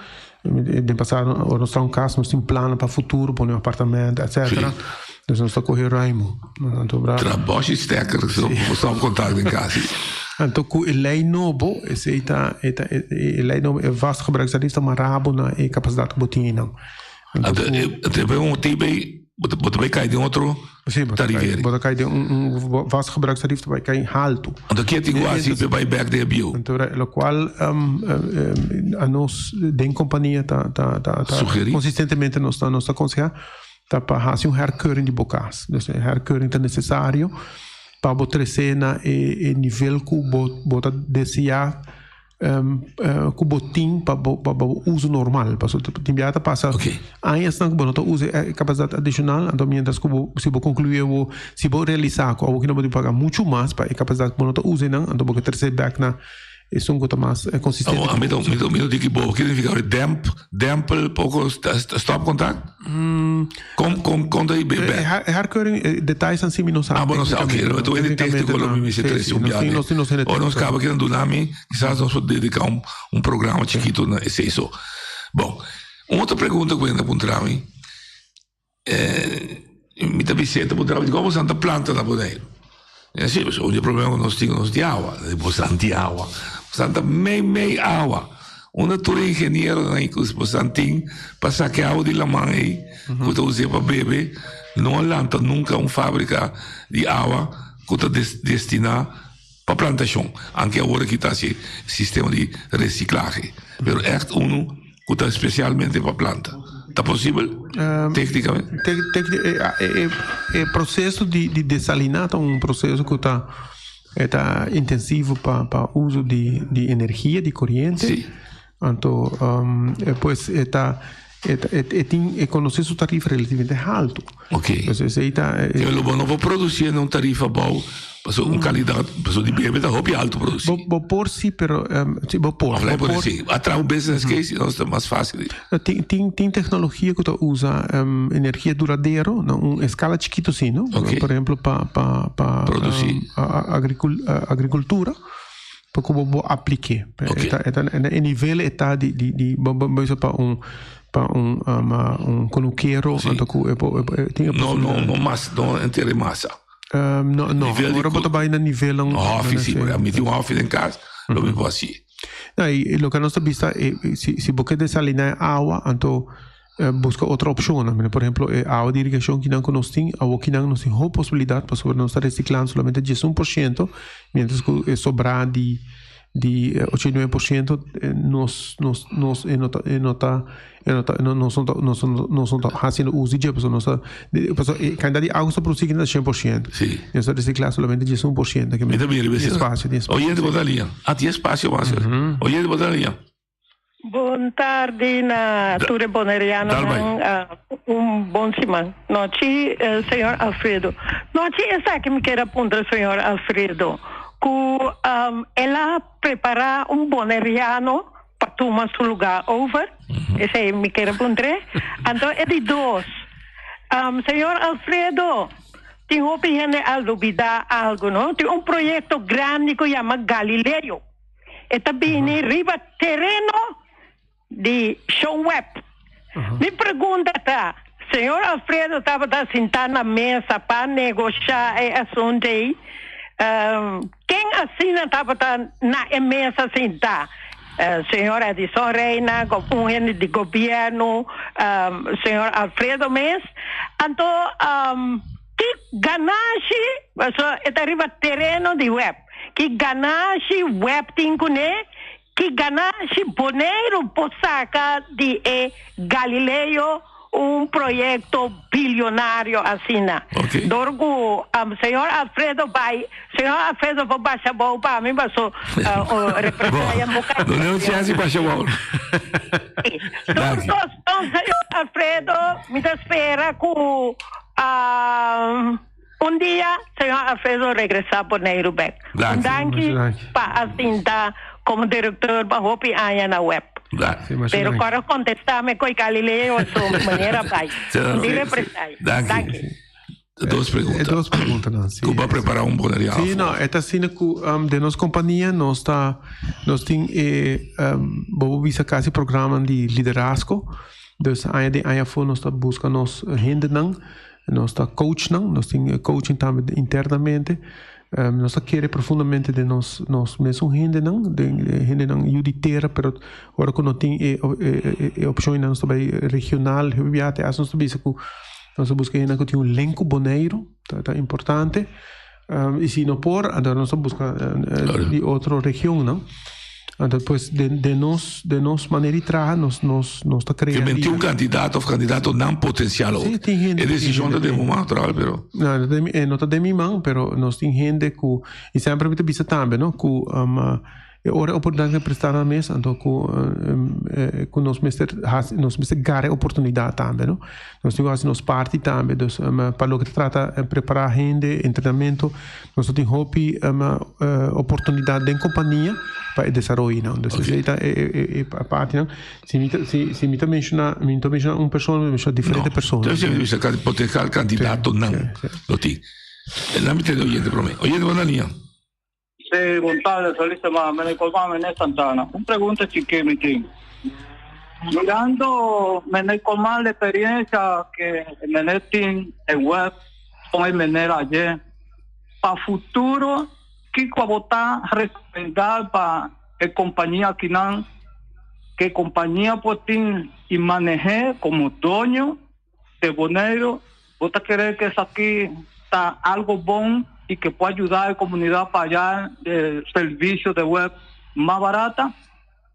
Den pasado ora nos ta un cas nos tin plannan pa futuro pone un apartamento etcetera dus nos ta coge ruimo. Tra boshi stekker so bo stop contact den cas. Anto ku e lei nobo, esei ta e ta e lei nobo e vastgebruikstarief ta mará bo na e kapasidat ku bo tin einan. Anto ku. Anto e un TB bo ta bo ta bai kai den otro tariferi. Bo ta kai den un un vastgebruikstarief ta bai kai haltu. Anto ke tin ku hasi pa bai bèk den e bieu? Anto lokual anos den kompania ta ta ta konsistentemente nos ta nos ta konsehá ta pa hasi un herkeuring di bo kas. Dus e herkeuring ta nesesario. Pa bo trese na e nivel ku bo bo ta deseá ku bo tin pa bo pa bo uso normal. Pasobra tin biaha ta pasa añasnan ku bo no ta usa e kapasidat adishonal, anto miéntras ku bo si bo konkluí bo si bo realisá ku awor ki no bo tin paga muchu mas pa e kapasidat ku bo no ta usa einan, anto bo ke trese bèk na Esun ku ta mas konsistente. Awor, mi ta mi ta di ki bo ki significa demp, dempel poko stopcontact? Kon kon kon ta e bek? E herkeuring e detailsnan si mi no sa. Ah bo no sa, oke. Lo tu hende tekniko lo mi mester trese un biaha. Ora nos kaba kinan duna mi kisas nos por dedica un un programa chikito na esei so. Bon, un otro pregunta ku hende a puntra mi. Mi ta bis'é, ta puntra mi, dikon boso ta planta na Boneiru? Mi a si, pasobra un di e problema ku nos tin, nos di awa. Boso di awa? Boso ta mei mei awa. Unda tur e ingenieronan ei ku boso tin pa saka e awa di laman ei ku ta us'é pa bebe, no a lanta nunka un fabrika di awa ku ta destiná pa plantashon. Anke awor aki ta hasi sistema di resiklahe, pero ègt unu ku ta spesialmente pa planta. Ta posibel teknikamente? E proseso di desaliná ta un proseso ku ta e ta intensivo pa uso di energia, di koriente. Anto pues e ta e tin e konosé su tarifa relativamente haltu. Ok. Esei ta. Lo bo no por produsí en un tarifa abou pasobra un kalidat pasobra di bebe ta hopi haltu produsí. Bo por si pero si bo por. Of lei por si a traha un business case nos ta mas fácil. Tin tin teknologia ku ta usa energia duradero na un eskala chikitu si no. Por ehemplo pa pa pa Produsí. agrikultura. Pa ku bo bo aplik'é. Ok. E ta e ta na e nivel e ta di di di bo bo bisa pa un pa un un konukero Sí. anto ku e por e tin e No no posibilidat. no mas no enter e masa. No no Nivel di ora bo ku ta bai na nivelnan Un hòfi si sí. por mi tin un hòfi den kas lo mi por hasié. No i loke nos ta bisa e si si bo ke desaliná e awa anto Buska otro opshonnan. Por ehemplo, e awa di irigashon kinan ku nos tin, awor kinan nos tin hopi posibilidat pasobra nos ta resiklando solamente diesun por shento, mientras ku e sobrá di di 89% nos nos nos e no ta e no ta e no ta nos no ta nos no nos no ta hasiendo uso di dje pasobra nos ta pasobra e kantidat di awa ku nos ta produsi kinan ta 100%. Sí. Nos ta resiklá solamente 11%. Mi ta mira Tin espasio, tin espasio. Oyente bo ta liña. Ah, tin espasio mas. Oyente bo ta liña. Bon tardi na tur e bonerianonan. Un bon siman. Nochi, señor Alfredo. Nochi esaki mi kier a puntra señor Alfredo ku el a prepara un boneriano pa tuma su lugar over. Esei mi kier a puntr'é. Anto e di dos, señor Alfredo, tin hopi hende a lubida algu, no? Tin un proyekto grandi ku yama Galileo. E ta bini riba tereno di Shon Webb. Mi pregunta ta, señor Alfredo tabata sintá na mesa pa negoshá e asuntu ei? Ken asina tabata na e mesa sintá? Señor Edison Reina, un hende di gobierno, señor Alfredo mes? Anto, ki ganashi, pasobra e ta riba tereno di Webb. Ki ganashi web tin kuné? Ki ganashi Boneiru por saka di e Galileo, un proyekto bilionario asina? Dor ku señor Alfredo bai, señor Alfredo por basha bou pa mi paso represaya bo kai. No debe chance basha bou. Tur kos bon señor Alfredo, mi ta spera ku. Un dia señor Alfredo regresá Boneiru bek. Un danki pa a sinta komo direktor pa hopi aña na web. Pero kòrda kontestá mi koe Galileo su manera bai. Un di represaya. Danki. Dos pregunta. E dos preguntanan, si. Ku bo a prepará un boneriano Sí, no, e ta asina ku den nos kompania nos ta nos tin e bo por bisa kasi programanan di liderazgo. Dus aña den aña afó nos ta buska nos hendenan. Nos ta coach nan, nos tin coaching tambe internamente. Nos ta kere profundamente den nos nos mesun hendenan, den hendenan yu di tera, pero ora ku no tin e e opshonnan nos ta bai regional hopi bia te hasta nos ta bisa ku nos ta buska hendenan ku tin un link ku Boneiru, ta ta importante. I si no por, anto nos ta buska di otro regionnan. Anto pues den den nos den nos manera di traha nos nos nos ta krea. Te menti un kandidato of kandidatonan potensial Sí, tin hende. E desishon ta den bo man natural, pero. No, no ta den mi, no ta den mi man, pero nos tin hende ku i semper mi ta bisa tambe no ku E ora e oportunidat ta prestá na mes, anto ku ku nos mester hasi, nos mester gara e oportunidat tambe, no? Nos tin ku hasi nos parti tambe. Dus pa loke ta trata prepará hende, entrenamentu, nos ta tin hopi oportunidat den kompania pa e desaroyonan. Dus esei ta e partinan. Si mi ta si mi ta menshoná, mi no ta menshoná un persona, mi ta menshoná diferente persona. No, mi ta menshoná potensial kandidatonan lo tin. Nan mi tende oyente promé. Oyente bo na liña. Sí, bon tarde, feliz semana. Me recorda Mené Santana. Un pregunta chiquí, mi team. Mirando Mené Colman la experiencia que Mené tiene en web con el Mené ayer, para futuro, ¿qué bota recomendar para la compañía que nan, que compañía por y maneje como dueño de Bonaire, vos te querés que es aquí está algo bon y que pueda ayudar a la comunidad para allá el servicio de web más barata.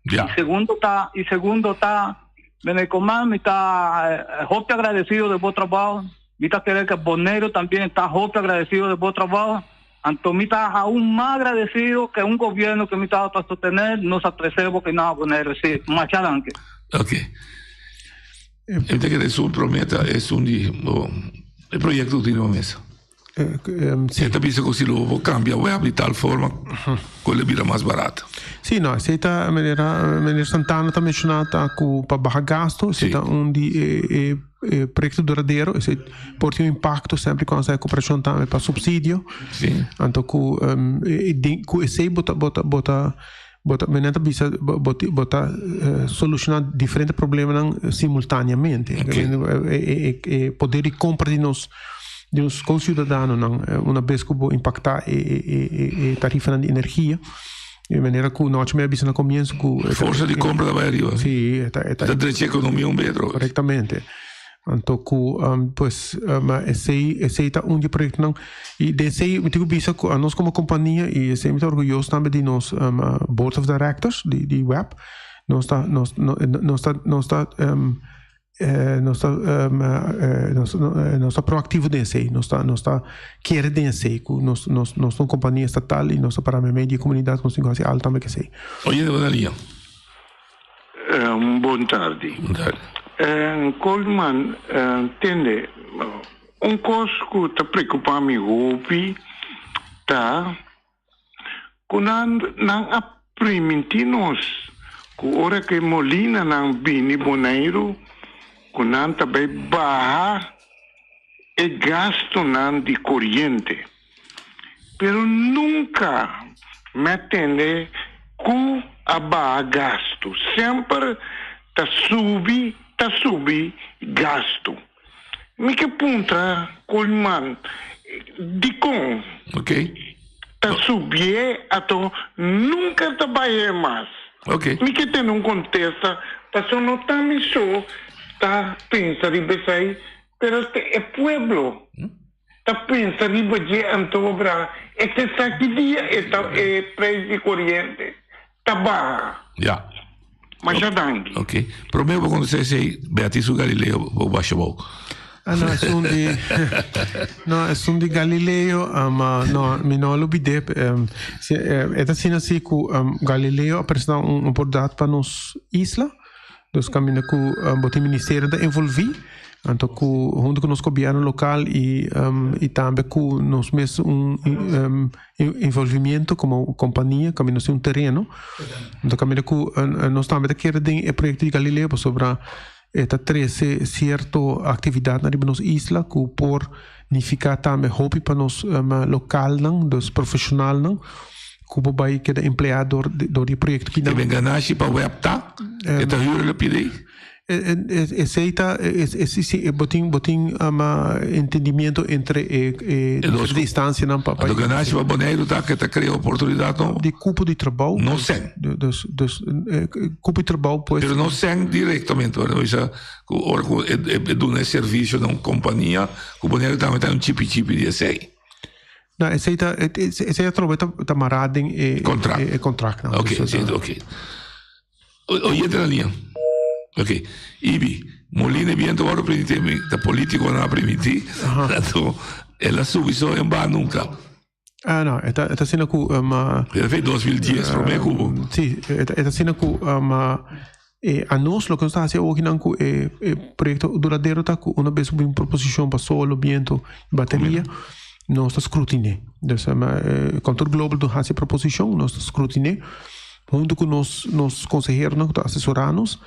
Ya. Y segundo está, y segundo está, Menecomán está eh, jope agradecido de vuestro trabajo. Mita querer que Bonero también está jope agradecido de vuestro trabajo. Antomita aún más agradecido que un gobierno que me está para sostener, nos apreciamos que nada Bonero, sí, macharanque. Ok. Ente que es un prometa, es un di, e proyecto tin riba mesa. Si. E ta bisa cu si lo bo cambia web di tal forma cu lo bira mas barato. Si, no, esey ta manera meneer Santana ta menciona ta cu pa baha gasto, esey ta un di e e proyecto duradero, esey por tin un impacto semper y cuando sa e cooperacion tambe pa subsidio. Anto cu cu esey bo ta bo ta bo ta Bo ta, meneer ta bisa, bo bo ta soluciona diferente problemanan simultaneamente. E e poder di compra di nos di nos conciudadanonan una bes cu bo impacta e e e tarifanan di energia di manera cu nochi mi a bisa na comienzo cu Forsa di compra ta bay ariba. Si, e ta e ta Ta drecha economia un beter. Correctamente. Anto ku pues esei esei ta un di e proyektonan i den esei mi tin ku bisa ku anos komo kompania i esei mi ta orguyoso tambe di nos board of directors di di web nos ta nos nos ta nos ta nos ta nos ta proaktivo den esei nos ta nos ta kere den esei ku nos nos nos ta un kompania estatal i nos ta para meimei di e komunidat nos tin ku hasi algu tambe ku esei. Oye de buena liña. Bon tardi. Bon tardi. Goldman, tende, un kos ku ta preokupá mi hopi ta ku nan nan a primintí nos ku ora ku e molinanan bini Boneiru ku nan ta bai baha e gastunan di koriente. Pero nunka mi a tende ku a baha gastu. Semper ta subi, ta subi gastu. Mi ke puntra Koolman dikon ta subié ato nunka ta bah'é mas. Mi ke tende un kontesta pasobra no ta mi so ta pensa riba esei pero ta e pueblo. Ta pensa riba dje anto obra e te sa ki dia e ta e prijs di koriente ta baha. Ya. Masha danki. Ok. Prome bo konosé esei Betty su Galileo bo basha bou. Ah no esun di no esun di Galileo ma no mi no a lubid'é si e ta asina si ku Galileo a presentá un oportunidat pa nos isla. Dus kaminda ku bo tin ministerio ta envolví, anto ku huntu ku nos gobièrnu lokal i i tambe ku nos mes un envolvimiento komo kompania kaminda nos tin un tereno. Anto kaminda ku nos tambe ta kere den e proyekto di Galileo pasobra e ta trese sierto aktividatnan riba nos isla ku por nifiká tambe hopi pa nos lokalnan, dus profeshonalnan. Ku bo bai keda empleá dor dor di e proyekto ki nan. E ben ganashi pa web ta? E ta hür lo pidi? Esei ta bo tin bo tin entendimiento entre e diferente instancianan pa. Anto ganashi pa Boneiru ta ke ta krea oportunidat nobo? Di kupo di trabou. No sèn. Dus dus kupo di trabou pues. Pero no sèn direktamente ora no bisa ku ora ku e duna e servisio na un kompania ku Boneiru tambe ta un chipi chipi di esei. No esei ta esei atrobe ta mará den e kontraktnan. Oke oke. Oyente na liña. Ok. Ibi, Molina e biento wòrdu primintí, mi ta polítikonan a primintí, anto el a subi so en ba nunka. Ah, no, e ta, e ta asina ku El a fei 2010, promé ku bo. Sí, e ta, e ta asina ku e anos loke nos ta hasi awokinan ku e e proyekto duradero ta ku una bes bin proposishon pa solo, biento, bateria, nos ta skrutiné. Dus Contour Global ta hasi e proposishon, nos ta skrutiné. Huntu ku nos nos konseheronan ku ta asesorá nos.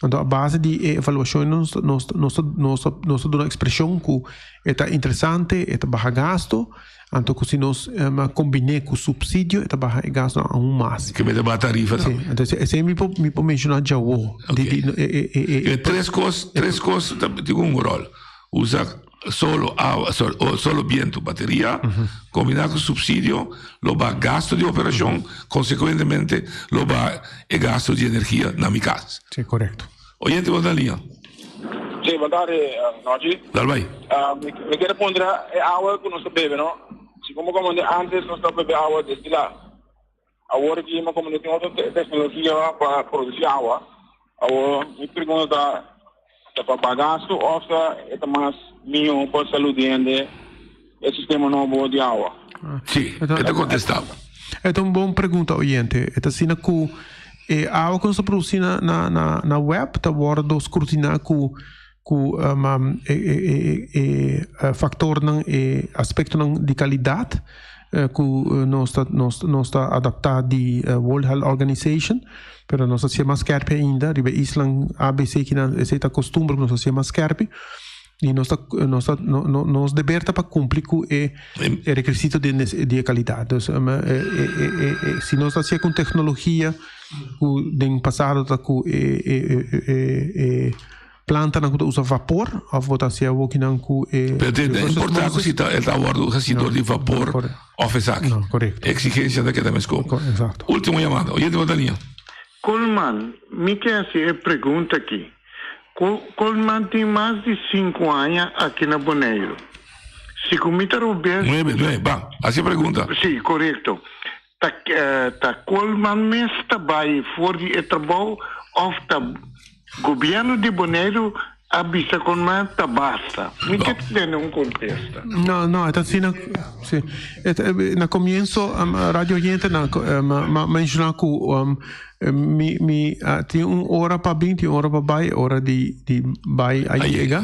Anto a base di e evaluashon nos nos nos ta nos ta nos ta duna ekspreshon ku e ta interesante, e ta baha gasto, anto ku si nos kombiné ku supsidio e ta baha e gastonan aun mas. Ke mester baha tarifa tambe. Si, entonces esei mi por mi por menshoná djawo. Di di e e e e. Tres kos tres kos ta tin un ròl. Usa solo awa, solo biento, bateria, combina cu subsidio, lo baha gasto di operacion, consecuentemente lo baha e gasto di energia na mi cas. Sí, correcto. Oyente, bo ta na liña. Sí, bon tarde, Nochi. Dal bai. Mi kier puntra e awa cu nos ta bebe, no? Si como como antes nos ta bebe awa destilá. Awor aki mi como no tin otro tecnologia pa produci awa, awor mi pregunta ta, ta pa baha gasto of ta e ta mas miho pa salud di hende e sistema nobo di awa? Si, e ta contesta. E ta un bon pregunta oyente. E ta asina cu e awa cu nos ta produci na na na web ta wordo scrutina cu cu e e e factornan e aspectonan di calidad cu nos ta nos nos ta adapta di World Health Organization pero nos ta hacié mas skerpi ainda riba e islan ABC kinan esey ta costumber cu nos ta hacié mas skerpi y nos ta nos ta nos deber ta pa cumpli cu e requisito di e calidad dus si nos ta hacié cu tecnologia cu den pasado ta cu e e Plantanan ku ta usa vapor òf bo ta hasi awokinan ku e. Pero te ta importá ku si ta el ta wòrdu hasi dor di vapor òf esaki. No, korekto. Eksigensia ta keda meskó. Eksakto. Último yamada. Oyente bo ta liña. Koolman, mi ke hasi e pregunta aki. Koolman tin mas di sinku aña aki na Boneiru. Si ku mi ta robes. Nuebe, nuebe. Ban, hasi e pregunta. Si, korekto. Ta ta Koolman mes ta bai for di e trabou òf ta Gobierno di Boneiru a bisa Koolman ta basta? Mi ke tene un kontesta. No, no, e ta asina, si. E ta, na komienso radio oyentenan m'a menshoná ku mi mi a tin un ora pa bin, tin un ora pa bai, e ora di di bai a yega.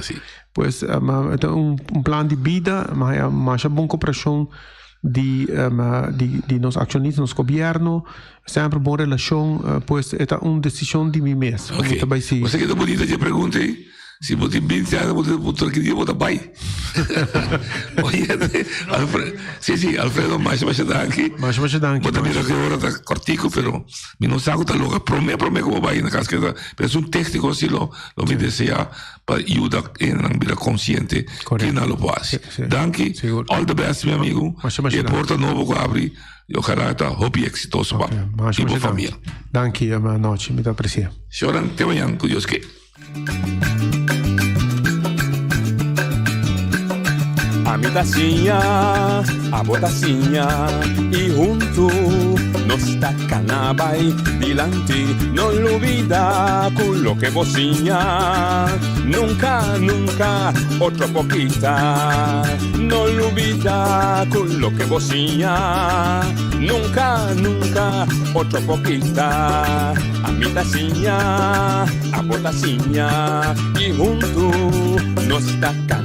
Pues e ta un plan di bida, m'a haña masha bon koperashon di di nos accionista, nos gobierno, semper bon relacion, pues e ta un decision di mi mes. Ok, ta bay si. Bo sa ke ta bunita dje pregunta ei? Si bo tin binti aña bo ta puntra ki dia bo ta bay. Oyente, Alfredo, si si, Alfredo masha masha danki. Masha masha danki. Bo ta mira ke ora ta kortiku pero mi no sa ku ta logra prome prome ku bo bay na kas keda, pero esun tekniko si lo lo mi desea. Pa yuda hendenan bira konsiente ki nan lo por hasi. Danki, all the best mi amigu. E porta nobo ku abri, ojalá ta hopi eksitoso pa bo i bo famia. Danki, anochi, mi ta apresia. Señornan, te mañan ku Dios ke. Ami ta siña, abo ta siña y huntu nos ta cana bay dilanti. No lubida cu loke bo siña nunca, nunca otro por kita. No lubida cu loke bo siña nunca, nunca otro por kita. Ami ta siña, abo ta siña y huntu nos ta cana.